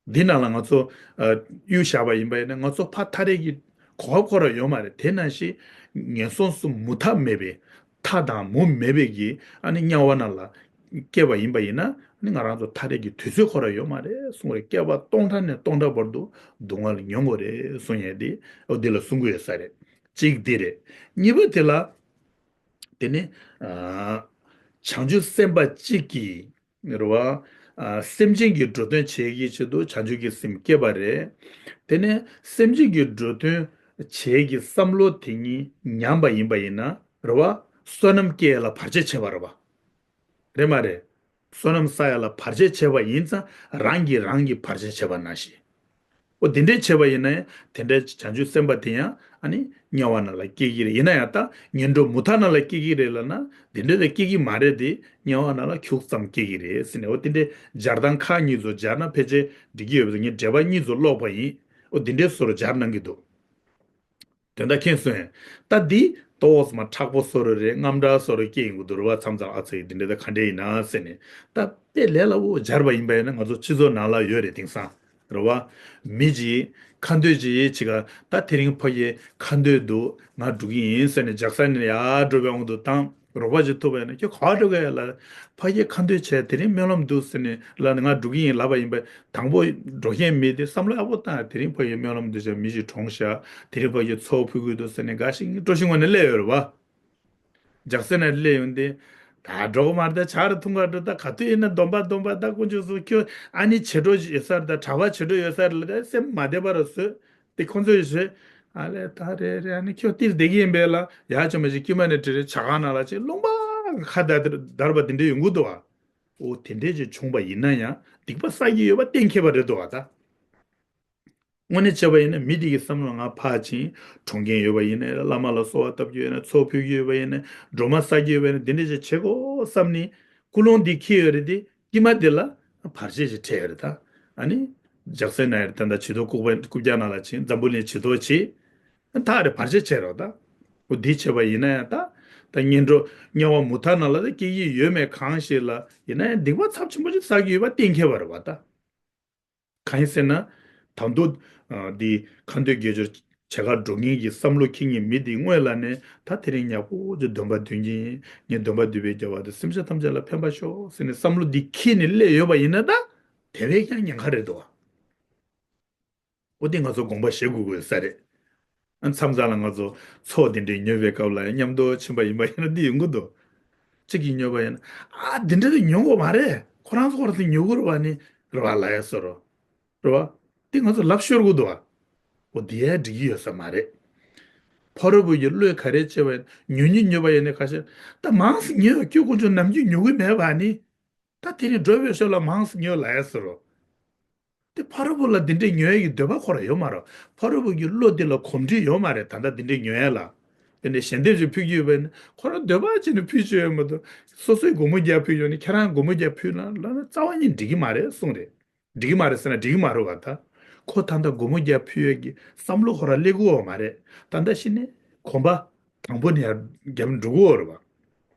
འདི་ནང་ལ་ང་ཚོ་ཨ་གཡུལ་བཞག་པ་ཡིན་པ་ཡིན་ན། ང་ཚོ་ཕར་ཐར་ཡས་ཀྱི་གོ་སྐབས་ཁོ་རང་ཡོད་མ་རེད། དེ་ནང་བཞིན་ངན་སོང་གསུམ་མུ་མཐའ་མེད་པའི། མཐའ་དང་མུ་མེད་པའི་གི་ཨ་ནི་དམྱལ་བ་ནང་ལ་སྐྱེས་པ་ཡིན་པ་ཡིན་ན། ཨ་ནི་ང་རང་ཚོ་ཐར་ཡས་ཀྱི་དུས་ཚོད་ཁོ་རང་ཡོད་མ་རེད་གསུངས་རེད། བསྐལ་པ་སྟོང་ཕྲག་ནས་སྟོང་ཕྲག་བར་དུ་སྡུག་བསྔལ་མྱོང་དགོས་རེད་གསུངས་ཡས་དེ། འོ་འདི་ལ་གསུང་གི་ཡོད་ས་རེད། གཅིག་འདི་རེད། གཉིས་པ་དེ་ལ། དེ་ནི། ཨ། བྱང་ཆུབ་སེམས་དཔའ་གཅིག་གིས། རེད་བ། ཨ། སེམས་ཅན་གྱི་འགྲོ་དོན་བྱེད་ཀྱི་ཆེད་དུ་བྱང་ཆུབ་ཀྱི་སེམས་བསྐྱེད་པ་རེད། དེ་ནས་སེམས་ཅན་གྱི་འགྲོ་དོན་བྱེད་ཀྱི་བསམ་བློ་དེ་ཉིད་ཉམས་པ་ཡིན་པ་ཡིན་ན། རེད་བ། བསོད་ནམས་སྐྱེ་ཡ་ལ་བར་ཆད་བྱེད་པ་རེད་བ། རེད་མ་རེད། བསོད་ནམས་བསགས་ཡ་ལ་བར་ཆད་བྱེད་པ་ཡིན་ཙང་། རང་གིས་རང་གི་བར་ཆད་བྱེད་པ་ནང་བཞིན། འོ་དེ་འདྲས་བྱས་པ་ཡིན་ན་ཡང་། དེ་འདྲའི་བྱང་ཆུབ་སེམས་དཔའ་དེ་ཡང་ཨ་ནི་དམྱལ་བ་ནང་ལ་སྐྱེ་གི་རེད། ཡིན་ན་ཡང་ད་ངན་འགྲོ་མུ་མཐའ་ནང་ལ་སྐྱེ་གི་རེད་ལབ་ན། དེ་འདྲས་ལ་སྐྱེ་གི་མ་རེད་དེ། དམྱལ་བ་ནང་ལ་ཁྱུག་ཙམ་སྐྱེ་གི་རེད་ཟེར་ནས། འོ་དེ་འདྲའི་སྦྱར་སྟངས་ཁག་གཉིས་ཚོ་སྦྱར་ན་ཕལ་ཆེར་འགྲིག་གི་ཡོད་པ་ཚོ། ངས་འགྲེལ་པ་གཉིས་ཚོ་ཀློག་པ་ཡིན། འོ་དེ་འདྲས་བཟོ་འདྲ་སྦྱར་གནང་གི་འདུག་དོན་དག་མཁྱེན་སོང་ངས། ད་འདི་ཏོག་ཙམ་མཁྲེགས་པོ་བཟོ་འདྲ་རེད། རྔམ་དྲག་བཟོ་འདྲ་སྐྱེ་ཡོང་གི་འདུག་རེད་བ། མཚམས་མཚམས་ཨ་ཙི་འདི་འདྲ་ད་ག་འདྲས་ཡིན་ན་ཟེར་ནས། ད་དཔེ་ལས་སླ་པོ་སྦྱར་བ་ཡིན་པ་ཡིན་ན། ང་ཚོ་སྤྱི་ཚོགས་ནང་ལ་ཡོད་རེད་དེང་སང་། རེད་བ། མི་གཅིག་ཁ་འདོན་ཅིག་བྱེད་ག། ད་དེ་རིང་ཕ་གིའི་ཁ་འདོན་འདུག་ང་འགྲོ་གི་ཡིན་ཟེར་ནས་ཇག་ས་ནས་ཡར་འགྲོ་བའི་དབང་དུ་བཏང་། རོགས་པ་ཅིག་ཐུག་པ་ཡིན་ན། ཁྱོད་ག་པར་འགྲོ་གི་ཡོད་ལབ། ཕ་གིའི་ཁ་འདོན་བྱས། དེ་རིང་སྨོན་ལམ་འདུག་ཟེར་ནས་ལབ་ནས་ང་འགྲོ་གི་ཡིན་ལབ་པ་ཡིན་པས། དང་པོ་འགྲོ་མཁན་མི་དེ་བསམ་བློ་ཡག་པོ་བཏང་། དེ་རིང་ཕ་གིའི་སྨོན་ལམ་འདུག་བྱས། མི་ཞིག་གྲོངས་ཤག་དེ་རིང་ཕ་གིའི་ཚོགས་ཕུལ་དགོས་འདུག་ཟེར་ནས་དགའ་ཞིང་སྤྲོ་ཞིང་ངོ་ནས་སླེབས་ཡོད་རེད་བ། ཇག་སེ་ན་སླེབས་ཡོང་དེ། ད་འགྲོ་གི་མ་རེད། ད་ཇག་རེ་འཐུང་ག་འགྲོ། ད་ག་དུས་ཡིན་ན་སྡོམ་པ་སྡོམ་པ། ད་དཀོན་མཆོག་གསུམ། ཁྱོད་ཨ་ནི་བྱེད་འགྲོ་ཡོད་ས་རེད། ད་གྲྭ་པ་བྱེད་འགྲོ་ཡོད་ས་རེད་ལ། ད་སེམས་མ་བདེ་བ་རུ་བཟོས་ཏེ་ཁོང་ཚོས་བྱས། ཨ་ལས་ད་རེད་རེད། ཨ་ནི་ཁྱོད་ཏིལ་བསྡད་ཀྱི་ཡིན་པས་ལ། ཡག་ཅོ་མ་ཅིག་དཀྱིལ་མ་ནས་དྲི་རེད། ཇ་ཁང་ནང་ལ་ཅིག་རློན་པ་ཁ་བརྡར་བ་དེ་འདྲ་ཡོང་གི་འདུག་ཨ། འོ་དེ་འདྲས་ཅིག་བྱུང་པ་ཡིན་ན་ཡང་སྡིག་པ་བསགས་ཀྱི་ཡོད་པ་གཏན་འཁེལ་བ་རེད་འདུག་ཨ། ད། དངོས་གནས་བྱས་པ་ཡིན་ན་མི་དེ་གི་བསམ་བློ་ང་ཕར་ཕྱིན། གྲོངས་མཁན་ཡོད་པ་ཡིན་ན། བླ་མ་ལ་གསོལ་བ་བཏབ་རྒྱུ་ཡོད་ན། ཚོགས་ཕུལ་རྒྱུ་ཡོད་པ་ཡིན་ན། སྒྲོལ་མ་བསགས་རྒྱུ་ཡོད་པ་ཡིན་ན། འདི་འདྲ་ཅིག་བྱེད་དགོས་བསམ་ནས་ཀུན་སློང་འདི་འཁྱེར་ཡོད་རེད་དེ། དཀྱིལ་མ་འདི་ལ་བར་ཆད་ཅིག་འཕྲད་ཡོད་རེད་ད། ཨ་ནི་ཇག་སེ་ན་ཡོད་རེད་ད། ད་བྱི་དོ་ལྐུགས་པ་ལྐུགས་རྒྱག་ནང་ལ་ཕྱིན། འཛམ་བུ་གླིང་བྱི་དོ་བྱེད། ཐག་རེད། བར་ཆད་བྱེད་རོགས་ད། འོ་འདི་བྱས་པ་ཡིན་ན་ཡང་ད། ད་གཉེན་གྲོགས་དམྱལ་བ་མུ་མཐའ་ནང་ལ་ད་སྐྱེ་ཡི་ཡོད་མེད་གང་ཞིག་ལ་ཡིན་ན་ཡང་སྡིག་པ་ཚབས་ཆེན་པོ་ཅིག་བསགས་ཀྱི་ཡོད་པ་གཏན་འཁེལ་བ་རེད་བ་ད། གང་ཡིན་ཟེར་ན། ད་དུང་། ཨ། འདི་ཁ་འདོན་དགེ་སྦྱོར་བྱེད་གར་འགྲོ་མཁན་གྱི་བསམ་བློ་འཁྱེར་མཁན་མི་འདི་སྔོན་ལ་ནས་ད་དེ་རིང་ཡག་པོ་ཅིག་འདོན་པ་འདོན་གྱི་ཡིན། ངས་འདོན་པ་འདུས་པའི་རྒྱལ་བ་དང་སེམས་ཅན་ཐམས་ཅད་ལ་ཕན་པ་ཤོག་ཟེར་ནས་བསམ་བློ་འདི་འཁྱེར་ནས་སླེབས་ཡོད་པ་ཡིན་ན་ད། དེ་བས་ཀྱང་ཉེན་ཁ་རེད་དོ། འོ་དེ་ང་ཚོ་དགོངས་པ་བཞེས་དགོས་དགོས་ས་རེད། ཨ། མཚམས་མཚམས་ལ་ང་ཚོ་ཚོགས་འདི་འདྲའི་ཉོས་པའི་སྐབས་ལ་མཉམ་དུ་ཕྱིན་པ་ཡིན་པ་ཡིན་ན་འདི་ཡོང་གི་འདུག་གཅིག་གིས་ཉོས་པ་ཡིན་ན། ཨ། འདི་འདྲ་དེ་ཉོ་དགོས་མ་རེད། ཁོ་རང་ཚོ་ཁོ་རང་ཚོ་ཉོ་དགོས་རེད་བ་ནི་རེད་བ་ལབ་ཡ་བཟོ་འདྲ། རེད་བ། འདི་ང་ཚོ་ལབ་ཤོར་གི་འདུག་བ། འོ་འདི་ཡ་འགྲིག་གི་ཡོད་ས་མ་རེད། ཕ་རོལ་པོ་ཡི་བློས་ག་རེ་བྱས་པ་ཡིན་ན་ཉོ་ཉོ་ཉོས་པ་ཡིན་ན་ཁ་ཤས་ད་མང་ཙམ་ཉོས། ཁྱོད་དཀོན་མཆོག་ནམ་རྒྱུན་ཉོ་གི་མེད་པ་ནི། ད་དེ་རིང་འགྲོ་བའི་ཞོར་ལ་མང་ཙམ་ཉོས་ལབ་ཡ་བཟོ་འདྲ། དེ་ཕ་རོལ་པོ་ལ་འདི་འདྲས་ཉོ་ཡ་གི་འདོད་པ་ཁོ་རང་ཡོད་མ་རེད། ཕ་རོལ་པོ་གི་བློ་འདི་ལ་གོམས་འདྲིས་ཡོད་མ་རེད། ད་ལྟ་འདི་འདྲས་ཉོ་ཡ་ལ། དེ་ནས་ཞལ་འདེབས་ཅིག་ཕུལ་གྱི་ཡོད་པས་ན་ཁོ་རང་འདོད་པ་བྱས་ནས་ཕུལ་ཆོག་ཡོད་མ་གཏོགས། སོ་སོའི་སྒོར་མོ་བརྒྱ་ཕུལ་ཡོང་ནས་ཁྱེད་རང་སྒོར་མོ་བརྒྱ་ཕུལ་ན་ལབ་ན་རྩ་བ་ཉིད་འགྲིག་གི་མ་རེད་གསུངས་རེད། འགྲིག་གི་མ་རེད་ཟེར་ན་འགྲིག་གི་མ་རེད་བ་ད། ཁོ་ད་ལྟ་སྒོར་མོ་བརྒྱ་ཕུལ་ཡས་ཀྱི་བསམ་བློ་ཁོ་རང་སླེབས་ཀྱི་ཡོད་མ་རེད། ད་ལྟ་གཞི་ནས་གོམ་པ་དང་པོ་ནས་ཡར་བརྒྱབ་ནས་འགྲོ་གི་ཡོད་རེད་བ།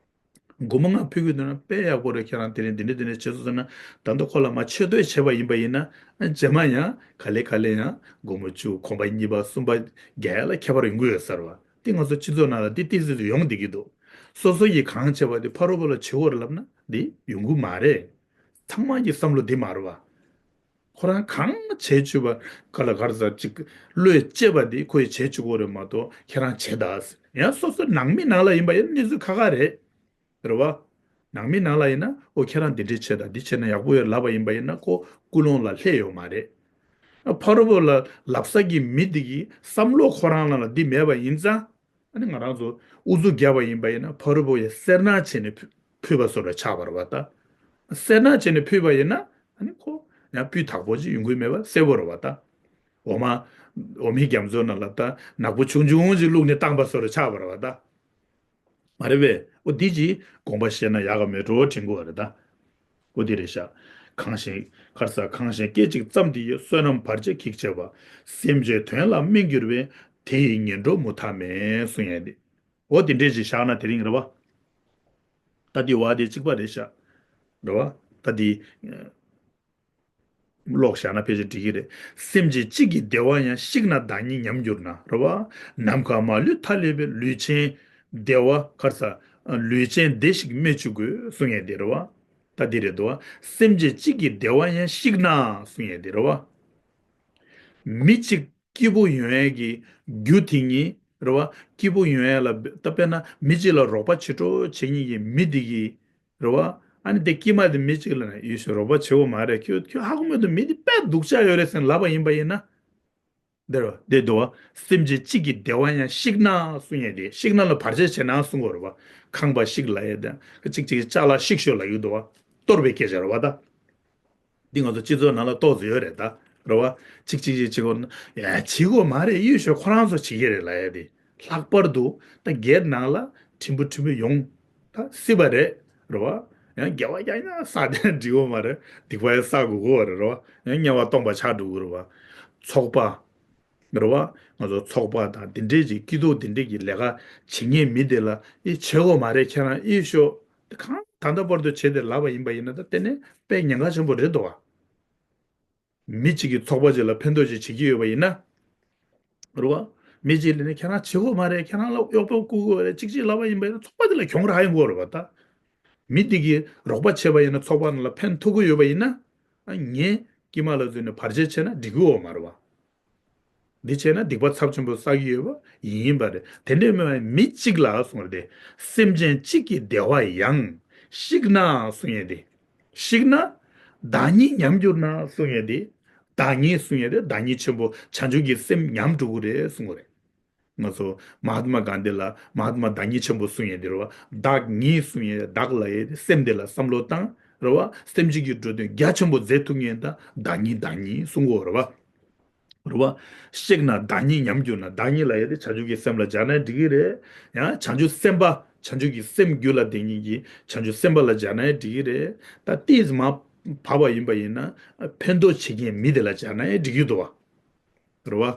སྒོར་མོ་ལྔ་ཕུལ་གྱི་འདུག་ན་དཔེ་ཡག་པོ་རེད། ཁྱེད་རང་དེ་རིང་འདི་འདྲ་འདི་འདྲ་བྱས་སོང་ཟེར་ན། ད་ལྟ་ཁོ་ལ་མར་ཆེ་བསྟོད་བྱས་པ་ཡིན་པ་ཡིན་ན། རྗེས་མ་ཡང་ག་ལེ་ག་ལེ་ཡང་སྒོར་མོ་བཅུ་གོམ་པ་གཉིས་པ་གསུམ་པ་རྒྱག་ཡ་ལ་ཁྱད་པར་ཡོང་གི་ཡོད་ས་རེད་བ། འདི་ང་ཚོ་སྤྱི་ཚོགས་ནང་ལ་འདི་ཏོག་ཙམ་ཡོང་བསྡད་ཀྱི་འདུག་སོ་སོ་ཡིས་གང་བྱས་པ་དེ་ཕ་རོལ་པོ་ལ་བྱེད་དགོས་རེད་ལབ་ན་འདི་ཡོང་གི་མ་རེད། ཚང་མ་གི་བསམ་བློ་འདི་མ་རེད་བ། ཁོ་རང་གང་བྱེད་བཅུག་པ་ག་ལ་གར་ཟ་ཅིག་བློས་བཅད་པ་འདི་ཁོ་ཡིས་བྱེད་བཅུག་གི་རེད་མ་གཏོགས་ཁྱེད་རང་བྱེད་ད་ཟེར། ཡང་སོ་སོ་ནང་མི་ནང་ལ་ཡིན་པ་ཡིན་ན་གནས་ཚུལ་ཁག་ཁག་རེད། རེད་བ། ནང་མི་ནང་ལ་ཡིན་ན་ཨོ་ཁྱེད་རང་འདི་འདྲས་བྱེད་ད་འདི་བྱེད་ན་ཡག་པོ་ཡོད་ལབ་པ་ཡིན་པ་ཡིན་ན་ཁོ་ཀུན་སློང་ལ་སླེབས་ཡོད་མ་རེད། ཨ། ཕ་རོལ་པོ་ལ་ལབ་ས་གི་མི་འདི་གི་བསམ་བློ་ཁོ་རང་ནང་ལ་འདི་མེད་པ་ཡིན་ཙང་། ཨ་ནི་ང་རང་ཚོ་ཨུ་ཚུགས་བརྒྱབ་པ་ཡིན་པ་ཡིན་ན་ཕ་རོལ་པོ་ཡ་སེར་སྣ་བྱས་ནས་ཕུ་ཕུལ་བ་བཟོ་འདྲ་ཆགས་པ་རེད་བ་ད། སེར་སྣ་བྱས་ནས་ཕུལ་བ་ཡིན་ན་ཨ་ནི་ཁོ་ཡང་སྤུས་དག་པོ་ཅིག་ཡོང་གི་མེད་པ་གསལ་པོ་རེད་བ་ད། འོ་མ། འོ་མའི་རྒྱ་མཚོ་ནང་ལ་ད་ནག་པོ་ཆུང་ཆུང་ཅིག་བླུགས་ནས་བཏང་པ་བཟོ་འདྲ་ཆགས་པ་རེད་བ་ད། མ་རེད་པས། འོ་འདི་ཅིག་དགོངས་པ་བཞེས་ན་ཡག་ག་མེད་འགྲོ་དྲན་གྱི་ཡོད་རེད་ད། འོ་འདི་རེད་ཤག་གང་ཞིག་ཁར་ས་གང་ཞིག་སྐད་ཅིག་ཙམ་དེ་ཡིས་བསོད་ནམས་བར་ཆད་གེགས་བྱེད་པ། སེམས་ཅན་དོན་ལ་དམན་གྱུར་པས། དེ་ཡི་ངན་འགྲོ་མུ་མཐའ་མེད་གསུང་ཡས་དེ། འོ་དེ་འདྲས་ཅིག་བཞག་ན་དེ་རིང་རེད་བ། ད་འདི་བ་དེ་གཅིག་པ་རེད་ཤག་རེད་བ། ད་འདི། ཀློག་བཞག་ན་ཕལ་ཆེར་འགྲིག་གི་རེད། སེམས་ཅན་གཅིག་གི་བདེ་བ་ཡང་། བཤིག་ན་བདག་ཉིད་ཉམས་གྱུར་ན། རེད་བ། ནམ་མཁའ་མ་ལུས་མཐའ་ཀླས་པའི། ལུས་ཅན་བདེ་བ་གར་ས། ལུས་ཅན་བདེ་ཞིག་སྨྲས་ཅི་དགོས་གསུང་ཡས་དེ་རེད་བ། ད་འདི་རེད་འདུག་བ། སེམས་ཅན་གཅིག་གི་བདེ་བ་ཡང་། བཤིག་ན་གསུང་ཡས་དེ་རེད་བ། མི་གཅིག་སྐྱིད་པོ་ཡོང་ཡས་ཀྱི་རྒྱུ་དེ་ཉིད་རེད་བ། སྐྱིད་པོ་ཡོང་ཡས་ལ་ད་དཔེར་ན་མི་གཅིག་ལ་རོགས་པ་བྱེད་འགྲོ་བྱེད་མཁན་གྱི་མི་དེ་གི་རེད་བ། ཨ་ནི་དེ་དཀྱིལ་མ་དེ་མི་གཅིག་ལ་ཡེ་ཤེས་རོགས་པ་བྱེད་དགོས་མ་རེད། ཁྱོད་ཁྱོད་ཧ་གོ་མེད་དུ་མི་དེ་དཔེ་སྡུག་ཅག་ཡོད་རེད་ཟེར་ལབ་པ་ཡིན་པ་ཡིན་ན། འདིར་བ་དེ་འདུག་བ། སེམས་ཅན་གཅིག་གི་བདེ་བ་ཡང་། བཤིག་ན་གསུང་ཡས་དེ། བཤིག་ན་ལ་བར་ཆད་བྱེད་ན་གསུང་དགོས་རེད་བ། ཁང་པ་བཤིག་ལབ་ཡས་དེ། གཅིག་གཅིག་ཅ་ལག་བཤིག་ཤོག་ལབ་ཡོད་འདུག་བ། གཏོར་བའི་སྐད་ཆ་རེད་བ་ད། འདི་ང་ཚོ་སྤྱི་ཚོགས་ནང་ལ་ཏོག་ཙམ་ཡོད་རེད་ད། རེད་བ། གཅིག་གཅིག་གཅིག་བྱེད་དགོས་ན། ཡ་བྱེད་དགོས་མ་རེད། གཡུས་ཤོག་ཁོ་རང་ཚོ་བྱེད་ཀྱི་རེད་ལབ་ཡ་དེ། ལྷག་པར་དུ་ད་སྒེར་ནང་ལ་ཕྲན་བུ་ཕྲན་བུ་ཡོང་ད་སྲིད་པ་རེད། རེད་བ། ཡང་དགེ་བ་རྒྱག་ཡ་བསགས་དེ་འགྲིག་གི་མ་རེད། སྡིག་པ་ཡང་བསགས་དགོས་ཀྱི་རེད། རེད་བ། ཡང་དམྱལ་བ་སྟོང་པ་ཆགས་འགྲོ་གི་རེད་བ། ཚོགས་པ། རེད་བ། ང་ཚོ་ཚོགས་པ་དང་དེ་འདྲས་ཀྱི་སྐྱིད་སྡུག་དེ་འདྲས་ཀྱི་ལས་ཀ་བྱེད་མཁན་མི་དེ་ལ་ཨེ་བྱེད་དགོས་མ་རེད། ཁྱེད་རང་གཡུས་ཤོག་དེ་གང་ད་ལྟ་བར་དུ་བྱས་ཏེ་ལབ་པ་ཡིན་པ་ཡིན་ན་ད་དེ་ནས་དཔེ་ཉེན་ཁ་ཆེན་པོ་རེད་འདུག་བ། མི་གཅིག་གིས་ཚོགས་པ་གཅིག་ལ་ཕན་ཐོགས་ཅིག་བྱེད་ཀྱི་ཡོད་པ་ཡིན་ན། རེད་བ། མི་གཅིག་ལ་ནི་ཁྱེད་རང་བྱེད་དགོས་མ་རེད། ཁྱེད་རང་ལ་གཡོག་པོ་བསྐུར་དགོས་རེད། གཅིག་གཅིག་ལབ་པ་ཡིན་པ་ཡིན་ན་ཚོགས་པ་དེ་ལ་གྱོང་རག་ཡོང་གི་རེད་བ་ད། མི་དེ་གིས་རོགས་པ་བྱས་པ་ཡིན་ན་ཚོགས་པ་ནང་ལ་ཕན་ཐོགས་ཀྱི་ཡོད་པ་ཡིན་ན། ཨ་ངས་དཀྱིལ་མ་ལ་འཛུལ་ནས་བར་ཆད་བྱས་ན་འགྲིག་གི་ཡོད་མ་རེད་བ། འདི་བྱས་ན་སྡིག་པ་ཚབས་ཆེན་པོ་བསགས་ཀྱི་ཡོད་པ་ཡིན་པ་རེད། དེ་འདྲའི་མི་མི་གཅིག་ལ་གསུངས་རེད་དེ། སེམས་ཅན་གཅིག་གི་བདེ་བ་ཡང་བཤིག་ན་གསུང་ཡས་དེ། བཤིག་ན། བདག་ཉིད་ཉམས་གྱུར་ན་གསུང་ཡས་དེ། བདག་ཉིད་གསུང་ཡས་དེ་བདག་ཉིད་ཆེན་པོ་བྱང་ཆུབ་ཀྱི་སེམས་ཉམས་འགྲོ་གི་རེད་གསུང་གི་རེད། ང་ཚོ་མ་ཧཱ་ཏྨ་གྷན་དྷི་ལ་མ་ཧཱ་ཏྨ་བདག་ཉིད་ཆེན་པོ་གསུང་ཡས་དེ་རེད་བ། བདག་ཉིད་གསུང་ཡས་བདག་ལབ་ཡས་དེ་སེམས་དེ་ལ་བསམ་བློ་བཏང་རེད་བ། སེམས་ཅན་གྱི་འགྲོ་དོན་རྒྱ་ཆེན་པོ་མཛད་ཐུབ་མཁན་ད་བདག་ཉིད་བདག་ཉིད་གསུང་གི་ཡོད་རེད་བ། རེད་བ། བཤིག་ན་བདག་ཉིད་ཉམས་གྱུར་ན། བདག་ཉིད་ལབ་ཡས་དེ་བྱང་ཆུབ་ཀྱི་སེམས་ལ་སྦྱར་ན་འགྲིག་གི་རེད། ཡང་བྱང་ཆུབ་སེམས་དཔའ་བྱང་ཆུབ་ཀྱི་སེམས་རྒྱུད་ལ་ལྡན་མཁན་གྱི་བྱང་ཆུབ་སེམས་དཔའ་ལ་སྦྱར་ན་འགྲིག་གི་རེད། ད་ཏིས་མ་བབས་པ་ཡིན་པ་ཡིན་ན་ཕན་ཐོགས་བྱེད་མཁན་མི་དེ་ལ་སྦྱར་ན་འགྲིག་གི་འདུག་བ། རེད་བ།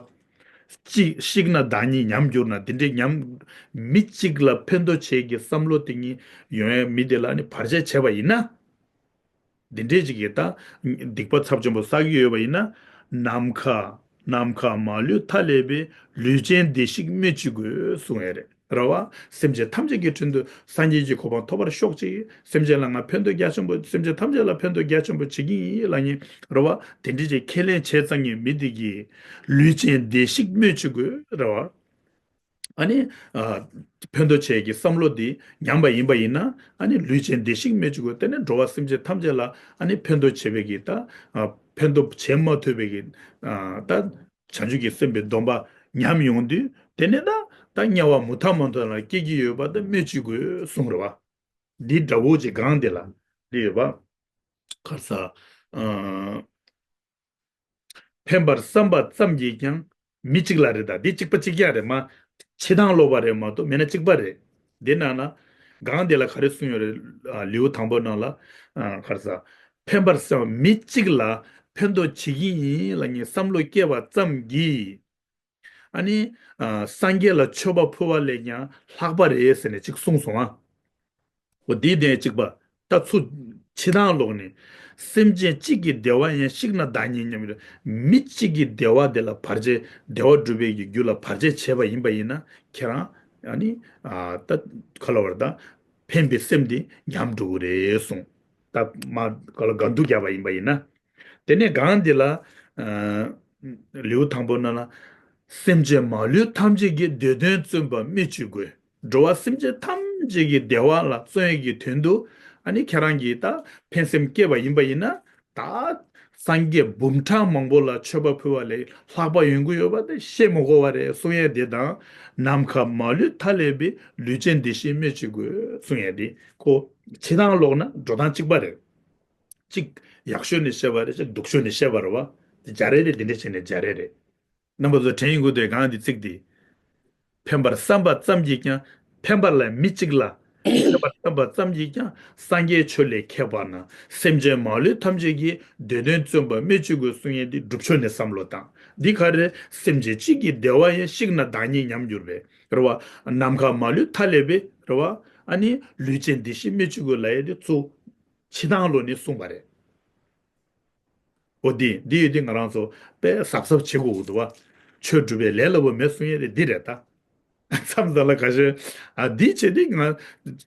གཅིག་བཤིག་ན་བདག་ཉིད་ཉམས་གྱུར་ན། དེ་འདྲའི་ཉམས། མི་གཅིག་ལ་ཕན་ཐོགས་བྱེད་ཀྱི་བསམ་བློ་དེ་ཉིད་ཡོང་ཡས་མི་དེ་ལ་ནི་བར་ཆད་བྱས་པ་ཡིན་ན། འདི་འདྲའི་ཅིག་གིས་ད་སྡིག་པ་ཚབས་ཆེན་པོ་བསགས་ཀྱི་ཡོད་པ་ཡིན་ན། ནམ་མཁའ་ནམ་མཁའ་མ་ལུས་མཐའ་ཀླས་པའི། ལུས་ཅན་བདེ་གཤེགས་སྨོས་ཅི་དགོས་གསུང་ཡས་རེད། རེད་བ། སེམས་ཅན་ཐམས་ཅད་ཀྱི་དྲུང་དུ་སངས་རྒྱས་ཀྱི་གོ་འཕང་ཐོབ་པར་ཤོག་ཅིག་སེམས་ཅན་ལ་ང་ཕན་ཐོགས་རྒྱ་ཆེན་པོ། སེམས་ཅན་ཐམས་ཅད་ལ་ཕན་ཐོགས་རྒྱ་ཆེན་པོ་བྱེད་ཀྱི་ཡིན་ལབ་མཁན་རེད་བ། དེ་འདྲའི་ཅིག་ཁས་ལེན་བྱས་ཙང་ངས་མི་དེ་གིས་ལུས་ཅན་བདེ་གཤེགས་སྨོས་ཅི་དགོས་རེད་བ། ཨ་ནི། ཨ། ཕན་ཐོགས་བྱེད་ཀྱི་བསམ་བློ་འདི་ཉམས་པ་ཡིན་པ་ཡིན་ན། ཨ་ནི་ལུས་ཅན་བདེ་གཤེགས་སྨོས་ཅི་དགོས། དེ་ནི་འགྲོ་བ་སེམས་ཅན་ཐམས་ཅད་ལ་ཨ་ནི་ཕན་ཐོགས་བྱེད་པའི་གི་ད། ཨ། ཕན་ཐོགས་བྱེད་མ་ཐུབ་པའི་གི། ཨ། ད། བྱང་ཆུབ་ཀྱི་སེམས་དཔའི་སྡོམ་པ་ཉམས་ཡོང་དུས་དེ་ནི་ད། ད་དམྱལ་བ་མུ་མཐའ་མ་དོན་ལ་སྐྱེ་གི་ཡོད་པ་ད་སྨོས་ཅི་དགོས་གསུངས་རེད་བ། འདི་འདྲ་བོ་ཅིག་གང་དེ་ལ་འདི་ཡོད་པ། ཁར་ས། ཨ། ཕན་པར་བསམ་པ་ཙམ་གྱིས་ཀྱང་། མི་གཅིག་ལ་རེད་ད། འདི་གཅིག་པ་གཅིག་རྐྱང་རེད་མ། ཆེ་ཐང་ལོག་པ་རེད་མ་གཏོགས་མེད་ན་གཅིག་པ་རེད། འདི་ནང་ན། གང་དེ་ལ་ག་རེ་གསུངས་ཡོད་རེད། ཨ། ལེའུ་དང་པོ་ནང་ལ། ཨ། ག་རེ་ཟ། ཕན་པར་བསམ་མི་གཅིག་ལ་ཕན་ཐོགས་བྱེད་ཀྱི་ཡིན་ལབ་མཁན་བསམ་བློ་སྐྱེས་པ་ཙམ་གྱིས། ཨ་ནི། ཨ། སངས་རྒྱས་ལ་མཆོད་པ་ཕུལ་བ་ལས་ཀྱང་ལྷག་པ་རེད་ཟེར་ནས་གཅིག་གསུངས་སོང་ཨ། འོ་དེའི་སྟེང་གཅིག་པ། ད་ཚུར་ཕྱི་ནང་ལོག་ནས། སེམས་ཅན་གཅིག་གི་བདེ་བ་ཡང་བཤིག་ན་བདག་ཉིད་ཉམས་ཡོད། མི་གཅིག་གི་བདེ་བ་དེ་ལ་བར་ཆད། བདེ་བ་སྒྲུབ་པའི་གི་རྒྱུ་ལ་བར་ཆད་བྱས་པ་ཡིན་པ་ཡིན་ན་ཁྱེད་རང་ཨ་ནི། ཨ། ད་ག་ལ་བར་ད་ཕན་པའི་སེམས་དེ་ཉམས་འགྲོ་གི་རེད་གསུངས། ད་མ་ག་ལ་ག་འདུག་རྒྱབ་པ་ཡིན་པ་ཡིན་ན། དེ་ནས་གང་འདི་ལ། ཨ། ལེའུ་དང་པོ་ནང་ལ། སེམས་ཅན་མ་ལུས་ཐམས་ཅད་ཀྱི། འདོད་དོན་བརྩོན་པ་སྨོས་ཅི་དགོས། འགྲོ་བ་སེམས་ཅན་ཐམས་ཅད་ཀྱི་བདེ་བ་ལ་བརྩོན་ཡས་ཀྱི་དོན་དུ། ཨ་ནི་ཁྱེད་རང་གིས་ད་ཕན་སེམས་བསྐྱེད་པ་ཡིན་པ་ཡིན་ན། ད་སངས་རྒྱས་འབུམ་ཕྲག་མང་པོ་ལ་མཆོད་པ་ཕུལ་བ་ལས་ལྷག་པ་ཡོང་གི་ཡོད་པ་དེ་བཤད་མི་དགོས་པ་རེད་གསུང་ཡས་དེ་དང་། ནམ་མཁའ་མ་ལུས་མཐའ་ཀླས་པའི། ལུས་ཅན་བདེ་གཤེགས་སྨོས་ཅི་དགོས་གསུང་ཡས་དེ་ཁོ་ཕྱི་ཐང་ལོག་ན་འགྲོ་སྟངས་གཅིག་པ་རེད། གཅིག་ཡག་ཤོས་ནས་བཤད་པ་རེད། གཅིག་སྡུག་ཤོས་ནས་བཤད་པ་རེད་བ། དེ་སྦྱར་ཡས་དེ་འདི་འདྲ་བྱས་ནས་སྦྱར་ཡས་རེད། རྣམ་པ་ཚོ་དྲན་ཡོང་གི་འདུག་ག་གང་འདི་ཚིག་འདི། ཕན་པར་བསམ་པ་ཙམ་གྱིས་ཀྱང་། ཕན་པར་ལ་མི་གཅིག་ལ། ཕན་པར་བསམ་པ་ཙམ་གྱིས་ཀྱང་། སངས་རྒྱས་ཆོས་ལས་ཁྱད་པར་ན། སེམས་ཅན་མ་ལུས་ཐམས་ཅད་ཀྱི། འདོད་དོན་བརྩོན་པ་སྨོས་ཅི་དགོས་གསུང་ཡས་འདི་སྒྲུབ་ཕྱོགས་ནས་བསམ་བློ་བཏང་། འདི་ག་རེ། སེམས་ཅན་གཅིག་གི་བདེ་བ་ཡང་། བཤིག་ན་བདག་ཉིད་ཉམས་འགྱུར་བས། རེད་བ། ནམ་མཁའ་མ་ལུས་མཐའ་ཀླས་པའི། རེད་བ། ཨ་ནི་ལུས་ཅན་བདེ་གཤེགས་སྨོས་ཅི་དགོས་ལབ་ཡས་འདི་ཚུར་ཕྱི་ནང་ལོག་ནས་གསུངས་པ་རེད། འོ་འདི་འདི་ཡོད་དེ་ང་རང་ཚོ་དཔེ་གཟབ་གཟབ་བྱེད་དགོས་འདུག་བ། ཆོས་སྒྲུབ་པའི་ལས་སླ་པོ་མེད་གསུང་ཡས་དེ་འདི་རེད་ད། མཚམས་མཚམས་ལ་ཁ་ཤས། ཨ། འདི་བྱས་ཏེ་ང་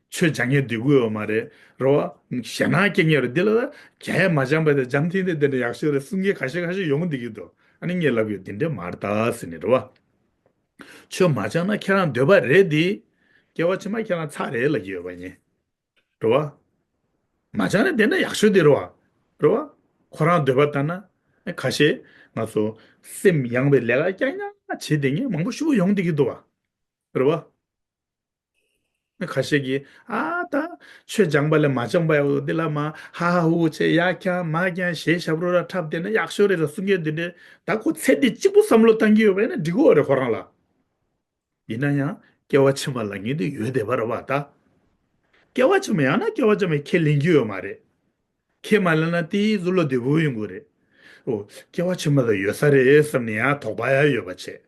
ཆོས་སྦྱང་མཁན་སྡོད་ཀྱི་ཡོད་མ་རེད། རེད་བ། ཞེད་སྣང་སྐྱེ་མཁན་རེད། འདི་ལ་ད་སྦྱང་ཡས་མ་སྦྱངས་པ་དེ་འཇམ་ཐིང་དེ་འདི་འདྲ་ཡག་ཤོས་རེད་གསུང་མཁན་ཁ་ཤས་ཁ་ཤས་ཡོང་བསྡད་ཀྱི་འདུག་ཨ་ནི་ངས་ལབ་ཡོད། འདི་འདྲ་མ་རེད་ད་ཟེར་ནས་རེད་བ། ཆོས་མ་སྦྱངས་ན་ཁྱེད་རང་འདོད་པ་རེད་དེ། སྐྱེ་བ་ཕྱི་མ་ཁྱེད་རང་ཚར་རེད་ལབ་ཀྱི་ཡོད་པ་ཡིན། རེད་བ། མ་སྦྱངས་ན་དེ་འདྲ་ཡག་ཤོས་དེ་རེད་བ། རེད་བ། ཁོ་རང་འདོད་པ་ལྟར་ན། ཁ་ཤས་ང་ཚོ་སེམས་ཡངས་པའི་ལས་ཀ་རྐྱང་རྐྱང་བྱེད་བསྡད་མཁན་མང་པོ་ཞེ་པོ་ཡོང་བསྡད་ཀྱི་འདུག་བ། རེད་བ། ཁ་ཤས་ཀྱིས་ཨ་ད་ཆོས་སྦྱངས་པ་ལས་མ་སྦྱངས་པ་ཡག་འདི་ལ་མ་ཧ་ཧ་ཧུ་ཧུ་བྱས་ཡ་རྐྱང་མ་རྐྱང་ཞེ་ཞབས་བྲོ་ར་འཁྲབ་བསྡད་ན་ཡག་ཤོས་རེད་ལ་གསུང་མཁན་འདི་འདྲས། ད་ཁོ་ཚེ་འདི་གཅིག་པུ་བསམ་བློ་བཏང་གི་ཡོད་པ་ཡིན་ན་འགྲིག་གི་ཡོད་རེད་ཁོ་རང་ལ། ཡིན་ན་ཡང་སྐྱེ་བ་ཕྱི་མ་ལ་ངེས་དུ་ཡོད་བསྡད་པ་རེད་བ་ད། སྐྱེ་བ་ཕྱི་མ་ཡང་ན་སྐྱེ་བ་ཕྱི་མ་ཁས་ལེན་གྱི་ཡོད་མ་རེད། ཁས་མ་ལེན་ན་དེའི་གཟུགས་ལ་བདེ་པོ་ཡོང་གི་རེད། འོ། སྐྱེ་བ་ཕྱི་མ་ལ་ཡོད་ས་རེད་བསམ་ནས་ཡང་དོགས་པ་ཡང་ཡོད་པ་བྱས།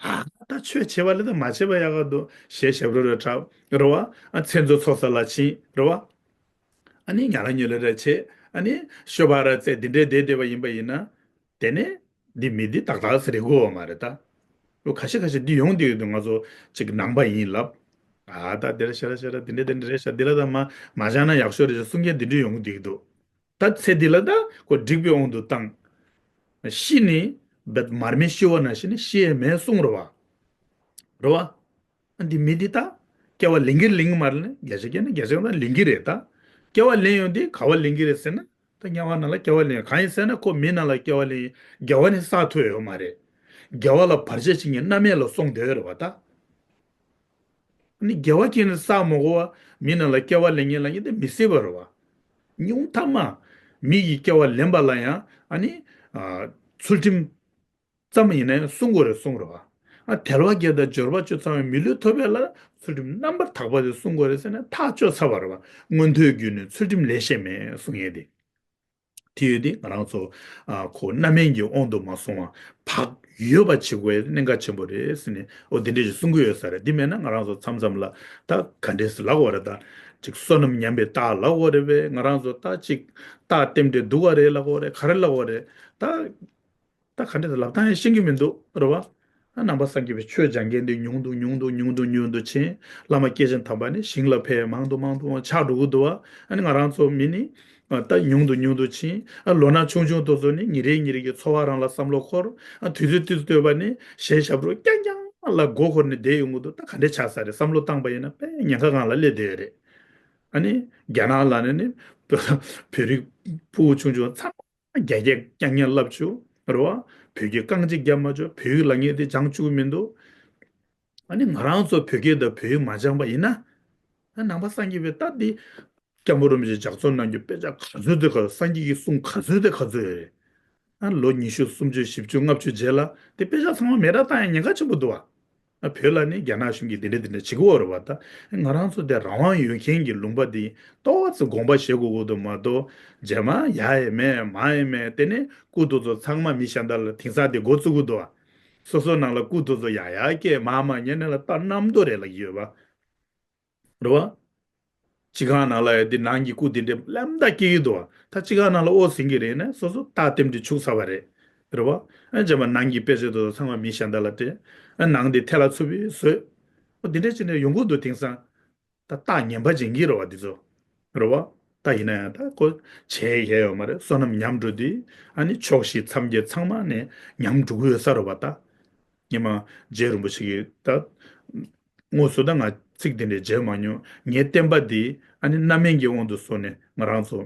ཨ་ད་ཆོས་བྱས་པ་ལས་ད་མ་བྱས་པ་ཡག་ག་འདུག་ཞེས་ཞབས་བྲོ་རེ་འཁྲབ་རེད་བ། ཨ་མཚན་མཚོ་ཚོགས་ས་ལ་ཕྱིན་རེད་བ། ཨ་ནི་ཉལ་ལ་ཉལ་ལ་རེ་བྱེད། ཨ་ནི་ཤོ་སྦག་ར་རྩེ་འདི་འདྲའི་བསྡད་བསྡད་པ་ཡིན་པ་ཡིན་ན། དེ་ནས་འདི་མི་འདི་ཏག་ཏག་ཟེར་རེ་དགོས་པ་མ་རེད་ད། ལོ་ཁ་ཤས་ཁ་ཤས་འདི་ཡོང་བསྡད་ཡོད་འདུག་ང་ཚོ་ཅིག་ནང་པ་ཡིན་ལབ། ཨ་ད་དེ་རེད་ཤ་ར་ཤ་ར་འདི་འདྲ་འདི་འདྲ་རེད་ཤ་འདི་ལ་ད་མ་མ་སྦྱངས་ན་ཡག་ཤོས་རེད་ཤ་གསུང་མཁན་འདི་འདྲ་ཡོང་བསྡད་ཀྱི་འདུག་ད་ཚེ་འདི་ལ་ད་ཁོ་འགྲིག་པའི་དབང་དུ་བཏང་། ཤི་ནས་ བད་མར་མེ་ཤི་བ་ནང་བཞིན་ནི་ཤི་ཡས་མེད་གསུངས་རེད་བ། རེད་བ། ཨ་འདི་མི་འདི་ད་སྐྱེ་བ་ལེན་གྱི་ལེན་གྱི་མ་རེད་ལེ། བརྒྱ་ཆ་བརྒྱ་ནི་བརྒྱ་ཆ་ལེན་གྱི་རེད་ད། སྐྱེ་བ་ལེན་ཡོང་དུས་ག་བ་ལེན་གྱི་རེད་ཟེར་ན། ད་དམྱལ་བ་ནང་ལ་སྐྱེ་བ་ལེན་ཡོང་། གང་ཡིན་ཟེར་ན་ཁོ་མི་ནང་ལ་སྐྱེ་བ་ལེན་ཡོང་། དགེ་བ་ནི་བསགས་ཐུབ་ཡོད་མ་རེད། དགེ་བ་ལ་བར་ཆད་བྱེད་མཁན་རྣམ་སྨིན་ལ་སོང་བསྡད་ཡོད་རེད་བ་ད། ཨ་ནི་དགེ་བ་ཁྱེད་ནི་བསགས་མ་དགོས་པ་མི་ནང་ལ་སྐྱེ་བ་ལེན་མཁན་ལབ་མཁན་དེ་མི་སྲིད་པ་རེད་བ། ཉུང་མཐའ་མ་མི་ཡི་སྐྱེ་བ་ལེན་པ་ལ་ཡང་ཨ་ནི་ཨ་ཚུལ་ཁྲིམས་ཙམ་ཡིན་ན་ཡང་སྲུང་དགོས་རེད་གསུངས་རེད་བ། ཨ་དལ་བ་བརྒྱད་དང་འབྱོར་པ་བཅུ་ཚང་བའི་མི་ལུས་ཐོབ་པ་ལ་ཚུལ་ཁྲིམས་རྣམ་པར་དག་པ་དེ་སྲུང་དགོས་རེད་ཟེར་ན་ཐག་གཅོད་ཚར་བ་རེད་བ། མངོན་མཐོའི་རྒྱུ་ནི་ཚུལ་ཁྲིམས་ལས་གཞན་མེད་གསུང་ཡས་དེ། དེ་ཡོད་དེ་ང་རང་ཚོ་ཨ་ཁོ་རྣམ་སྨིན་གྱི་དབང་དུ་མ་སོང་བ་བག་ཡོད་པ་བྱེད་དགོས་གནད་འགག་ཆེན་པོ་རེད་ཟེར་ནས་འོ་དེ་འདྲས་ཞིག་གསུང་གི་ཡོད་ས་རེད། དེ་མེད་ན་ང་རང་ཚོ་མཚམས་མཚམས་ལ་ད་ག་འདྲས་ལབ་དགོས་རེད། ད་ཅིག་བསོད་ནམས་ཉམས་པའི་རྟགས་ལབ་དགོས་རེད་པས། ང་རང་ཚོ་ད་ཅིག་རྟགས་རྟེན་འབྲེལ་སྡུག་ག་རེད་ལབ་དགོས་རེད། ག་རེ་ལབ་དགོས་རེད། ད་ད་ག་འདྲས་ལབ་སྟངས་ཡང་ཤེས་ཀྱི་མི་འདུག་རེད་བ། ཨ་ནང་པ་སངས་རྒྱས་པའི་ཆོས་སྦྱང་མཁན་དེ་ཉུང་དུ་ཉུང་དུ་ཉུང་དུ་ཉུང་དུ་ཕྱིན། བླ་མ་སྐྱེས་ཆེན་དམ་པ་ནི་ཞིང་ལ་ཕེབས། མང་དུ་མང་དུ་ཆགས་འགྲོ་གི་འདུག་བ། ཨ་ནི་ང་རང་ཚོ་མི་ནི་ཨ་ད་ཉུང་དུ་ཉུང་དུ་ཕྱིན། ཨ་ལོ་ན་ཆུང་ཆུང་དེ་ཚོ་ནི་ཉིན་རེ་ཉིན་རེ་གི་འཚོ་བ་རང་ལ་བསམ་བློ་འཁོར། ཨ་དུས་ཚོད་དུས་ཚོད་བཏོད་པ་ནི་གཞས་ཞབས་བྲོ་རྐྱང་རྐྱང་ལ་མགོ་འཁོར་ནས་བསྡད་ཡོང་གི་འདུག་ད་ག་འདྲས་ཆགས་ས་རེད། བསམ་བློ་བཏང་པ་ཡིན་ན་དཔེ་ཉེན་ཁ་སྒང་ལ་སླེབས་བསྡད་ཡོད་རེད། ཨ་ནི་རྒྱ་ནག་ལ་ནི་ནི་བོད་རིགས་ཕྲུ་གུ་ཆུང་ཆུང་ཚང་མ་རྒྱ་སྐད་རྐྱང་རྐྱང་བསླབ་བཅུག་རེད་བ། བོད་སྐད་རྐང་གཅིག་རྒྱབ་མ་བཅུག་བོད་ཡིག་ལབ་མཁན་དེ་སྦྱང་བཅུག་གི་མི་འདུག་ཨ་ནི་ང་རང་ཚོ་བོད་སྐད་དང་བོད་ཡིག་མ་སྦྱངས་པ་ཡིན་ན། ཨ་ནང་པ་སངས་རྒྱས་པའི་ལྟ་འདི་སྐྱབས་མགོན་རིན་པོ་ཆེ་ལྗགས་རྩོམ་གནང་རྒྱུ་དཔེ་ཆ་ག་ཚོད་དེ་ག་ཚོད། སངས་རྒྱས་ཀྱི་གསུང་ག་ཚོད་དེ་ག་ཚོད་རེད། ཨ་ལོ་ཉི་ཤུ་སུམ་ཅུ་བཞི་བཅུ་ལྔ་བཅུ་རྗེས་ལ་དེ་དཔེ་ཆ་ཚང་མ་མེ་སྲེག་བཏང་ཡ་ཉེན་ཁ་ཆེན་པོ་འདུག་ཨ། ཨ་བོད་ལ་ནི་རྒྱ་ནག་གཞུང་གིས་འདི་འདྲ་འདི་འདྲ་བྱེད་ཀྱི་ཡོད་རེད་བ། ད་ང་རང་ཚོ་དེ་རང་དབང་ཡོད་མཁན་གྱི་ལུང་པ་འདི་ཏོག་ཙམ་དགོངས་པ་བཞེས་དགོས་ཀྱི་འདུག་མ་གཏོགས་རྗེས་མ་ཡ་ཡི་མེད་མ་ཡི་མེད་དེ་ནི་སྐུ་དེ་ཚོ་ཚང་མ་མི་གཞན་དག་ལ་དེང་སང་དེ་འགོ་བཙུགས་ཀྱི་འདུག་བ། སོ་སོ་ནང་ལ་སྐུ་དེ་ཚོ་ཡ་ཡ་སྐྱེས་མ་མ་ཉན་ནས་ལ་ལྟ་རྣམ་རྟོག་རེད་ལབ་ཀྱི་ཡོད་པ། རེད་བ། སྤྱི་ཁང་ནང་ལ་ཡ་དེ་ནང་གི་སྐུ་དེ་འདྲ་ལམ་ད་སྐྱེ་གི་འདུག་བ། ད་སྤྱི་ཁང་ནང་ལ་ཨོ་ཟིན་གི་རེད་ན་སོ་སོ་རྟགས་རྟེན་འབྲེལ་བྱུག་ཚར་བ་རེད། རེད་བ། ཨ་རྗེས་མ་ནང་གི་དཔེ་ཆ་དེ་ཚོ་ཚང་མ་མི་གཞན་དག་ལ་སྤྲད། ཨ་ནང་དེ་ཐལ་ལ་འཚུབ་པའི་བཟོས། ཨོ་དེ་འདྲ་བྱས་ནས་ཡོང་གི་འདུག་དེང་སང་། ད་རྟགས་ངན་པ་འབྱིན་གྱི་རེད་བ་འདི་ཚོ། རེད་བ། ད་ཡིན་ན་ཡང་ད་ཁོ་བྱས་ཡས་ཡོད་མ་རེད། བསོད་ནམས་ཉམས་འགྲོ་དུས་ཨ་ནི་ཕྱོགས་བཞི་མཚམས་བརྒྱད་ཚང་མ་ནས་ཉམས་འགྲོ་གི་ཡོད་ས་རེད་བ་ད། སྔོན་མ་རྗེ་རིན་པོ་ཆེ་གིས་ད། དངོས་སུ་ད་ང་ཚིག་འདི་འདྲ་མཇལ་མ་མྱོང་། ངའི་བསྟན་པ་འདི་ཨ་ནི་རྣམ་སྨིན་གྱི་དབང་དུ་སོང་ནས་ང་རང་ཚོ།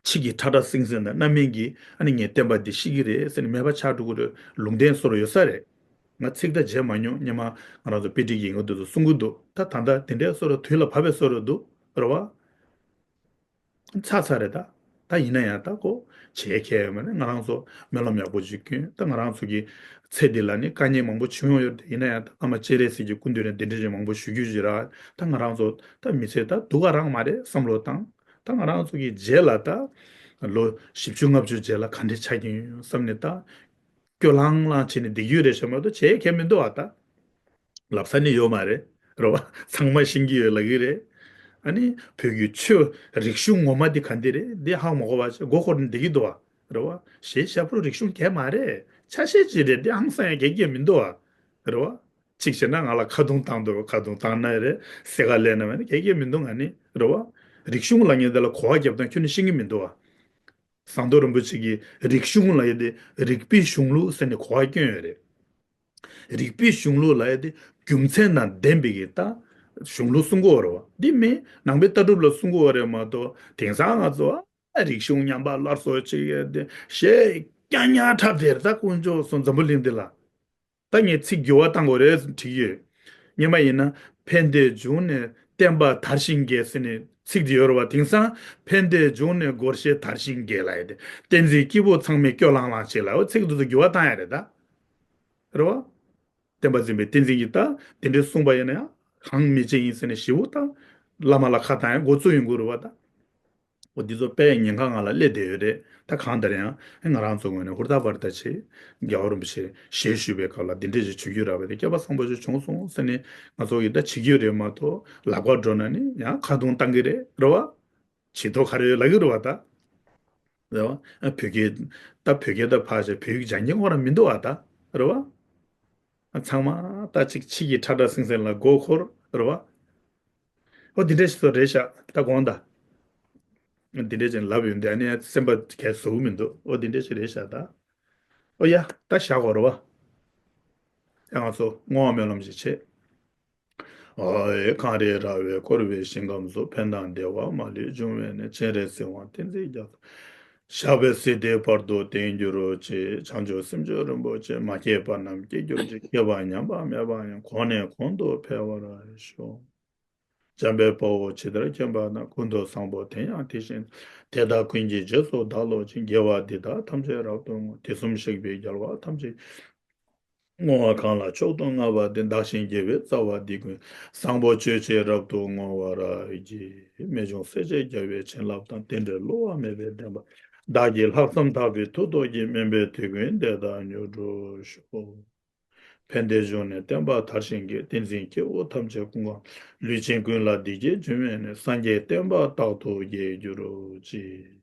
ཕྱི་གི་ཁྲ་ཁྲ་སིང་སིང་དང་རྣམ་སྨིན་གྱིས་ཨ་ནི་ངའི་བསྟན་པ་འདི་ཤི་གི་རེད་ཟེར་ནས་མེད་པ་ཆགས་འགྲོ་གི་རེད་ལུང་བསྟན་བཟོ་འདྲ་ཡོད་ས་རེད། ང་ཚིག་ད་མཇལ་མ་མྱོང་། སྔོན་མ་ང་རང་ཚོ་དཔེ་ཁྲིད་ཀྱི་ཡིན་གོ་འདི་ཚོ་གསུང་གི་འདུག་ད་ད་ལྟ་དེ་འདྲའི་བཟོ་འདྲ་དུས་ལ་བབ་པའི་བཟོ་འདྲ་འདུག་རེད་བ། ཚར་ཚར་རེད་ད། ད་ཡིན་ན་ཡང་ད་ཁོ་བྱེད་མཁན་ཡོད་མ་རེད། ང་རང་ཚོ་སྨོན་ལམ་ཡག་པོ་ཅིག་བསྐྱོན། ད་ང་རང་ཚོ་གི་ཚེ་འདི་ལ་ནི་དཀའ་ངལ་མང་པོ་བྱུང་ཡོད་རེད། ཡིན་ན་ཡང་ད་བླ་མ་སྤྱན་རས་གཟིགས་ཀྱི་སྐུ་མདུན་ནས་འདི་འདྲ་ཞིག་མང་པོ་ཞུ་རྒྱུ་ཞིག་རག་ད་ང་རང་ཚོ་ད་མི་ཚེ་ད་སྡུག་ག་རག་མ་རེད་བསམ་བློ་བཏང་། ད་ང་རང་ཚོ་གི་རྗེས་ལ་ད་ལོ་བཞི་བཅུ་ལྔ་བཅུ་རྗེས་ལ་ག་འདྲ་ཆགས་ཀྱི་ཡོད་བསམ་ནས་ད་སྐྱོ་ལང་ལང་བྱས་ནས་བསྡད་རྒྱུ་རེད་ཤག་མ་གཏོགས་བྱེད་མཁན་མི་འདུག་ཨ་ད། ལབ་ས་ནི་ཡོད་མ་རེད། རེད་བ། ཚང་མ་ཤེས་ཀྱི་ཡོད་ལབ་ཀྱི་རེད། ཨ་ནི་བོད་ཀྱི་ཆོས་རིག་གཞུང་ངོ་མ་འདི་ག་འདི་རེད་འདི་ཧ་མ་གོ་བ་བྱས་མགོ་འཁོར་ནས་བསྡད་ཀྱི་འདུག་བ། རེད་བ། གཞས་ཞབས་བྲོ་རིག་གཞུང་གང་ཡང་མ་རེད། ཆ་ཤས་ཅིག་རེད། འདི་ཧང་སང་ཡང་གང་ཡང་མི་འདུག་བ། རེད་བ། གཅིག་བྱས་ན་ང་ལ་ཁ་རྡུང་བཏང་འདུག་ཁ་རྡུང་བཏང་ན་རེད། སེ་ག་ལས་ན་མ་ནི་གང་ཡང་མི་འདུག་ང་ནི། རེད་བ། རིག་གཞུང་ལབ་མཁན་འདི་ལ་གོ་བ་རྒྱབ་སྟངས་ཁྱོན་ནས་ཤེས་ཀྱི་མི་འདུག་བ། ཟམ་གདོང་རིན་པོ་ཆེ་གིས་རིག་གཞུང་ལབ་ཡ་དེ་རིག་པའི་གཞུང་ལུགས་ཟེར་ནས་གོ་བ་བསྐྱོན་ཡོད་རེད། རིག་པའི་གཞུང་ལུགས་ལབ་ཡ་དེ་རྒྱུ་མཚན་དང་ལྡན་པའི་གི་ད་གཞུང་ལུགས་གསུང་གི་ཡོད་རེད་བ། འདི་མིན་ནང་པའི་ལྟ་གྲུབ་ལ་གསུང་གི་ཡོད་རེད་མ་གཏོགས་དེང་སང་ང་ཚོ་ཨ་རིག་གཞུང་ཉམས་པ་སླར་གསོ་བྱེད་ཡ་དེ་གཞས་རྐྱང་རྐྱང་འཁྲབ་དེར་ད་དཀོན་མཆོག་གསུམ་འཛམ་བུ་གླིང་འདི་ལ། ད་ངས་ཚིག་འགྱུར་བ་བཏང་དགོས་རེད་བྲིས་ཡོད། སྔོན་མ་ཡིན་ན་ཕན་བདེའི་འབྱུང་གནས་བསྟན་པ་དར་ཞིང་རྒྱས་ཟེར་ནས་ཚིག་དེ་ཡོད་རེད་བ། དེང་སང་ཕན་བདེའི་འབྱུང་གནས་སྒོར་གཞས་དར་ཞིང་རྒྱས་ལབ་ཡ་དེ་བསྟན་འཛིན་སྐྱེས་བུ་ཚང་མས་སྐྱོ་ལང་ལང་བྱེད་ལབ་ཚིག་དེ་ཚོ་འགྱུར་བ་བཏང་ཡ་རེད་ད། རེད་བ། བསྟན་པ་འཛིན་པའི་བསྟན་འཛིན་གྱིས་ད་དེ་འདྲའི་གསུངས་པ་ཡིན་ན་ཡང་གང་མི་བྱེད་ཡིན་ཟེར་ནས་ཞེ་པོ་ད་བླ་མ་ལ་ཁ་བཏང་ཡ་འགོ་བཙུགས་ཡོང་གི་རེད་བ་ད། འོ་འདི་ཚོ་དཔེ་ཉེན་ཁ་ང་ལ་སླེབས་བསྡད་ཡོད་རེད། ད་གང་ལྟར་ཡང་ང་རང་ཚོ་ངོས་ནས་ཧུར་ཐག་པར་ཐག་བྱེད། རྒྱལ་བ་རིན་པོ་ཆེ་ཞལ་བཞུགས་པའི་སྐབས་ལ་འདི་འདྲས་ཞིག་བྱེད་རྒྱུ་རག་པ་དེ་སྐལ་པ་བཟང་པོ་ཞིག་བྱུང་སོང་ཟེར་ནས་ང་ཚོ་གིས་ད་བྱེད་རྒྱུ་རེད་མ་གཏོགས་ལག་པ་འགྲོ་ན་ནི་ཡང་ཁ་རྡུང་བཏང་གི་རེད་རེད་བ། བྱེད་ཐོག་ག་རེ་ཡོད་ལབ་ཀྱི་རེད་བ་ད། རེད་བ། ཨ་བོད་སྐད་ད་བོད་སྐད་ད་ཕར་བཞག་བོད་ཡིག་སྦྱང་མཁན་ཁོ་རང་མི་འདུག་བ་ད། རེད་བ། ཨ་ཚང་མ་ད་ཅིག་ཕྱི་གི་ཁྲ་ཁྲ་སིང་སིང་ལ་མགོ་འཁོར་རེད་བ། ཨོ་འདི་འདྲ་ཞིག་ཚོ་རེད་ཤག་ད་དགོངས་དག་འདི་འདྲ་ཅིག་ལབ་ཡོང་དུས་ཨ་ནི་སེམས་པ་གས་བཟོ་གི་མི་འདུག་ཨོ་འདི་འདྲ་ཞིག་རེད་ཤག་ད། ཨོ་ཡ། ད་བཞག་གོ་ར་བ། ཡ་ང་ཚོ་བསྔོ་བ་སྨོན་ལམ་ཞིག་བྱེད། ཨ་ཨེ་གངས་རི་ར་བས་བསྐོར་བའི་ཞིང་ཁམས་སུ། ཕན་དང་བདེ་བ་མ་ལུས་འབྱུང་བའི་གནས། སྤྱན་རས་གཟིགས་དབང་བསྟན་འཛིན་རྒྱ་མཚོ། ཞབས་པད་སྲིད་མཐའི་བར་དུ་བརྟན་གྱུར་ཅིག། བྱང་ཆུབ་སེམས་མཆོག་རིན་པོ་ཆེ། མ་སྐྱེས་པ་རྣམས་སྐྱེ་གྱུར་ཅིག། སྐྱེས་པ་ཉམས་པ་མེད་པ་ཡང་། གོང་ནས་གོང་དུ་འཕེལ་བར་ཤོག། འཇམ་དཔལ་དཔའ་བོས་ཇི་ལྟར་མཁྱེན་པ་དང་། ཀུན་ཏུ་བཟང་པོ་དེ་ཡང་དེ་བཞིན་ཏེ། དེ་དག་ཀུན་གྱི་རྗེས་སུ་བདག་སློབ་ཅིང་། དགེ་བ་འདི་དག་ཐམས་ཅད་རབ་ཏུ་བསྔོ། དུས་གསུམ་གཤེགས་པའི་རྒྱལ་བ་ཐམས་ཅད་ཀྱིས། བསྔོ་བ་གང་ལ་མཆོག་ཏུ་བསྔགས་པ་དེས། བདག་གཞན་དགེ་བའི་རྩ་བ་འདི་ཀུན། བཟང་པོ་སྤྱོད་ཕྱིར་རབ་ཏུ་བསྔོ་བར་བགྱི། རྨད་བྱུང་སྲས་བཅས་རྒྱལ་བའི་བྱིན་རླབས་དང་། རྟེན་འབྲེལ་བསླུ་བ་མེད་པའི་བདེན་པ། བདག་གིས་ལྷག་བསམ་དག་པའི་མཐུ་སྟོབས་ཀྱིས། སྨན་པའི་དེད་དགུའི་བདེ་དག་མྱུར་འགྲུབ་ཤོག། ཕན་བདེའི་གཞུང་ནས་བསྟན་པ་དར་ཞིང་རྒྱས། བསྟན་འཛིན་སྐྱེ་བོ་ཐམས་ཅད་ཀུན་གང་། ལུས་ཅན་ཀུན་ལ་བདེ་སྐྱིད་འབྱུང་བའི་གནས། སངས་རྒྱས་བསྟན་པ་རྟག་ཏུ་རྒྱས་གྱུར་ཅིག།